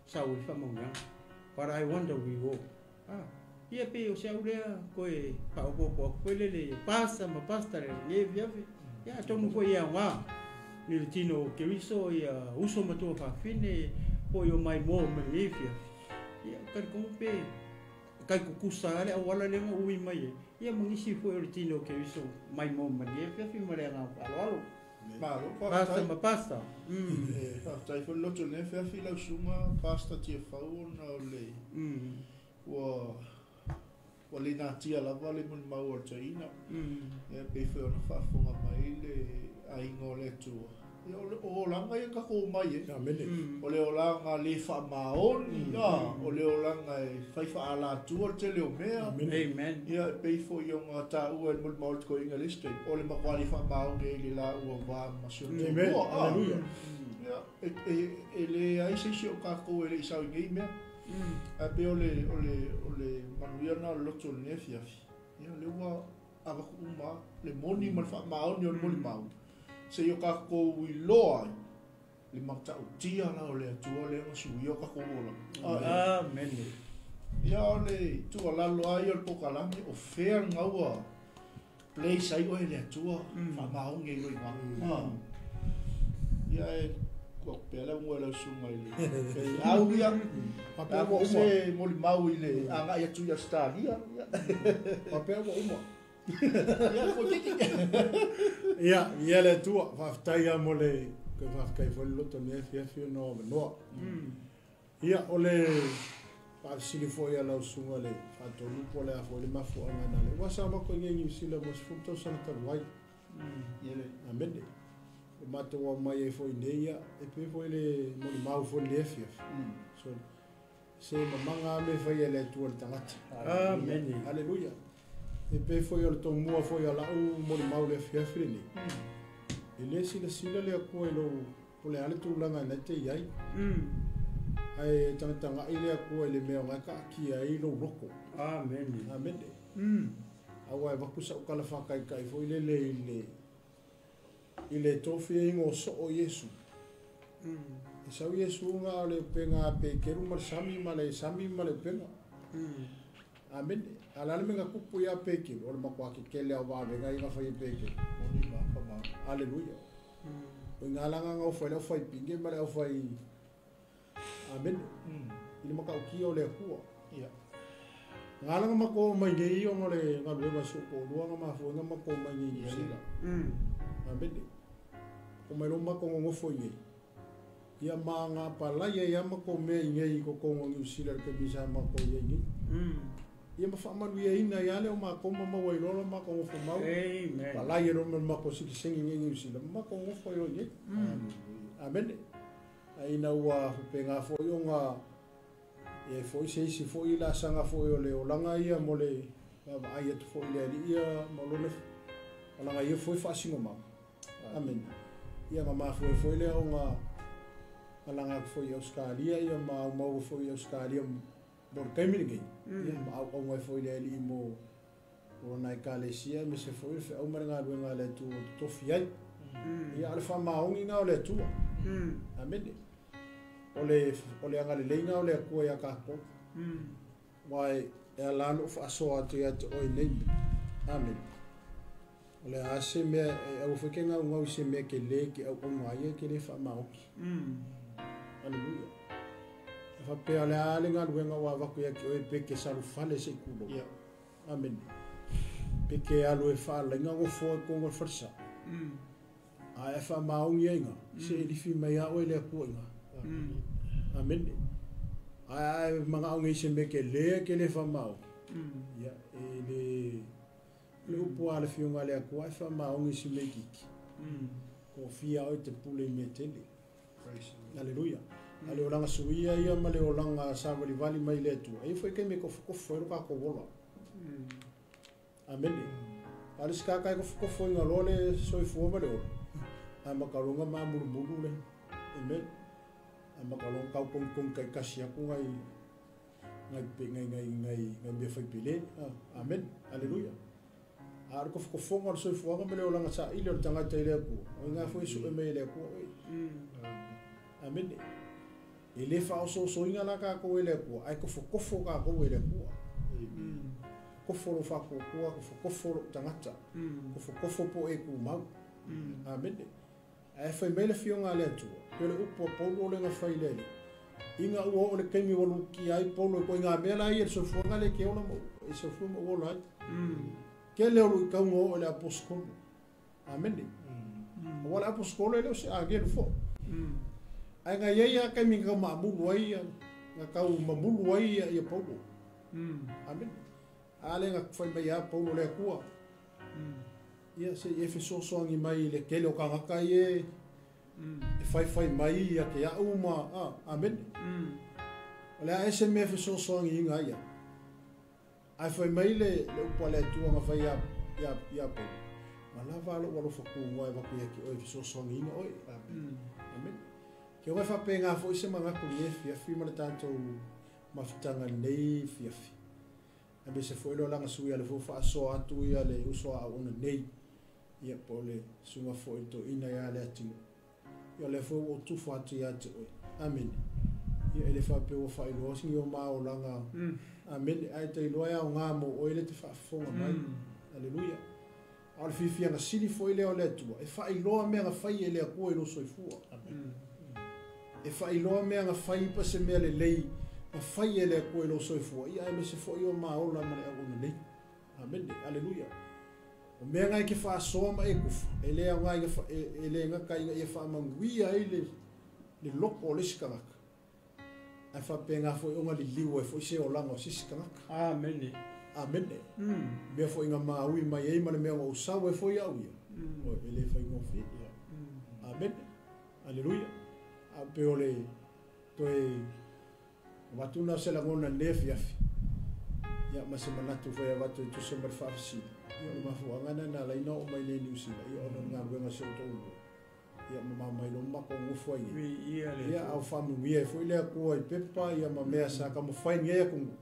Sau ai faamanuiaga. But I want the reward. A, ia pei o se au lea koe faaopoopo atu foi lele pasta ma pasta le lenei afiafi. Ia atonu foi e aoga i le tino o Keriso ia uso ma tuafafine po o maimoa mai lenei afiafi. Ia talitonu pe tai tutusa lava le auala lea na ui mai ai, ia ma nisi foi o le tino o Keriso maimoa mai lenei afiafi ma le agaga faaaloalo. Malo, Pasta faafetai. ma pasta. E faafetai foi le loto i lenei afiafi lau susuga Pastor Tiafau ona o le ua ua le natia lava le molimau a le toeaina. Ia pei foi ona faafofoga mai le aiga o le Atua. Ia o le o olaga ia na tatou omai ai. Amene. O le olaga le faamaoni, a, o le olaga e fai faaalatua le tele o mea. Amene. Amen. Ia e pei foi ona taua e le molimau a le toeaina i le isi taimi, o le matua le faamaoni ai i le la ua va ma si o Amen. toalua, a. Hallelujah. Ia, e, e, e leai se isi o tatou e le i sau i nei mea. Ae pei o le, o le, o le manuia lena o le loto i lenei afiafi. Ia, o lea ua avaku uma le moni ma le faamaoni o le molimau seia o tatou iloa ai le matautia la o le Atua lea na suia o tatou olaga. Amene. Ia o le tuualalo lava ia o le polokalame, o fea lena ua place ai oe e le Atua faamaoni ai loa i ina. Ia e tuu atu pea le avanoa i lau susuga i le feau ia, pe a foi se molimau i le agai atu i Ausetalia. Faapea ua uma. Ia, toeitiiti. Ia, ia le Atua, faafetai lava mo le toe faafetai foi le loto i lenei afiafi ona o avanoa. Ia, o le faafesili foi a lau susuga i le Faatonu po o le a foi le mafuaaga na alai. Aua sa matou i inei i Niu Sila mo le 10 tausaga talu ai. Amene. Ua matou aumai ai foi i inei, ia, e pei foi le molimau foi i lenei afiafi. So, se mamaga lava mea e fai e le Atua i le tagata. Amene. Aleluia. E pei foi o le tomua foi a lau molimau i le afiafi lenei. E le silasila le Atua i lou, po o le a le tulaga na e te i ai. Ae tagatagai le Atua i le mea o na e taatia ai lou loto. Amene. Amene. Aua e avatu sau tala faataitai foi lele i le i le tofiaina o soo Iesu. E sau Iesu na o le upega a Peteru ma le sami ma le sami ma le upega. Amene. A o le a le mea na tupu ia Peteru? O le matua tetele lava o vavega ia na fai e Peteru. Aleluia. O i ina la na gaufa ai le aufai pine ma le aufai. Amene. I le matautia o le Atua. Na ala ona matou oo mai nei ona o le galuega a si ou toalua na mafua ai ona matou oo mai nei i Niu Sila. Amene. Ko mai loa matou nonofo i nei, ia ma na apalai ai lava matou mea i nei i totonu o Niu Sila i le taimi sa matou i ai nei. Ia ma faamanuiaina ai lava lea o matou ma maua ai loa lo matou nofo mau. Apalai ai loa ma le matou sitiseni i nei i Niu Sila ma matou nofo ai loa i nei. Amene. Ae ina ua faapena foi ona i ai foi se isi foi laasaga foi o le olaga ia mo le vaavaai atu foi i le Alii ia ma lona olaga ia foi faasinomaga. Amene. Ia na mafua ai foi lea ona malaga atu foi i Ausetalia ia ma aumau foi i Ausetalia mo le taimi lenei, ia ma auauna ai foi i le Alii mo lona Ekalesia aemaise foi o le feau ma le galuega a le Atua ua totofi ai. Ia a o le faamaoni lena o le Atua. Amene. O le, o le agalelei lena o le Atua iā tatou. Aua e, e ala ona ou faasoa atu ia te oe nei mea. Amene. O le a se mea, e aua foi e te gaugau i se mea e te lē e te auauna ai e te lē faamaoni. Aleluia. E faapea o le a le galuega ua avatu ia te oe pe te salufale se i tulou. Amene. Pe te alu e faalaina nofoa i totonu o le falesa. A e faamaoni ai ina, se e lifi mai a oe le Atua ina. Amene. Ae a e manao nei i se mea tele e te le faamaoni, ia, e le, o le upu a le Afioga a le Atua, e faamaoni i se mea itiiti. Kofia oe te pule i mea tele. Aleluia. A o le olaga suia ia ma le olaga savalivali mai le Atua, e i ai foi taimi e tofotofo ai lo tatou ola. Amene. A o le isi tagata e tofotofoina loa le soifua ma le ola, amata loa ona mamulumulu le. Amen. Amata loa ona tau togitogi taitasi atu nai nai nai nai nai nai mea fai pele. Amen. Aleluia. A o le tofotofoga o le soifuaga ma le olaga saili o le tagata i le Atua, o i ina foi e sue mai e le Atua oe. Amene. E le faaosoosoina la tatou e le Atua, ae tofotofo tatou e le Atua. Tofo lou faatuatua, tofotofo lou tagata, tofotofo po o e tumau. Amene. Ae fai mai le Afioga a le Atua, pei o le upu a Paulo lea na fai i le Alii, ina ua oo le taimi ua lukia ai Paulo i koiga mea la ia i le soifuaga lea e te ola ma e soifua ma ua ola ai. Tele o luitauga oo i le aposetolo. Amene. Aua le aposetolo e le o se agelu foi. Ae na i ai lava taimi na tau maamulu ai, na tau mamulu ai ia Paulo. Amene. A lea na fai mai ia Paulo le Atua, ia se i e fesoasoani mai i le tele o tagata ia e faifai mai ia te a'u ma, a, amene. O le a ea se mea e fesoasoaniina ai au? Ae fai mai le upu a le Atua na fai ia, ia, ia Paulo, Na lava lou alofa kunoa e avatu ia te oe e fesoasoaniina oe. Amene. Ke oe faapena foi se manatu i lenei afiafi ma le tatou mafutaga i lenei afiafi. Aemaise foi le olaga sui a le foi faasoa atu ia le uso a auauna nei. Ia po o le susuga foi i le toeaina ia Leatinuu. Ia o lea foi ua ou tufa atu ia te oe. Amene. Ia e le faapea ua faailoa ni o ma olaga. Amene. Ae te iloa e aoga mo oe le te faafofoga mai. Aleluia. A o le fiafiaga sili foi lea o le Atua, e faailoa mea na fai e le Atua i lou soifua. E faailoa mea na fai pa se mea lelei na fai e le Atua i lou soifua, ia aemaise foi o maola ma le auauna nei. Amene. Aleluia. O mea na e ke faasoa ma e kufa, e le aoga ina e le gata ina ia faamanuia ai le loko o le isi tagata, ae faapena foi ona liliu ai foi se olaga o se isi tagata. Amene. Amene. Mea foi na maui mai ai ma le mea na ou sau ai foi au ia, e le faigofie. Amene. Aleluia. A pe o le toe avatu na o se lagona i lenei afiafi, ia ma se manatu foi avatu e tusa ma le faafesili, ia o le mafuaaga lena na ala ai ona oo mai nei i Niu Sila, ia ona o le galuega a si ou toalua, ia ma mamai loa ma matou nofo ai nei. Ia a o faamanuia ai foi le Atua i pepa ia ma mea sa taumafai nei atunuu,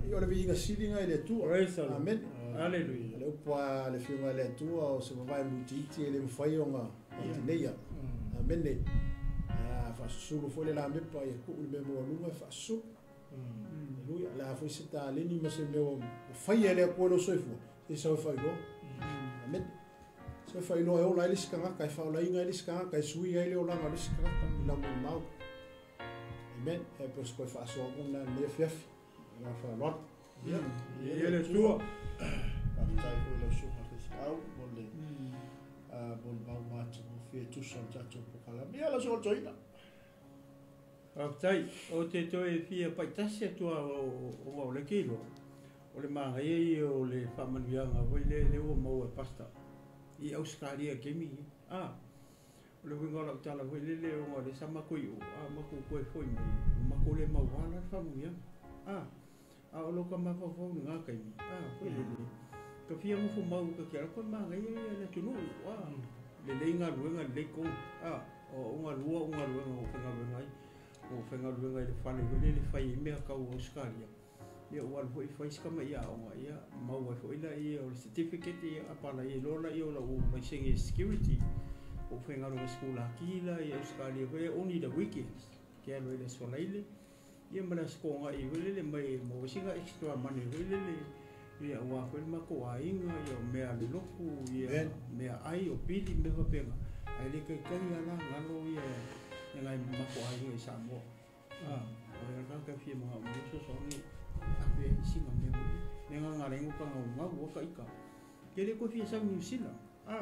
ia o le viiga sili lena i le Atua. Amene. Aleluia. O le upu a le Afioga i le Atua, o se vavae muitiiti e le mafai ona tineia. Amene. A faasusulu foi le lamepa, ia tuu le mea maualuga e faasusulu. Aleluia. O le a foi se taleni ma se mea ua faia e le Atua i lou soifua, se sau e faailoa. Amene. Se faailoa e ola ai le isi tagata, e faaolaina ai le isi tagata, e suia ai le olaga o le isi tagata i lau molimau. Amen. E pei o se toe faasoa atu lena i lenei afiafi. Le agaga faaaloalo. Ia, Ia le Atua. Faafetai foi i lau susuga faifeau mo le molimau matagofie e tusa o le tatou polokalame. Ia, lau susuga i le toeaina. Faafetai. Ou te toe fia paitasi atu lava ona o lea ke iloa, o le manaia ia o le faamanuiaga foi lea lea ua maua e Pastor i Ausetalia i le taimi lenei. A, o le uiga o lau tala foi lele ona o lea sa matou i o, a matou toe foi mai, ua matou le maua la le faamanuiaga. A, a o lou ka mafaufau i lena taimi, a, foi lele, ka fia nofo mau ka te alu atu e manaia ia le atunuu, a, lelei galuega, lelei togi, a, o galua o galuega o faigaluega ai, o faigaluega i le fale foi lele fai ai mea tau Ausetalia. Ia ua alu foi fai si tama i aoga, ia maua ai foi laia o le certificate, ia apalai ai loa laia o lau laisene security. O faigaluega sikulaki la i Ausetalia foi only the weekends, ke alu ai le aso Faraile, ia ma le aso Togai foi lele mai maua ai sina extra money foi lele, ia aua foi le matou aiga, ia o mea a le lotu, ia mea ai, o pili, mea faapena. Ae le taitai lava la galo ia nai matou aiga i Samoa. A, o le agaga e fia manao mai fesoasoani ave ai sina mea foi lele. Le agaga ala ai ona tagaugau a taita. Ke le toe fia sau i Niu Sila. A,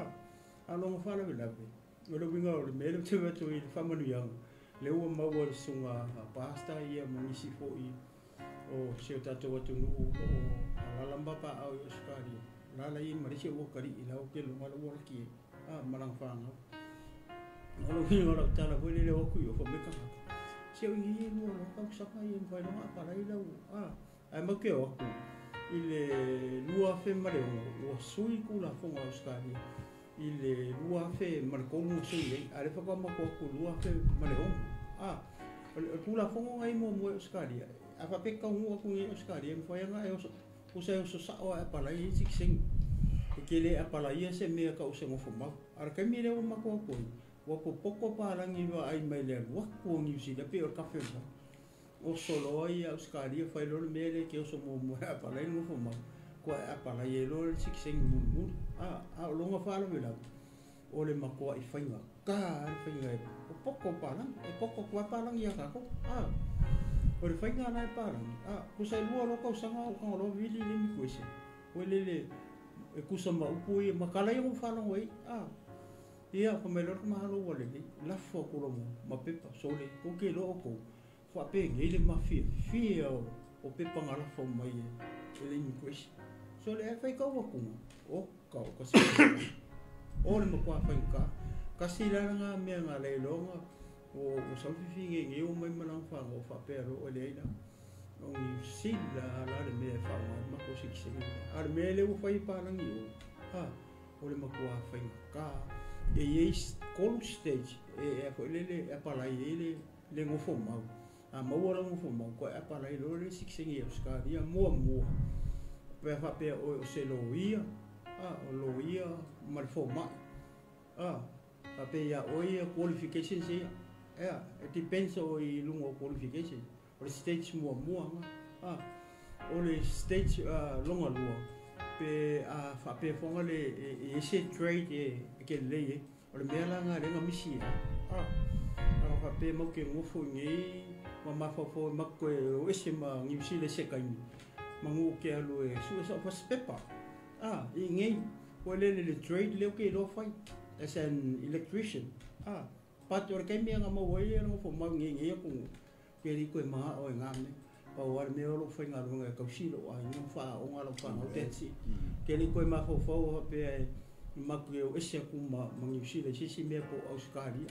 a o lona faalavelave, o le uiga o le mea lea ou te vaai atu ai i le faamanuiaga, lea ua maua e le susuga a Pastor ia ma nisi foi o si o tatou atunuu o lo o alaala ma papaaao i Ausetalia, alaala ia i Malaysia ua talii la ou te iloa la ua laki ai, a, ma lana fanau. O le uiga o lau tala foi lele o atu i o fai mai tagata, se o i nei e lua loa tausaga ia e mafai loa ona apalai lau, a, ae matou te o atu i le 2006 ua sui Tulafono a Ausetalia i le 2003 na sui ai, a o lea faatoa matou o atu i le 2006. A, o le Tulafono na i ai muamua i Ausetalia, a faapea e te taunuu atu nei i Ausetalia, e mafai lava ona e oso, tusa e oso sao lava e apalai ai sitiseni. E te le apalaia se mea tau o se nofomau. A o le taimi lea ua matou o atu ai, ua popoto palagi vaai mai le alu atu o Niu Sila pei o le kafe o le vai. Oso loa ia Ausetalia fai loa le mea lea e te oso muamua e apalai le nofomau, koa e apalai ai loa le sitiseni mulimuli. A, a o lona faalavelave, o le matuai faigata lava le faiga e popoto palagi, e poto atu lava palagi ia tatou. A, o le faiga la e palagi, a, tusa e lua loa tausaga o Tagoloa vili le immigration, foi lele e tusa ma upu ia, ma tala ia na ou faalogo ai. A, ia, fai mai loa le tamahalo ua lelei, lafo atu loa ma pepa, sole, tou te iloa outou, faapenei le mafiafia o pepa na lafo mai e le immigration. Sole, ae faitau atu, oka, oka se o le matua faigata. Kasi la lena mea na ala ai loa ona o sau fifi ua mai ma lana fanau faapea loa e leai la. O Niu Sila la le mea e faaaoga ai le matou sitiseni lea. A o le mea lea ua fai e palagi o, a, o le matua faigata. E i ai tolu stage e a foi lele e apalai ai le nofo mau. A maua lau nofo mau, koe apalai loa le sitiseni i Ausetalia muamua. Pe faapea oe o se loia, o loia ma le fomai. Faapea ia oe ia qualifications ia. Ea, e depends o i luga o qualifications. O le stage muamua ga. O le stage longa lua, pe a faapea foga le e ese trade e ke lelei ai. O le mea la ga le ga misi ia. A faapea mau ke gofo i nei ma mafaufau e mako e o ese ma Niu Sila se kaimi. Mangu ke alu e sue sa fas pepa. I ngei o le le trade le ke lo fai as an electrician. Pat o le kaimi nga mo ai le ngo mau ngei ngei ko ke ri ko ma o nga me. Pa o le me o lo fai nga lo nga kausi lo ai nga fa o nga lo fa o tetsi. Ke ri ko ma fo fo pe ma ku o ese ku ma Niu Sila se si me po Australia.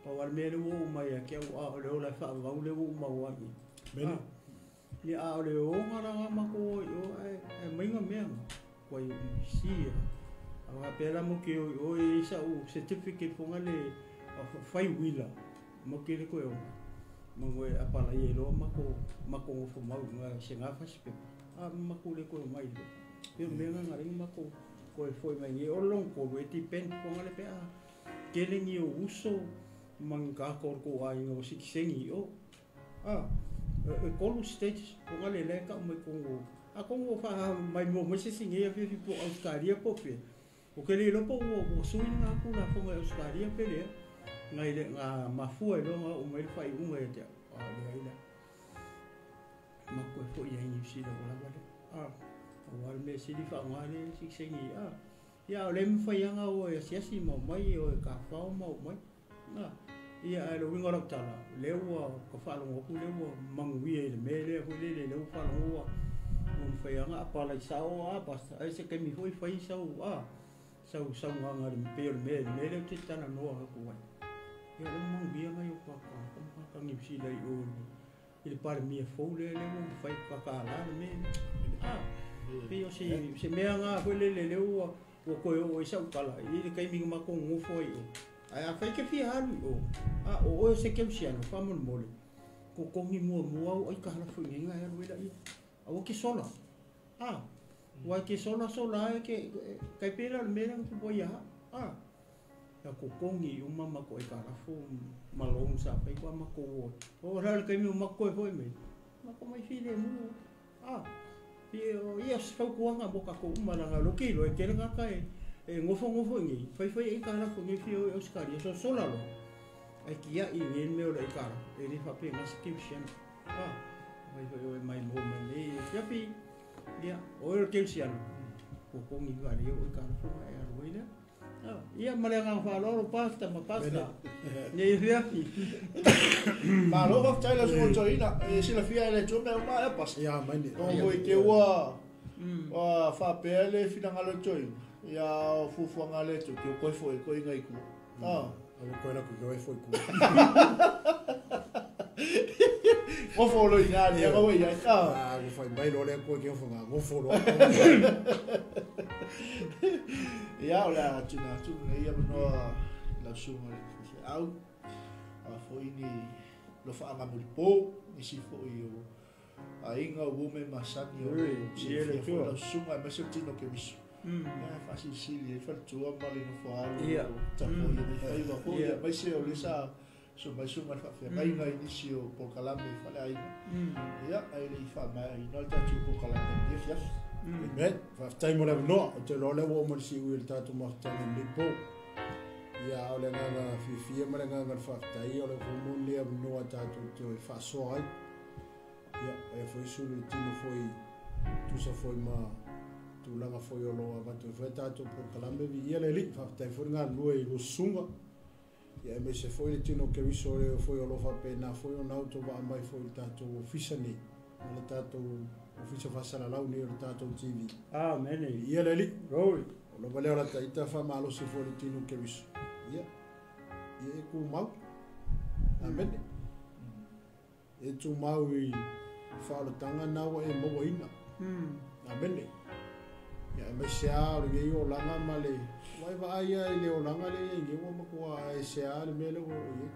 Pa o le me le o mai ke o le o la fa va le o ma o ai. Ni a o le o nga la ma ko o e mai nga me ko ai si a pe la mo ke o e sa o certificate fo nga le fai wila mo ke le ko o mo e apala i lo ma ko fo mau nga se nga fa se a ma ko le ko mai lo pe me nga nga ma ko ko e foi mai ni o long ko e ti pen fo nga le pe a ke le ni o uso manga ko ko ai no siksengi o e kolu stage fo nga le le ka mo ko a ko fa mai mo mo se singi e fi po Australia po pe o ke le lo po o sui nga ku la fo nga Australia pe le ngai le nga mafua lo nga o mai fai unga e te a le ai la ma ko fo ia ni si la la la o al me si di fa nga le siksengi ia o le mfai nga o e siasi mo mai o ka fa o mo mai na ia le winga lo tala le ua ka fa lo ku le ua manguia le me le ho le le fa lo ua mo fai nga pa la sa o a pa ai se ke mi foi fai sa o a sa o sa nga le pe le me le te tana no a ku ai ia le manguia nga yo pa ka ngi si le o le par mi fo le le mo fai pa ka la le me pe o se me nga ho le le ua o ko o sa o kala i le kai mi ma ko ngofo ai o ai a fai ke fi halu o a o se ke usiano fa mo mole ko kongi mo mo au ai ka hala fu ngi ngai alu ila i a o ke sola wa ke sola sola ke kai pela le mera ku boia ya ko kongi o mama ko e ka fu malong sa fai ko ma ko o ra le kai mi ma ko foi me ma ko mai fi le mo ia ia fa ko nga boka ko mala lo ke lo ke nga ka e ngofo ngofo ngi fai fai e ka la ko ngi fi o Australia so sola lo e kia i ngi me o le ka e le fa pe nga skiption fai fai o mai mo me le fi ia o le ke sian ko ko ngi va le o ka fo e a ro ile ia male nga fa lo pasta ma pasta ni fi ma lo fa tai la so toina e se la fia le tume o ma e pasta ia mai ni o ke ua fa pe le fi nga lo toina ia fufu nga le tu ke ko fo ko inga iku a ko era ku ko fo iku o fo lo ina ni ko ia a ko fai mai lo le ko ke fo nga go fo lo ia ola tuna tu nei ia no la suma au a fo ini lo fa nga mo po ni si fo i o a inga o me masani o si fo la suma me se tino ke biso ia fa si si le fa tu ma le no fo a ta fo i fa i va fo ia mai se o le sa so mai suma fa fa mai ngai ni si o po kalame fa le ai ia ai le fa mai no ta tu po kalame ni fia Amen. Fa mo le no te lo le wo mo si u le tatu mo tanga ni po. Ia o le nga fi fi mo le nga fa tai o le fo mo le no tatu te fa so ai. Ia e foi su le tino foi tu sa foi ma tu langa foi o lo va tu fa tatu po kalame vi ia le li fa tai foi nga lu e lo sunga. Ia me se foi le tino ke vi so le foi o lo fa pe na foi o na to va mai foi tatu ofisa ni. Le tatu ofisa fasala lau ni o le tātou TV. Amen. Ia le li. Glory. O lo valeo la taita fa malo se fo le tino ke viso. Ia. Ia e ku mau. Amen. E tu mau i whaolotanga nawa e maua ina. Amen. Ia e mai se a o le ngei o langa ma le. Wai va aia i le o langa le ia i ngei makua e se a le mele o ia.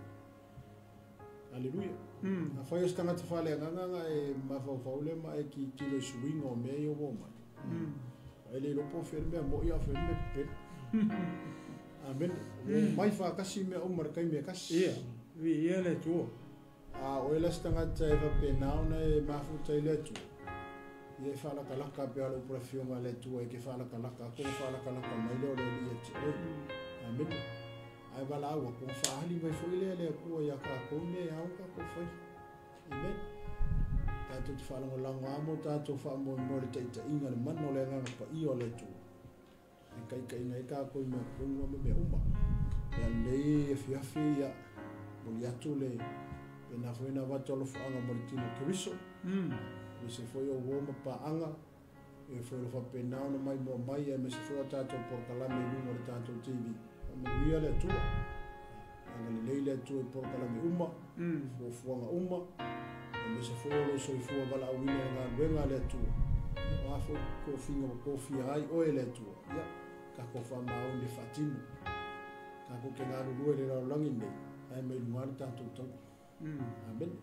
Aleluia. A whai o stanga te whale nganga e mawhauwhau le ma e ki tilo suinga o mea i o mai. Ai le iloa po o fea le mea mo'i a o fea le mea pepelo. Amene. Ua omai faatasi mea uma i le taimi e tasi. Ia, viia le Atua. A o oe la se tagata e faapena ona e mafuta i le Atua, ia e faalatalata pea le upu a le Afioga a le Atua e te faalatalata atu ona faalatalata mai lea o le Alii ia te oe. Amene. Ae valaau atu ona faaali mai foi lea e le Atua ia tatou mea e ao ona tatou faia. Amen. Tatou te faalagolago lava mo tatou faamoemoe i le taitaiga i le mana o le Agaga Paia o le Atua e taitaiga ai tatou i mea tonu ma mea uma. Ia lenei afiafi, ia momoli atu le pena foi na avatu alofaga mo le tino o Keriso. Aemaise foi o uo ma paaga, e foi o lo faapena ona maimoa mai, aemaise foi o tatou polokalame i luga o le tatou TV. Faamanuia le Atua. Agalelei le Atua i polokalame uma, fuafuaga uma, aemaise foi o lou soifua valaauina i le galuega a le Atua. Ia o a foi tofiga ua tofia ai oe e le Atua, ia tatou faamaoni e faatino. Tatou te galulue i le lalolagi nei, ae mai luga le tatou taula. Amene.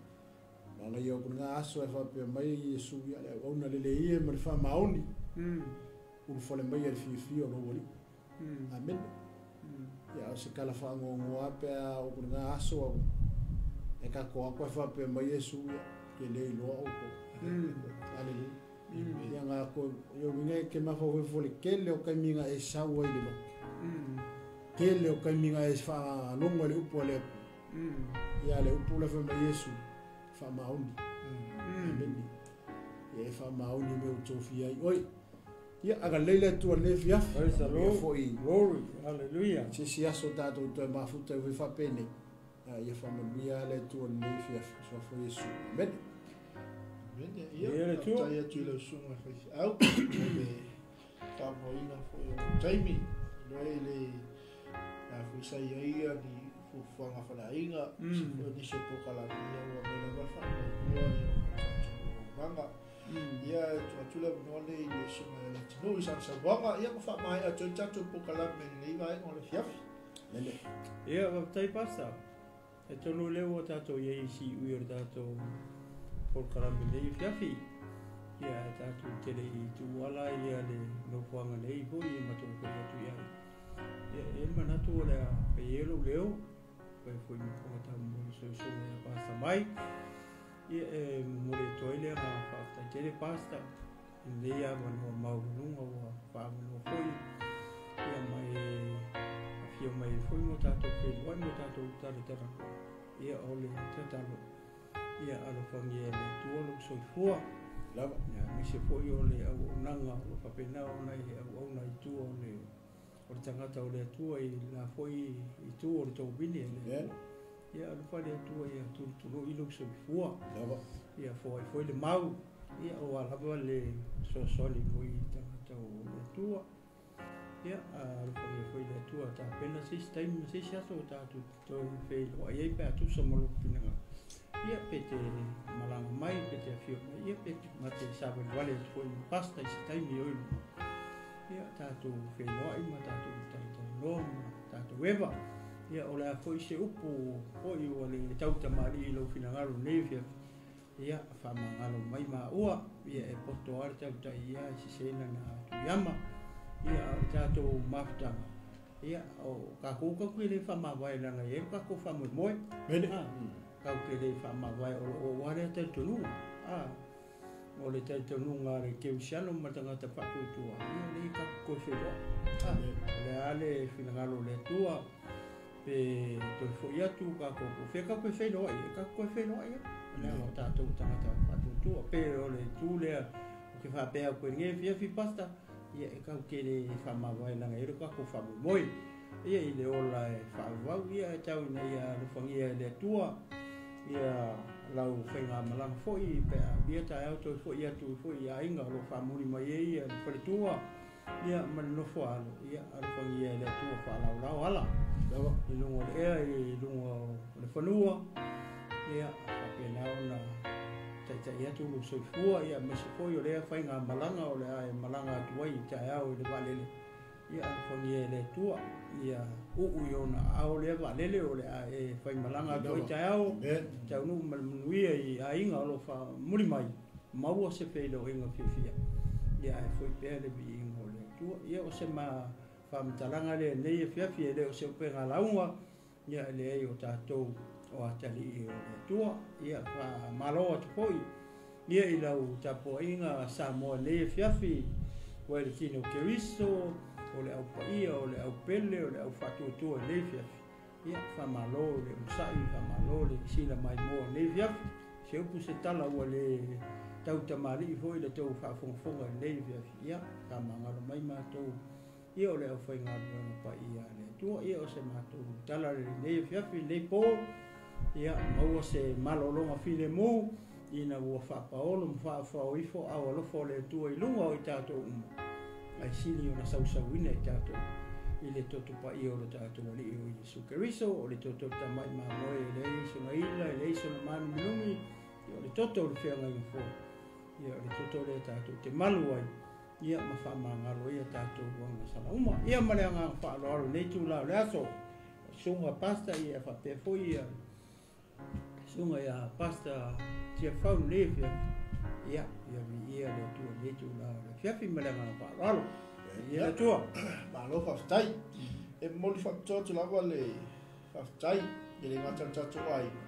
Manaia o lena aso e faapea mai Iesu ia le auauna lelei e ma le faamaoni, ulufale mai e le fiafia o lou Alii. Amene. Ia o se tala faagoagoa pe a o lena aso au e tatou atu e faapea mai Iesu ia ke le iloa outou. Aleluia. Ia ngā ko ia uiga e ke mafaufau le tele o taimi e sau ai le loto. Tele o taimi e whaalogo i le upu a le Atua. Ia le upu le fai mai Iesu, faamaoni. Amene. Ia e faamaoni me o tofia ai oe. Ia agalelei le Atua i lenei afiafi. Praise the Ia Lord. foi Glory. Hallelujah. se isi aso tatou toe mafuta ai foi faapenei. Ia faamanuia le Atua i lenei afiafi. Soifua Iesu. Amene. Amene. Ia, Ia le Atua. faafetai atu i lau susuga i le faifeau, le faamoeina foi o lou taimi, loa i le a foi sa i ai ia ni fuafuaga faleaiga, se foi o nisi o polokalame, ia ua mai lava le faamoemoe ia o tatou auaunaga. Ia, e tuu atu le avanoa lenei i le susuga i le atunuu i sana saunoaga, ia ma faamaea atu ai le tatou polokalame i lenei vaega o le afiafi. Amene. Ia, faafetai Pastor. E tonu lea ua tatou i ai i siui o le tatou polokalame lenei afiafi. Ia, tatou tele i tuuala ia le nofoaga nei foi e matou foi atu i ai. Ia, e manatu o le a fai ai lou leo, fai foi ma fofoga mo le soisoga ia Pastor mai. Ia, e momoli atu ai le agaga faafetai tele Pastor i lenei avanoa maualuga ua faavanoa foi. Ia, mai afio mai foi mo tatou feiloai mo tatou talatala. Ia, o le tatalo. Ia, alofagia e le Atua lou soifua. Lava. Ia, aemaise foi o le auaunaga o lo faapena ona e auauna i tua o le tagata o le Atua i la foi i tua o le tobini e le Atua. Ia, alofa le Atua ia tulutulu i lou soifua. Lava. Ia, foai foi le mau. Ia, o alava le soasoani foi i tagata o le Atua. Ia, alofagia foi le Atua tapena se isi taimi ma se isi aso o tatou toe feiloai ai pe a tusa ma lou finagalo. Ia, pe te malaga mai, pe te afio mai, ia, pe te mate savalivali atu foi ma pasta i se taimi o i luma. Ia, tatou feiloai ma tatou talatalanoa ma tatou eva. Ia, o le a foi se upu foi ua le tautamalii i lou finagalo lenei afiafi. Ia, faamagalo mai maua, ia, e poto lava le tautai ia e sesena na atu iama. Ia, o le tatou mafutaga. Ia, o kakou kau ke le faamavae laga i ai lo kakou faamoemoe. Mene. Kau ke le faamavae o loo ua lea talitonuga. O le talitonuga a le keusiano ma le tagata faatuatua, ia le kakou koe feloai. O le a le finagalo o le Atua, pe toe foi atu kakou po fea kau koe feloai, e kakou koe feloai ai. O le aga o tatou tagata faatuatua, pe o le itu lea o ke faapea koe lenei afiafi Pastor, ia e kau ke le faamavae laga i ai lo kakou faamoemoe. Ia i le ola e faavavau, ia e tau ina ia alofagia e le Atua, ia lau faigamalaga foi pe a ulia taeao toe foi atu foi i aiga o lo faamuli mai ai ia le faletua, ia ma le nofo alo, ia alofagia e le Atua faalaolao ala. Lava. I luga o le ea, i luga o le fanua, ia faapena ona taitai atu lou soifua, ia aemaise foi o lea faigamalaga o le a e malaga atu ai i taeao i le vaalele, ia alofagia e le Atua, ia uu i ona aao lea vaalele o le a e faimalaga atu ai taeao, taunuu ma le manuia i aiga o lo faamuli mai, maua se feiloaiga fiafia. Ia ae foi pea le viiga o le Atua. Ia o se ma faamatalaga lenei afiafi e le o se upega lauga, ia e leai o tatou o atalii o le Atua. Ia faamalo atu foi ia i lau tapuaiga Samoa nei afiafi, ua i le tino Keriso, o le aupaia, o le aupele, o le aufaatuatua i nei afiafi. Ia faamalo le onosai, faamalo le sila maimoa nei afiafi. Se upu se tala ua le tautamalii foi le tou faafogafoga i lenei afiafi. Ia faamagalo mai matou, ia o le aufaigaluega paia a le Atua. Ia o se matou tala lenei afiafi, lenei po, ia maua se malologa filemu, ina ua faapaolo ma faafaao ifo ao alofa o le Atua i luga o i tatou uma, ai sili ona sausauina i tatou i le toto paia o le tatou Alii o Iesu Keriso, o le toto tamai mamoe e leai sona ila, e leai sona manuminumi, ia o le toto o le feagaiga fou, ia o le toto lea tatou te malu ai, ia ma faamagalo ia tatou agasala uma. Ia ma le agaga faaaloalo nei tula o le aso, susuga pasta ia faapea foi ia susuga ia pasta Tiafau nei afiafi. Ia ia viia le Atua nei tula o le afiafi ma le agaga faaaloalo. Ia le Atua. Malo faafetai. E momoli faapitoa atu lava le faafetai i le gata o le tatou aiga.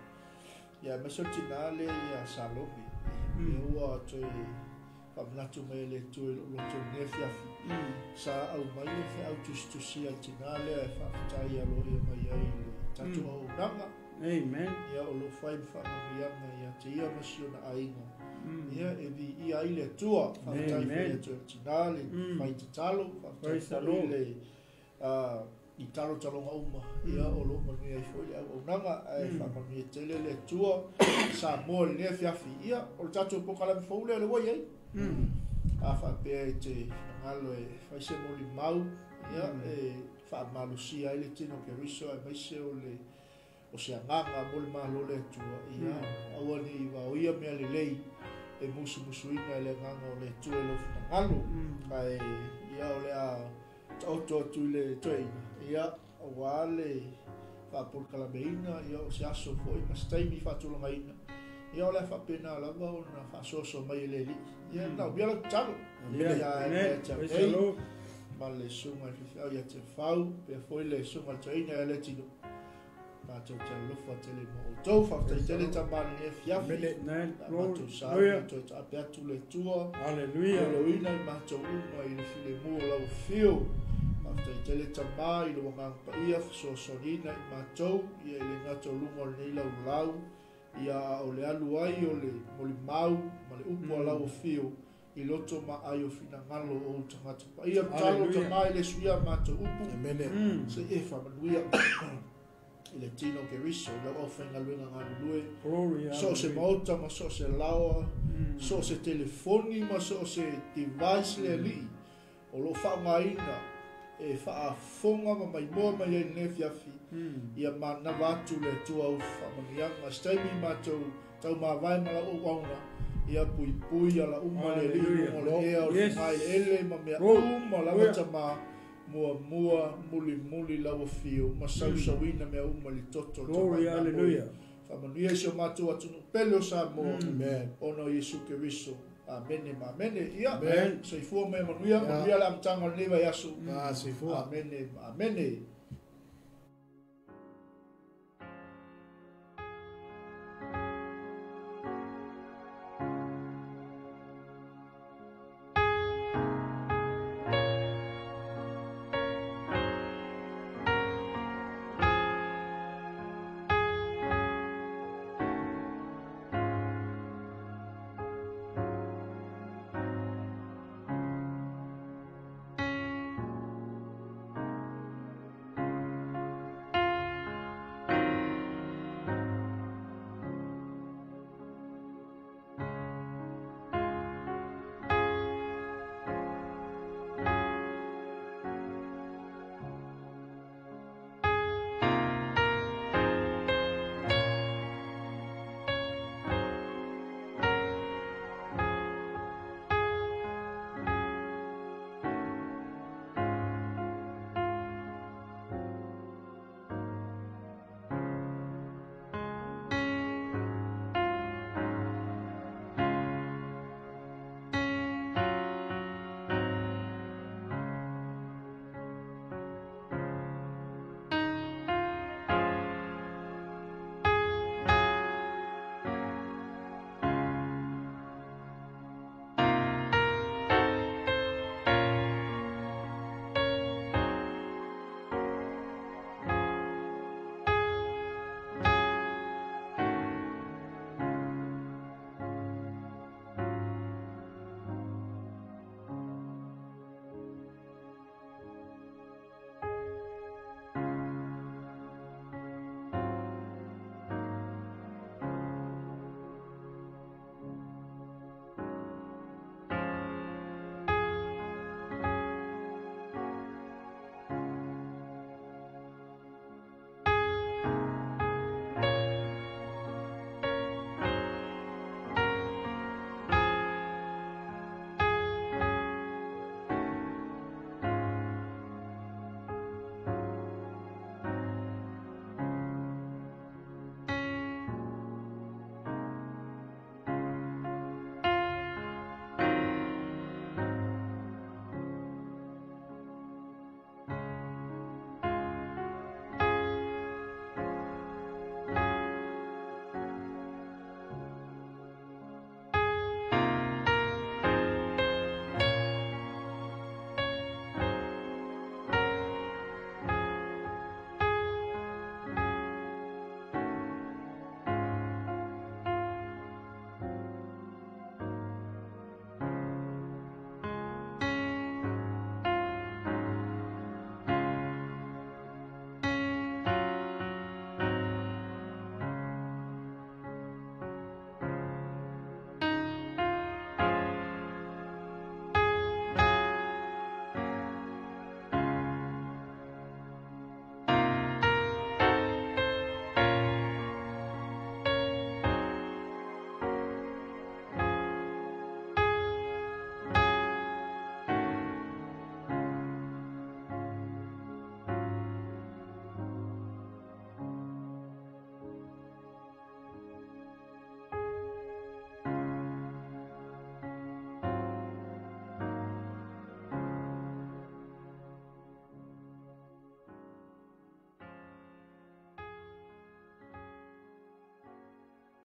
Ia aemaise o le tina lea ia Salome. Ia ua toe faamanatu mai e le Atua i lou loto i lenei afiafi. Sa aumai le feau tusitusia le tina lea e faafetai aloaia mai ai le tatou auaunaga. Amen. Ia o lo fai ma faamanuiaga ia te ia ma si ona aiga. Ia e viia ai le Atua. Faafetai foi ia te le tina le fai tatalo. Faafetai foi le i talotaloga uma. Ia o lo manuia ai foi le auaunaga. Ae faamanuia tele le Atua Samoa i lenei afiafi. Ia o le tatou polokalame fou lea le ua i ai. A faapea i te finagalo e fai se molimau, ia e faamalosia ai le tino Keriso aemaise o le o se agaga mo le malo le Atua, ia aua ne i vaoia mea lelei e musumusuina e le agaga o le Atua i lou finagalo. Ae ia o le a taoto atu i le toeaina, ia aua le faapolokalameina, ia o se aso foi ma se taimi faatulagaina, ia o le a faapena lava ona faasoasoa mai e le Alii. Ia naumia lau tatalo. Ia e ma le susuga i le faifeau ia Tiafau, pea foi le susuga i le toeaina ia le Tino. Mātou te alofa tele mo outou, faafetai tele tama lenei afiafi. Mātou sa toe taape atu le Atua. Hallelujah. Aloina i mātou uma i le filemu o lau afio. Faafetai tele tama i le agaga paia fesoasoaniina i mātou, ia i le gata o luga o lenei laulau, ia o le alu ai o le molimau ma le upu a lau afio i loto ma ai o finagalo o tagata paia. Tatalo tama i le suia mātou upu. Amen. Se e faamanuia i le tino Keriso, i lau aufaigaluega galulue. Glory, so se maota ma so se laoa, so se telefoni ma so se device le alii, o lo faaaogaina e faafofoga ma maimoa mai ai lenei afiafi, ia manava atu le Atua au faamanuiaga. Se taimi matou taumavae ma lau auauna, ia puipui ala uma le alii luga o le ea o le fugaeleele ma mea uma lava tama, muamua mulimuli lau afio ma sausauina mea uma i le toto o le Glory, tamai hallelujah. Faamanuia i si o matou atunuu pele o Samoa, Amen. ona o Iesu Keriso. Amene ma amene. Ia, Amen. soifua mai manuia, manuia le amataga o lenei vaiaso. Soifua. Amene ma amene.